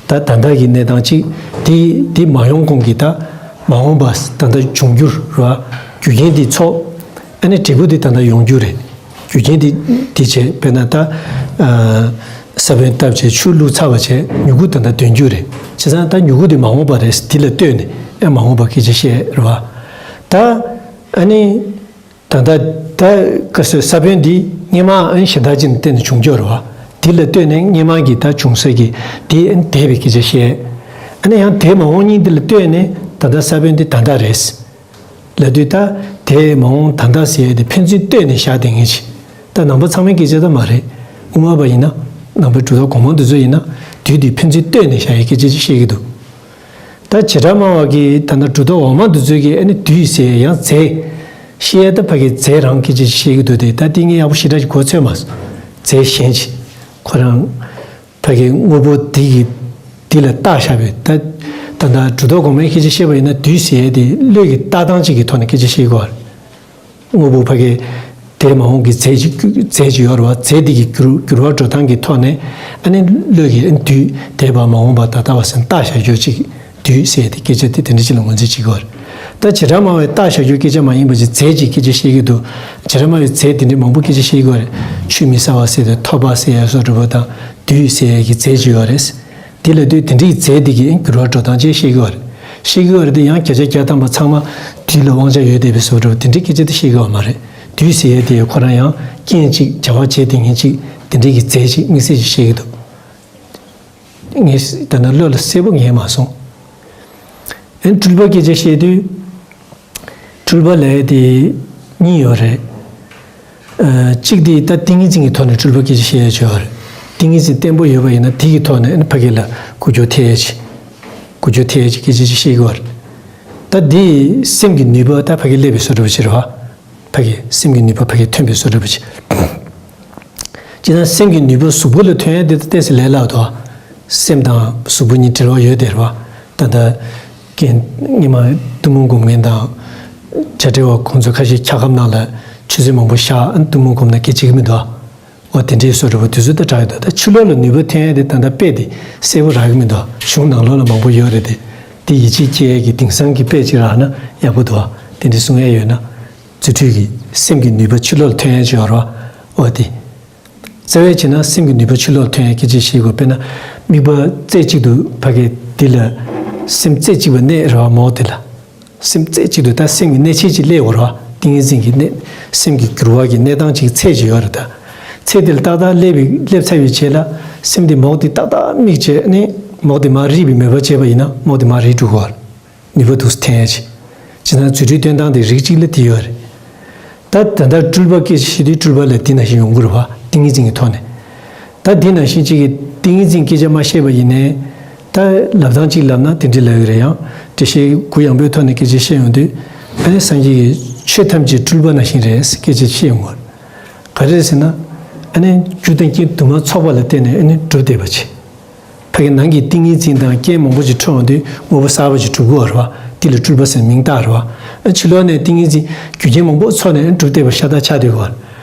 ད་ད་ལྟ་གི་གནས་སྟངས་ཅིག་དེ་དེ་མ་ཡོང་གོང་གི་ད་མ་འོངས་པ་ད་ལྟ་འབྱུང་འགྱུར་རེད་བ། རྒྱུ་རྐྱེན་དེ་ཚོགས། ཨ་ནི་འབྲས་བུ་དེ་ད་ལྟ་ཡོང་རྒྱུ་རེད། རྒྱུ་རྐྱེན་དེ་དེ་བྱས་དཔེར་ན་ད་ས་བོན་བཏབ་བྱས་ཆུ་བླུགས་ཚར་བ་བྱས་མྱུ་གུ་ད་ལྟ་འདོན་རྒྱུ་རེད། བྱས་ཙང་ད་མྱུ་གུ་དེ་མ་འོངས་པ་རེད། དེ་ལ་ལྟོས་ནས་ཨ་མ་འོངས་པ་སྐད་ཆ་བཤད་རེད་བ། ད་ཨ་ནི། ད་ལྟ་ད་ག་སོའི་ས་བོན་འདི་སྔས་མ་ཨན་གཞན་དག་ཅིག་ནས་བརྟེན་ནས་བྱུང་རྒྱུ་རེད་བ། འདི་ལ་ལྟོས་ནས་སྔས་མ་གི་ད་བྱུང་ས་གི་འདི་ཨན་འདས་པའི་སྐད་ཆ་བཤད། ཨ་ནི་ཡང་འདས་མ་འོངས་ཉིད་འདི་ལ་ལྟོས་ནས་ད་ལྟ་ས་བོན་འདི་ད་ལྟ་རེད། ལབ་དུས་ད་འདས་མ་འོངས་ད་ལྟ་ཟེར་ཡ་དེ་ཕན་ཚུན་ལྟོས་ནས་བཞག་བསྡད་མཁན་ཅིག། ད་ནང་པ་ཚང་མའི་སྐད་ཆ་ད་མ་རེད། དབུ་མ་པ་ཡིན་ན་ནང་པའི་གྲུབ་མཐའ་གོང་མ་འདི་ཚོ་ཡིན་ན་དུས་འདི་ཕན་ཚུན་ལྟོས་ནས་བཞག་ཡའི་སྐད་ཆ་ཅིག་བཤད་ཀྱི་འདུག། ད་བྱེ་བྲག་སྨྲ་བ་གིས་ད་ལྟ་གྲུབ་མཐའ་འོག་མ་འདི་ཚོས་ཀྱིས་ཨ་ནི་དུས་ཟེར་ཡང་རྫས་ཤེས་ཡ་ད་ཕ་གི་རྫས་རང་སྐད་ཆ་ཅིག་བཤད་ཀྱི་འདུག་སྟེ། ད་དེ་ངས་ཡག་པོ་ཞེ་དྲག་ཅིག་གོ་ཚོད་མ་སོང་། རྫས་གཞན་ཅིག་ཁོ་རང་ཕ་གི་དངོས་པོ་འདི་གི་འདི་ལ་བཏགས་བཞག་པའི་ད་ད་ལྟ་གྲུབ་མཐའ་གོང་མའི་སྐད་ཆ་བཤད་པ་ཡིན་ན་དུས་ཟེར་ཡ་དེ་བློས་ཀྱི་བཏགས་སྟངས་ཅིག་གི་ཐོག་ནས་སྐད་ཆ་བཤད་ཀྱི་ཡོད་རེད། དངོས་པོ་ཕ་གི་འདས་མ་འོངས་ཀྱི་རྫས་ཅིག་རྫས་ཅིག་ཡོད་རེད་བ། རྫས་འདི་གི་འགྱུར་འགྱུར་བ་འགྲོ་སྟངས་ཀྱི་ཐོག་ནས་ཨ་ནི་བློས་ཀྱི་ཨ་ནི་དུས་འདས་པ་མ་འོངས་པ་ད་ལྟ་བ་ཟེར་བཏགས་བཞག་རྒྱུ་ཅིག་དུས་ཟེར་ཏེ་སྐད་ཆ་དེ་དེ་འདྲ་ཅིག་ལ་ངོས་འཛིན་བྱེད་ཀྱི་ཡོད་རེད། ད་བྱེ་བྲག་སྨྲ་བས་བཏགས་བཞག་རྒྱུ་སྐད་ཆ་མ་ཡིན་པ་ཅིག་རྫས་ཅིག་སྐད་ཆ་བཤད་ཀྱི་འདུག། བྱེ་བྲག་སྨྲ་བས་རྫས་དེ་འདྲའི་མང་པོ་སྐད་ཆ་བཤད་ཀྱི་ཡོད་རེད། ཆུ་མི་ས་བ་ཟེར་ཏེ་ཐོ་བ་ཟེར་ཡ་སོགས་འདྲ་པོ་དང་དུས་ཟེར་ཡ་གི་རྫས་ཅིག་ཡོད་རེད། དེ་ལ་དུས་དེ་འདྲའི་རྫས་དེ་གི་འགྱུར་བ་འགྲོ་སྟངས་ཅིག་བཤད་ཀྱི་ཡོད་རེད། བཤད་ཀྱི་ཡོད་རེད་དེ་ཡང་བརྒྱ་ཆ་བརྒྱ་ཐམ་པ་ཚང་མ་དུས་ལ་དབང་ཆ་ཡོད་བསྡད་པའི་བཟོ་འདྲ་པོ་དེ་འདྲའི་སྐད་ཆ་དེ་བཤད་ཀྱི་ཡོད་མ་རེད། དུས་ཟེར་ཡས་དེ་ཁོ་རང་ཡང་རྐྱེན་ཅིག་བྱ་བ་བྱེད་དེ་ངན་ཅིག་དེ་འདྲའི་གི་རྫས་ཅིག་དམིགས་བསལ་ཅིག་བཤད་ཀྱི་འདུག། ངས་ད་ནི་བློ་ལ་གསལ་པོ་ངེས་མ་སོང་། ཨན་སྤྲུལ་པ་སྐད་ཆ་བཤད་དུས། སྤྲུལ་པ་ལབ་ཡས་དེ་གཉིས་ཡོད་རེད། ཨ། གཅིག་དེ་ད་ཏིང་ངེ་འཛིན་གྱི་ཐོག་ནས་སྤྲུལ་པ་སྐད་ཆ་བཤད་ཡ་ཅིག་ཡོད་རེད། ཏིང་ངེ་འཛིན་བརྟན་པོ་ཡོད་པ་ཡིན་ན་དེ་གི་ཐོག་ནས་ཨ་ནི་ཕ་གི་ལ་འགུལ་སྐྱོད་ཐེབས་ཡ་ཅིག། འགུལ་སྐྱོད་ཐེབས་ཡ་ཅིག་སྐད་ཆ་ཅིག་བཤད་ཀྱི་ཡོད་རེད། ད་དེ་སེམས་ཀྱི་ནུས་པ་ད་ཕ་གི་སླེབས་པའི་བཟོ་འདྲ་པོ་ཅིག་རེད་བ། ཕ་གི་སེམས་ཀྱི་ནུས་པ་ཕ་གི་ཐོན་པའི་བཟོ་འདྲ་པོ་ཅིག། སྤྱིར་བཏང་སེམས་ཀྱི་ནུས་པ་གཟུགས་པོ་ལ་ཐོན་ཡ་དེ་ད་ཏོག་ཙམ་ལས་སླ་བ་འདུག། སེམས་དང་གཟུགས་པོ་གཉིས་འབྲེལ་བ་ཡོད་དེ་རེད་བ། ད་ལྟ་རྐྱེན་སྔོན་མ་ཐུན་མོང་སྒོམ་མཁན་དང་བྱ་བྲལ་བ་ཁོང་ཚོ་ཁ་ཤས་འཁྱག་སྒམ་ནང་ལ་ཆུ་ཚོད་མང་པོ་བཞག་ཨ་ཐུན་མོང་སྒོམ་ན་སྐད་ཆ་གཅིག་མི་འདུག། འོ་དེ་འདྲའི་བཟོ་འདྲ་པོ་དུས་ཚོད་ད་དྲག་ཡོད་འདུག། ད་ཕྱི་ལོགས་ལ་ནུས་པ་ཐོན་ཡ་དེ་ད་ལྟ་དཔེ་དེ་གསལ་པོ་རག་གི་མི་འདུག། གཞུང་ནང་ལོགས་ལ་མང་པོ་ཡོད་རེད་དེ། དེ་ཡིད་ཆེས་སྐྱེ་ཡ་གི་དེང་སང་གི་དཔེ་ཅིག་རག་ན་ཡག་པོ་འདུག། དེ་འདྲའི་གསུང་ཡ་ཡོད་ན། རྫུ་འཕྲུལ་གྱི་སེམས་ཀྱི་ནུས་པ་ཕྱི་ལོགས་ལ་ཐོན་ཡ་ཅིག་ཡོད་རེད་བ། འོ་དེ། རྩ་བའི་ཆ་ནས་སེམས་ཀྱི་ནུས་པ་ཕྱི་ལོགས་ལ་ཐོན་ཡ་སྐད་ཆ་བཤད་དགོས། དཔེར་ན། དམིགས་པ་རྩེ་གཅིག་ཏུ་ཕ་གི་འདི་ལ། སེམས་རྩེ་གཅིག་པ་གནས་རེད་བ་མོ་དེ་ལ། སེམས་རྩེ་གཅིག་ཏུ་ད་སེམས་ཀྱི་གནས་ཆེན་གཅིག་སླེབས་ཡོད་རེད་བ། ཏིང་ངེ་འཛིན་གྱི་གནས། སེམས་ཀྱི་འགྱུར་བ་གྱི་གནས་སྟངས་གཅིག་ཚད་ཅིག་ཡོད་རེད་ད། ཚད་དེ་ལ་ཏག་ཏག་སླེབས་པའི་སླེབས་ཚར་བའི་རྗེས་ལ། སེམས་དེ་མོ་དེ་ཏག་ཏག་དམིགས་བྱས་ནས་མོ་དེ་མར་རིད་པའི་མོས་པ་བྱས་པ་ཡིན་ན་མོ་དེ་མར་རིད་འགྲོ་གི་ཡོད་རེད། ནུས་པ་འདུག་སེ་འཐེན་ཡ་ཅིག། སྤྱིར་བཏང་རྫུ་འཕྲུལ་སྟོན་སྟངས་དེ་རིགས་གཅིག་ལ་དེ་ཡོད་རེད། ད་ད་ལྟ་སྤྲུལ་པ་སྐད་ཆ་བཤད་དུས་སྤྲུལ་པ་ལ་དེ་ནང་བཞིན་ཡོང་གི་རེད་བ། ཏིང་ངེ་འཛིན་གྱི་ཐོག་ནས། ད་དེ་ནང་བཞིན་གཅིག་གིས་ཏིང་ངེ་འཛིན་སྐད་ཆ་མ་བཤད་པ་ཡིན་ནའི། ད་ལབ་སྟངས་གཅིག་ལབ་ན་དེ་འདྲ་ལབ་ཀྱི་རེད། ཡང་འགྲེལ་བཤད་གུ་ཡངས་པོའི་ཐོག་ནས་སྐད་ཆ་བཤད་ཡོང་དུས། ཨ་ནི་སངས་རྒྱས་ཀྱིས་ཆོས་ཐམས་ཅད་སྤྲུལ་པ་ནང་བཞིན་རེད་སྐད་ཆ་བཤད་ཡོང་གི་རེད། ག་རེ་རེད་ཟེར་ན། ཨ་ནི་རྒྱུ་དང་རྐྱེན་དུ་མ་ཚོགས་པ་ལ་བརྟེན་ནས་ཨ་ནི་གྲུབ་བསྡད་པ་ཅིག། ཕ་གི་ནང་གི་ཏིང་ངེ་འཛིན་དང་རྐྱེན་མང་པོ་ཅིག་འཕྲོ་ཡོང་དུས་དངོས་པོ་གསར་པ་ཅིག་གྲུབ་ཀྱི་ཡོད་རེད་བ། དེ་ལ་སྤྲུལ་པ་ཟེར་མིང་བཏགས་རེད་བ། ཨ་ཕྱི་ལོགས་ནས་ཏིང་ངེ་འཛིན་རྒྱུ་རྐྱེན་མང་པོ་ཚོགས་ནས་གྲུབ་བསྡད་པ་ཤ་སྟག་ཆགས་བསྡད་ཡོད་རེད།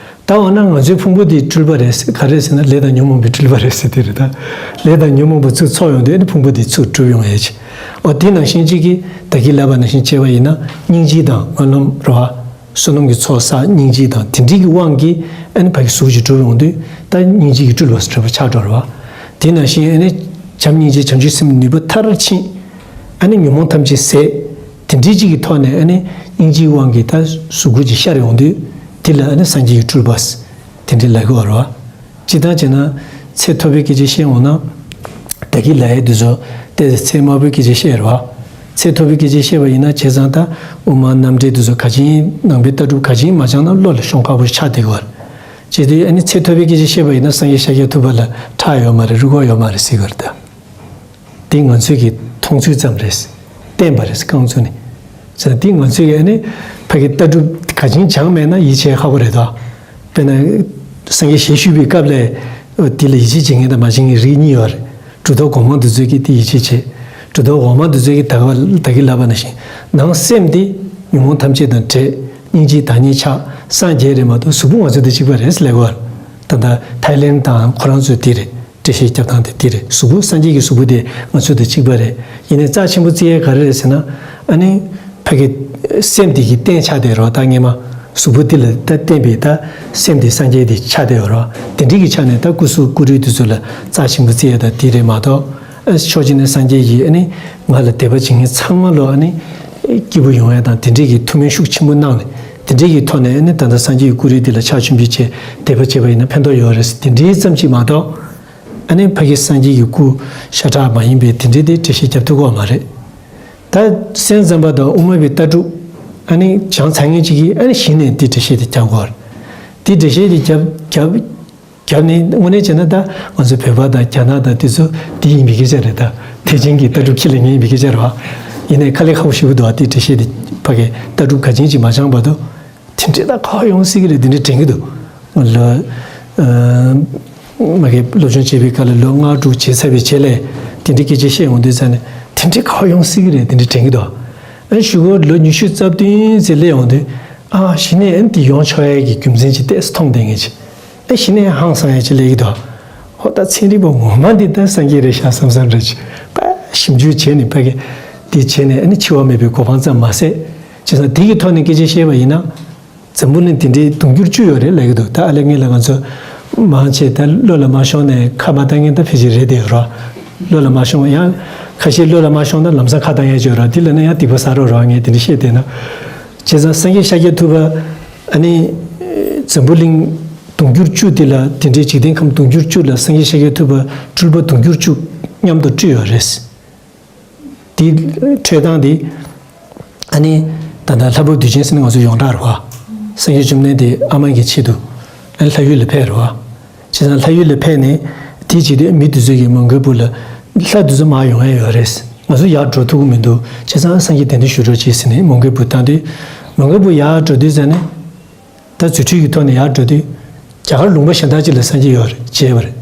ད་འོ་ན་ང་ཚོའི་ཕུང་པོ་འདི་སྤྲུལ་པ་རེད་ཟེར་ག་རེ་ཟེར་ན་ལས་དང་ཉོན་མོངས་པའི་སྤྲུལ་པ་རེད་ཟེར་དེ་རེད་ད། ལས་དང་ཉོན་མོངས་པ་ཚུར་ཚོགས་ཡོང་དུས་ཨ་ནི་ཕུང་པོ་འདི་ཚུར་གྲུབ་ཡོང་ཡས་ཅིག། འོ་དེ་ནང་བཞིན་གཅིག་གིས་ད་གིན་ལབ་པ་ནང་བཞིན་བྱས་པ་ཡིན་ན་སྙིང་རྗེ་དང་སྨོན་ལམ་རེད་བ། བསོད་ནམས་ཀྱི་ཚོགས་བསགས་སྙིང་རྗེ་དང་དེ་འདྲའི་གི་དབང་གིས་ཨ་ནི་ཕ་གི་གཟུགས་ཅིག་གྲུབ་ཡོང་དུས་ད་སྙིང་རྗེ་གི་སྤྲུལ་པ་སུ་འདྲ་པོ་ཆགས་འགྲོ་རེད་བ། དེ་ནང་བཞིན་ཨ་ནི་བྱམས་སྙིང་རྗེ་བྱང་ཆུབ་སེམས་ནུས་པ་མཐར་ཕྱིན། ཨ་ནི་ཉོན་མོངས་ཐམས་ཅད་ཟད། དེ་འདྲའི་ཅིག་གི་ཐོག་ནས་ཨ་ནི་སྙིང་རྗེའི་དབང་གིས་ད་གཟུགས་སྐུ་ཅིག་ཤར་ཡོང་དུས་དེ་ལ་ཨ་ནི་སངས་རྒྱས་ཀྱི་སྤྲུལ་པ་དེ་འདྲའི་ལབ་ཀྱི་ཡོད་རེད་བ། སྤྱིར་བཏང་བྱས་ན་ཚད་མཐོ་པོའི་སྐད་ཆ་བཤད་འོང་ན། ད་གིན་ལབ་ཡས་དེ་ཚོ་ཏོག་ཙམ་ཚད་དམའ་པོའི་སྐད་ཆ་བཤད་རེད་བ། ཚད་མཐོ་པོའི་སྐད་ཆ་བཤད་པ་ཡིན་ན་བྱས་ཙང་ད་དབུ་མ་རྣམ་འགྲེལ་དེ་ཚོ་ག་ཅིག་ཡིན་ནང་པའི་ལྟ་གྲུབ་ག་ཅིག་ཡིན་མ་སྦྱངས་ན་བློ་ལ་ཤོང་ཁག་པོ་ཆགས་བསྡད་ཀྱི་ཡོད་རེད། བྱས་དུས་ཨ་ནི་ཚད་མཐོ་པའི་སྐད་ཆ་བཤད་པ་ཡིན་ན་སངས་རྒྱས་ཤཱཀྱ་ཐུབ་པ་ལ་ཁྲག་ཡོད་མ་རེད། རུས་ཁོག་ཡོད་མ་རེད་ཟེར་གི་རེད་ད། འདི་ང་ཚོའི་གི་མཐོང་ཚུལ་ཙམ་རེད། བསྟན་པ་རེད། རྐང་ཚུགས་ནས། ཙང་འདི་ང་ཚོའི་གི་ཨ་ནི་ཕ་གི་ལྟ་གྲུབ་ག་ཅིང་སྦྱངས་མེད་ན་ཡིད་ཆེས་ཁག་པོ་རེད་དོ། དཔེར་ན། སངས་རྒྱས་ཞལ་བཞུགས་པའི་སྐབས་ལ། འདི་ལ་ཡིད་ཆེས་བྱེད་མཁན་དང་མ་བྱེད་མཁན་རིགས་གཉིས་ཡོད་རེད། གྲུབ་ཐོབ་གོང་མ་འདི་ཚོས་ཀྱིས་དེ་ཡིད་ཆེས་བྱེད། གྲུབ་ཐོབ་འོག་མ་འདི་ཚོས་ཀྱིས་ད་ག་ད་གིན་ལབ་པ་ནང་བཞིན། ནང་སེམས་དེ་ཉོན་མོངས་ཐམས་ཅད་དང་བྲལ། སྙིང་རྗེ་བདག་ཉིད་ཆགས། སངས་རྒྱས་རེད་མ་གཏོགས་གཟུགས་པོ་ང་ཚོ་དང་གཅིག་པ་རེད་ལབ་ཀྱི་ཡོད་རེད། ད་ལྟ་ཐའི་ལེན་དང་ཁོ་རང་ཚོ་དེ་རེད། འགྲེལ་བཤད་རྒྱབ་སྟངས་དེ་དེ་རེད། གཟུགས་པོ་སངས་རྒྱས་ཀྱི་གཟུགས་པོ་དེ་ང་ཚོ་དང་གཅིག་པ་རེད། ཡིན་ནའི་རྩ་ཆེན་པོ་བརྩི་ཡས་ག་རེ་རེད་ཟེར་ན། ཨ་ནི། ཕ་གི། སེམས་དེ་གི་རྟེན་ཆགས་བསྡད་རོགས་ད་སྔས་མ། གཟུགས་པོ་འདི་ལ་ད་བརྟེན་པའི་ད་སེམས་དེ་སངས་རྒྱས་དེ་ཆགས་བསྡད་ཡོད་རོགས། དེ་འདྲའི་གི་ཆ་ནས་ད་སྐུ་གཟུགས་སྐུ་རུས་དེ་ཚོ་ལ་རྩ་ཆེན་པོ་བརྩི་ཡ་ད་དེ་རེད་མ་གཏོགས། ཨ་ཕྱོགས་གཅིག་ནས་སངས་རྒྱས་ཀྱིས་ཨ་ནི་ང་ལ་དད་པ་བྱེད་མཁན་ཚང་མ་ལོ་ཨ་ནི་སྐྱིད་པོ་ཡོང་ཡ་དང་དེ་འདྲའི་གི་ཐུགས་སྨོན་ཤུགས་ཆེན་པོ་གནང་ནས་དེ་འདྲའི་གི་ཐོག་ནས་ཨ་ནི་ད་ལྟ་སངས་རྒྱས་ཀྱི་སྐུ་རུས་འདི་ལ་ཕྱག་མཆོད་འབུལ་བྱས་དད་པ་བྱས་པ་ཡིན་ན་ཕན་ཐོགས་ཡོད་རེད་ཟེར་དེ་འདྲའི་ཙམ་གཅིག་མ་གཏོགས། ཨ་ནི་ཕ་གི་སངས་རྒྱས་ཀྱི་སྐུ་ཤ་ཁྲག་མ་ཡིན་པའི་དེ་འདྲའི་དེ་འགྲེལ་བཤད་རྒྱབ་ཐུབ་ཀྱི་ཡོད་མ་རེད། ད་སེམས་ཙམ་པ་དང་དབུ་མ་པའི་ལྟ་གྲུབ། ཨ་ནི་སྦྱངས་ཚར་མཁན་ཅིག་གིས་ཨ་ནི་གཞི་ནས་འདི་འགྲེལ་བཤད་དེ་རྒྱབ་དགོས་རེད། འདི་འགྲེལ་བཤད་དེ་རྒྱབ་རྒྱབ་རྒྱབ་ནས་དངོས་གནས་བྱས་ན་ད་ང་ཚོ་བོད་པ་དང་རྒྱ་ནག་དང་དེ་ཚོ་འདི་ཡིན་པའི་སྐད་ཆ་རེད་ད། ཐེག་ཆེན་གྱི་ལྟ་གྲུབ་ཁས་ལེན་མཁན་ཡིན་པའི་སྐད་ཆ་རེད་བ། ཡིན་ནའི་དཀའ་ལས་ཁག་པོ་ཞེ་པོ་འདུག་བ། འདི་འགྲེལ་བཤད་དེ་ཕ་གི་ལྟ་གྲུབ་ག་ཅན་ཅིག་མ་སྦྱངས་བར་དུ། དེ་འདྲའི་ད་ག་པར་ཡོང་སྲིད་ཀྱི་རེད། དེ་འདྲའི་དྲན་གྱི་འདུག་ལོ། ཨ། མ་གི་སློབ་སྦྱོང་བྱེད་པའི་སྐབས་ལ་ལོ་ལྔ་དྲུག་བྱས་ཚར་བའི་རྗེས་ལ་དེ་འདྲའི་སྐད་ཆ་བཤད་ཡོང་དུས་ཙང་ནས་དེ་འདྲའི་ག་པར་ཡོང་སྲིད་ཀྱི་རེད། དེ་འདྲའི་དྲན་གྱི་འདུག་ཨ་ནི་གཞུག་གུ་ལོ་ཉི་ཤུ་རྩ་བདུན་ཙམ་སླེབས་ཡོང་དུས། ཨ་གཞི་ནས་ཨ་ནི་དེ་ཡོང་ཆོག་ཡས་ཀྱི་རྒྱུ་མཚན་ཅིག་ཏོག་ཙམ་མཐོང་བསྡད་མཁན་ཅིག་ཨ་གཞི་ནས་ཧང་སང་ཡས་ཅིག་སླེབས་ཀྱི་འདུག་ཨོ་ད་ཚན་རིག་པ་ངོ་མ་འདི་ད་སངས་རྒྱས་རེད་ཤག་བསམ་བསམ་འདྲ་ཅིག་ཕར་ཞིབ་འཇུག་བྱས་ནས་ཕ་གི་འདི་བྱས་ནས་ཨ་ནི་འཆི་བ་མེད་པའི་གོ་འཕང་ཙམ་མ་ཟད། བྱས་ཙང་དེ་གི་ཐོག་ནས་སྐད་ཆ་བཤད་པ་ཡིན་ན། འཛམ་བུ་གླིང་དེ་འདྲའི་དུང་ཕྱུར་བཅུ་ཡོད་རེད་ལབ་ཀྱི་འདུག་ད་ཨ་ལས་ངེད་ལ་ང་ཚོ་མང་ཆེ་ད་བློ་ལ་མ་ཤོང་ནས་ཁ་མ་བཏང་མཁན་ད་ཕལ་ཆེར་རེད་དེ་རོ། བློ་ལ་མ་ཤོང་ཡང་ཁ་ཤས་བློ་ལ་མ་ཤོང་ན་ལམ་སང་ཁ་བཏང་ཡས་ཅིག་ཡོད་རོ། དེ་ལ་ན་ཡང་སྡིག་པ་བསགས་རོགས་རོ། ངས་དེ་འདྲ་བཤད་བསྡད་ན། བྱས་ཙང་སངས་རྒྱས་ཤཱཀྱ་ཐུབ་པ་ཨ་ནི་འཛམ་བུ་གླིང་དུང་ཕྱུར་བཅུ་དེ་ལ་དེ་འདྲའི་འཇིག་རྟེན་ཁམས་དུང་ཕྱུར་བཅུ་ལ་སངས་རྒྱས་ཤཱཀྱ་ཐུབ་པ་སྤྲུལ་པ་དུང་ཕྱུར་བཅུ་མཉམ་དུ་སྤྲུལ་ཡོད་རེད། དེའི་འཕྲོས་སྟངས་དེ། ཨ་ནི། ད་ལྟ་ལྷ་བབས་དུས་ཆེན་ཟེར་ན་ང་ཚོ་ཡོངས་གྲགས་རེད་བ། སངས་རྒྱས་བཅོམ་ལྡན་འདས་ཨ་མ་གི་ཆེད་དུ། ཨ་ནི་ལྷ་ཡུལ་ལ་ཕེབས་རེད་བ། བྱས་ཙང་ལྷ་ཡུལ་ལ་ཕེབས་ནས། དེའི་རྗེས་དེ་མི་དེ་ཚོས་ཀྱིས་མོའུ་འགལ་བུ་ལ། ལྷ་དེ་ཚོ་མར་ཡོང་ཡ་ཡོད་རེད། ང་ཚོ་ཡར་འགྲོ་ཐུབ་ཀྱི་མི་འདུག་བྱས་ཙང་སངས་རྒྱས་གདན་འདྲེན་ཞུ་རོགས་གྱིས་ཟེར་ནས་མོའུ་འགལ་བུ་བཏང་དུས། མོའུ་འགལ་བུ་ཡར་འགྲོ་དུས་ཙ་ནས། ད་རྫུ་འཕྲུལ་གྱི་ཐོག་ནས་ཡར་འགྲོ་དུས། རྒྱ་གར་ལུང་པ་གཞན་དག་ཅིག་ལ་སངས་རྒྱས་ཡོད་རེད། མཇལ་བ་རེད།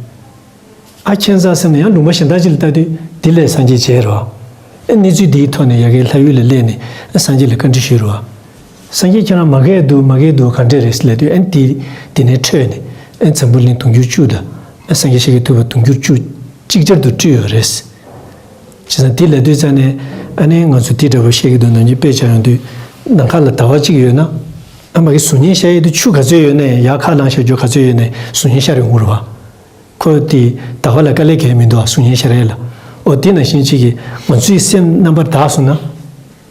ཨ་ཁྱད་མཚར་སེམས་ནས་ཡང་ལུང་པ་གཞན་དག་ཅིག་ལ་ལྟ་དུས་འདི་ལས་སངས་རྒྱས་མཇལ་རོ། ཨ་གནས་ཚུལ་འདིའི་ཐོག་ནས་ཡ་གིའི་ལྷ་ཡུལ་ལ་སླེབས་ནས་ཨ་སངས་རྒྱས་ལ་བཀའ་འདྲི་ཞུས་རོ། སངས་རྒྱས་ཁྱེད་རང་མ་རྒས་འདུག་མ་རྒས་འདུག་ག་འདྲས་རེད་ཟེར་ལབ་དུས་ཨ་འདི་འདི་ནས་འཕྲོས་ནས་ཨ་འཛམ་བུ་གླིང་དུང་ཕྱུར་བཅུ་དང་ཨ་སངས་རྒྱས་ཤཱཀྱ་ཐུབ་པ་དུང་ཕྱུར་བཅུ་གཅིག་ཅར་དུ་སྤྲུལ་ཡོད་རེད། བྱས་ཙང་འདི་ལབ་དུས་ཙ་ནས་ཨ་ནི་ང་ཚོ་འདི་འདྲ་བོ་བཤད་ཀྱི་འདུག་ནམ་རྒྱུན་དཔེ་ཆ་ཡོང་དུས་ནམ་མཁའ་ལ་ཟླ་བ་གཅིག་ཡོད་ན་ཨ་མ་གི་གཟུགས་བརྙན་ཤར་ཡས་དུས་ཆུ་ག་ཚོད་ཡོད་ནའི་ཡར་ཁ་ལངས་ཤར་རྒྱུ་ག་ཚོད་ཡོད་ནའི་གཟུགས་བརྙན་ཤར་ཡོང་གི་རེད་བ། ཁོ་དེ་ཟླ་བ་ལ་དཀའ་ལས་གང་ཡང་མི་འདུག་ཨ་གཟུགས་བརྙན་ཤར་ཡས་ལ། ཨོ་དེ་ནང་བཞིན་གཅིག་གིས་ང་ཚོའི་སེམས་རྣམ་པར་དག་སོང་ན།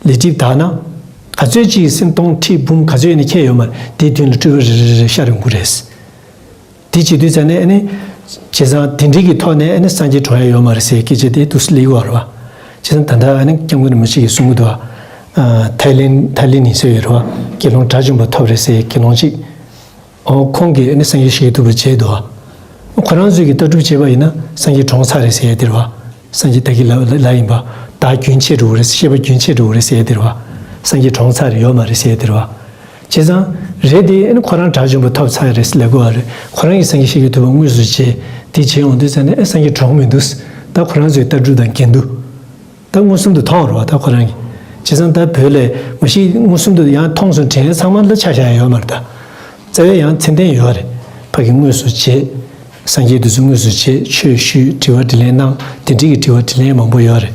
ལས་སྒྲིབ་དག་ན། ག་ཚོད་གཅིག་གི་སེམས་སྟོང་ཁྲི་འབུམ་ག་ཚོད་ཡོད་ན་ཁྱད་ཡོད་མ་རེད། དེའི་མདུན་ལ་སྤྲུལ་པ་རེ་རེ་རེ་ཤར་ཡོང་གི་རེད། དེ་བྱེད་དུས་ཙ་ནས་ཨ་ནི། བྱས་ཙང་དེ་འདྲའི་གི་ཐོག་ནས་ཨ་ནི་སངས་རྒྱས་གྲོངས་ཡ་ཡོད་མ་རེད་ཟེར་སྐད་ཆ་དེ་འདུག་སེ་སླེབས་ཡོད་རེད་བ། བྱས་ཙང་ད་ལྟ་ཨ་ནི་སྐྱབས་མགོན་རིན་པོ་ཆེ་གིས་གསུང་གི་འདུག་བ། ཨ། ཐའི་ལེན་ཐའི་ལེན་ཡིན་ས་ཡོད་རེད་བ། དགེ་སློང་དགྲ་བཅོམ་པ་ཐོབ་རེད་ཟེར་དགེ་སློང་གཅིག་ཨོ་ཁོང་གིས་ཨ་ནི་སངས་རྒྱས་ཤཱཀྱ་ཐུབ་པ་མཇལ་འདུག་བ། ཁོ་རང་ཚོས་ཀྱི་ལྟ་གྲུབ་བྱས་པ་ཡིན་ན་སངས་རྒྱས་གྲོངས་ཚར་རེད་ཟེར་ཡ་དེ་རེད་བ། སངས་རྒྱས་ད་གིན་ལབ་ལབ་ཡིན་པ། བདག་རྒྱུན་ཆད་འགྲོ་གི་རེད། ཤེས་པ་རྒྱུན་ཆད་འགྲོ་གི་རེད་ཟེར་ཡ་དེ་རེད་བ། སངས་རྒྱས་གྲོངས་ཚར་རེད་ཡོད་མ་རེད་ཟེར་ཡ་དེ་རེད་བ། བྱས་ཙང་། རེད་དེ་ཨ་ནི་ཁོ་རང་དགྲ་བཅོམ་པ་ཐོབ་ཚར་རེད་ཟེར་ལབ་དགོས་བ་རེད། ཁོ་རང་གིས་སངས་རྒྱས་ཤཱཀྱ་ཐུབ་པ་དངོས་སུ་མཇལ། དེ་མཇལ་ཡོང་དུས་ཙ་ནས་ཨ་སངས་རྒྱས་གྲོངས་མི་འདུག་ད་ཁོ་རང་ཚོའི་ལྟ་གྲུབ་དང་འགལ་འདུག་ད་མངོན་སུམ་དུ་མཐོང་བ་རེད་བ་ད་ཁོ་རང་གིས། བྱས་ཙང་ད་བོད་ལ་མ་གཞི་མངོན་སུམ་དུ་ཡང་མཐོང་སོང་དྲན་ཡས་ཚང་མ་ལ་ཆ་བཞག་ཡ་ཡོད་མ་རེད་ད། རྩ་བའི་ཡང་མཚན་ལྡན་ཡོད་རེད། ཕ་གི་དངོས་སུ་མཇལ། སངས་རྒྱས་འདི་ཚོ་དངོས་སུ་མཇལ། ཆོས་ཞུས། དྲི་བ་དྲིས་ལན་གནང་། དེ་འདྲའི་གི་དྲི་བ་དྲིས་ལན་མང་པོ་ཡོད་རེད།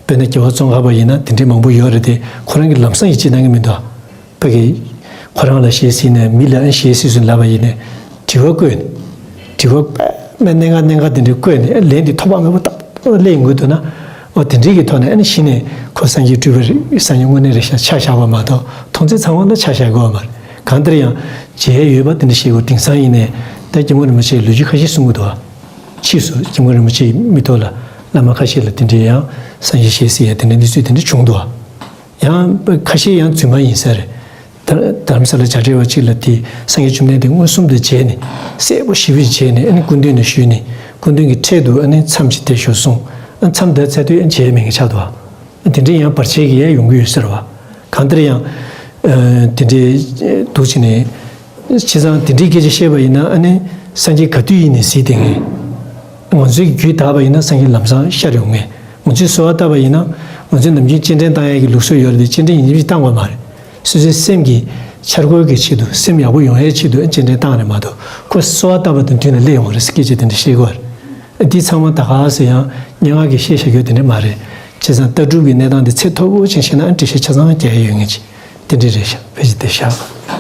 དཔེར་ན་རྒྱལ་བ་ཙོང་ཁ་པ་ཡིན་ན་དེ་འདྲའི་མང་པོ་ཡོད་རེད་དེ་ཁོ་རང་གིས་ལམ་སང་ཡིད་ཆེས་གནང་གི་མི་འདུག་ཕ་གི། ཁོ་རང་ལ་ཞེས་ཟིན་ནས་མི་ལ་ཨ་ཞེས་ཟིན་སོང་ལབ་པ་ཡིན་ནས། དྲི་བ་བཀོད་ནས། དྲི་བ་དཔེ་མེད་གནད་འགག་གནད་འགག་དེ་འདྲ་བཀོད་ནས་ཨ་ལན་དེ་ཐོགས་པ་མེད་པ་ཏག་ཏག་སླེབས་ཡོང་གི་འདུག་ན། ཨོ་དེ་འདྲའི་གི་ཐོག་ནས་ཨ་ནི་གཞི་ནས་ཁོ་སངས་རྒྱས་སྤྲུལ་པ་རེད། སངས་རྒྱས་དངོས་གནས་རེད་ཤག་ཆ་བཞག་པ་མ་གཏོགས་མཐོང་ཚད་ཚང་མ་ལ་ཆ་བཞག་དགོས་པ་མ་རེད། གང་ལྟར་ཡང་། མཇལ་ཡས་ཡོད་པ་དེ་འདྲ་ཞིག་གོ། དེང་སང་ཡིན་ནས་ད་སྐྱབས་མགོན་རིན་པོ་ཆེས་ལོ་རྒྱུས་ཁ་ཤས་གསུང་གི་འདུག་བ། ཕྱིས་སུ་སྐྱབས་མགོན་རིན་པོ་ཆེའི་མིག་ཐོག་ལ་བླ་མ་ཁ་ཤས་ལ་དེ་འདྲའི་ཡང་སངས་རྒྱས་ཞེས་ཟེར་ཡ་དེ་འདྲའི་གནས་ཚུལ་དེ་འདྲ་བྱུང་འདུག་བ། ཡང་ཁ་ཤས་ཡང་རྫུན་མ་ཡིན་ས་རེད། ད་ དྷ་རམ་ས་ལ་བྱ་བྲལ་བ་གཅིག་ལ་དེ་སངས་རྒྱས་བཅོམ་ལྡན་འདས་མངོན་སུམ་དུ་མཇལ་ནས་གསལ་པོ་ཞེ་པོ་མཇལ་ནས། ཨ་ནི་སྐུ་མདུན་ནས་ཞུས་ནས་སྐུ་མདུན་གྱི་འཕྲལ་དུ་ཨ་ནི་མཚམས་ཅིག་དེ་ཞོར་སོང་། ཨ་མཚམས་དེ་ཚར་དུས་ཨ་མཇལ་མེད་མཁན་ཆགས་འདུག་བ། དེ་འདྲའི་ཡང་བར་ཆད་ཀྱི་ཡང་ཡོང་གི་ཡོད་ཟེར་བ། གང་ལྟར་ཡང་། ཨ་དེ་འདྲའི་འདུག་བྱས་ནས། བྱས་ཙང་དེ་འདྲའི་སྐད་ཆ་བཤད་པ་ཡིན་ན། ཨ་ནི་སངས་རྒྱས་ག་དུས་ཡིན་ནའི་གཟིགས་བསྡད་མཁན། ང་ཚོའི་རྒྱུད་དག་པ་ཡིན་ན་སངས་རྒྱས་ལམ་སང་ཤར་ཡོང་ངེས། ང་ཚོས་གསོལ་བ་བཏབ་པ་ཡིན་ན། ང་ཚོས་ནམ་རྒྱུན་སྤྱན་འདྲེན་བཏང་ཡག་གི་ལུགས་སྲོལ་ཡོད་རེད་དེ། སྤྱན་འདྲེན་ཡིན་གཅིག་མིན་གཅིག་བཏང་དགོས་མ་རེད། སོ་སོའི་སེམས་ཀྱི་འཆར་སྒོ་གི་ཆེད་དུ། སེམས་ཡག་པོ་ཡོང་ཡའི་ཆེད་དུ་སྤྱན་འདྲེན་བཏང་རེད་མ་གཏོགས། ཁོ་གསོལ་བ་བཏབ་པ་དང་དུས་ལ་སླེབས་ཡོང་བ་རེད་ཟེར་སྐད་ཆ་དེ་འདྲ་བཤད་ཀྱི་ཡོད་རེད། འདི་ཚང་མ་ད་ག་ཟེ་ཡང་སྙན་ངག་གི་བཤད་བྱ་རྒྱུ་དེ་འདྲ་མ་རེད། བྱས་ཙང་ལྟ་གྲུབ་ཀྱི་གནས་སྟངས་དེ་ཚད་མཐོ་པོ་ཅིག་བཤད་ན། འགྲེལ་བཤད་ཆ་ཚང་རྒྱག་ཡ་ཡོད་ངེས་ཅིག་དེ་འདྲ་རེད་ཤག་ཕལ་ཆེར་དེ་ཤག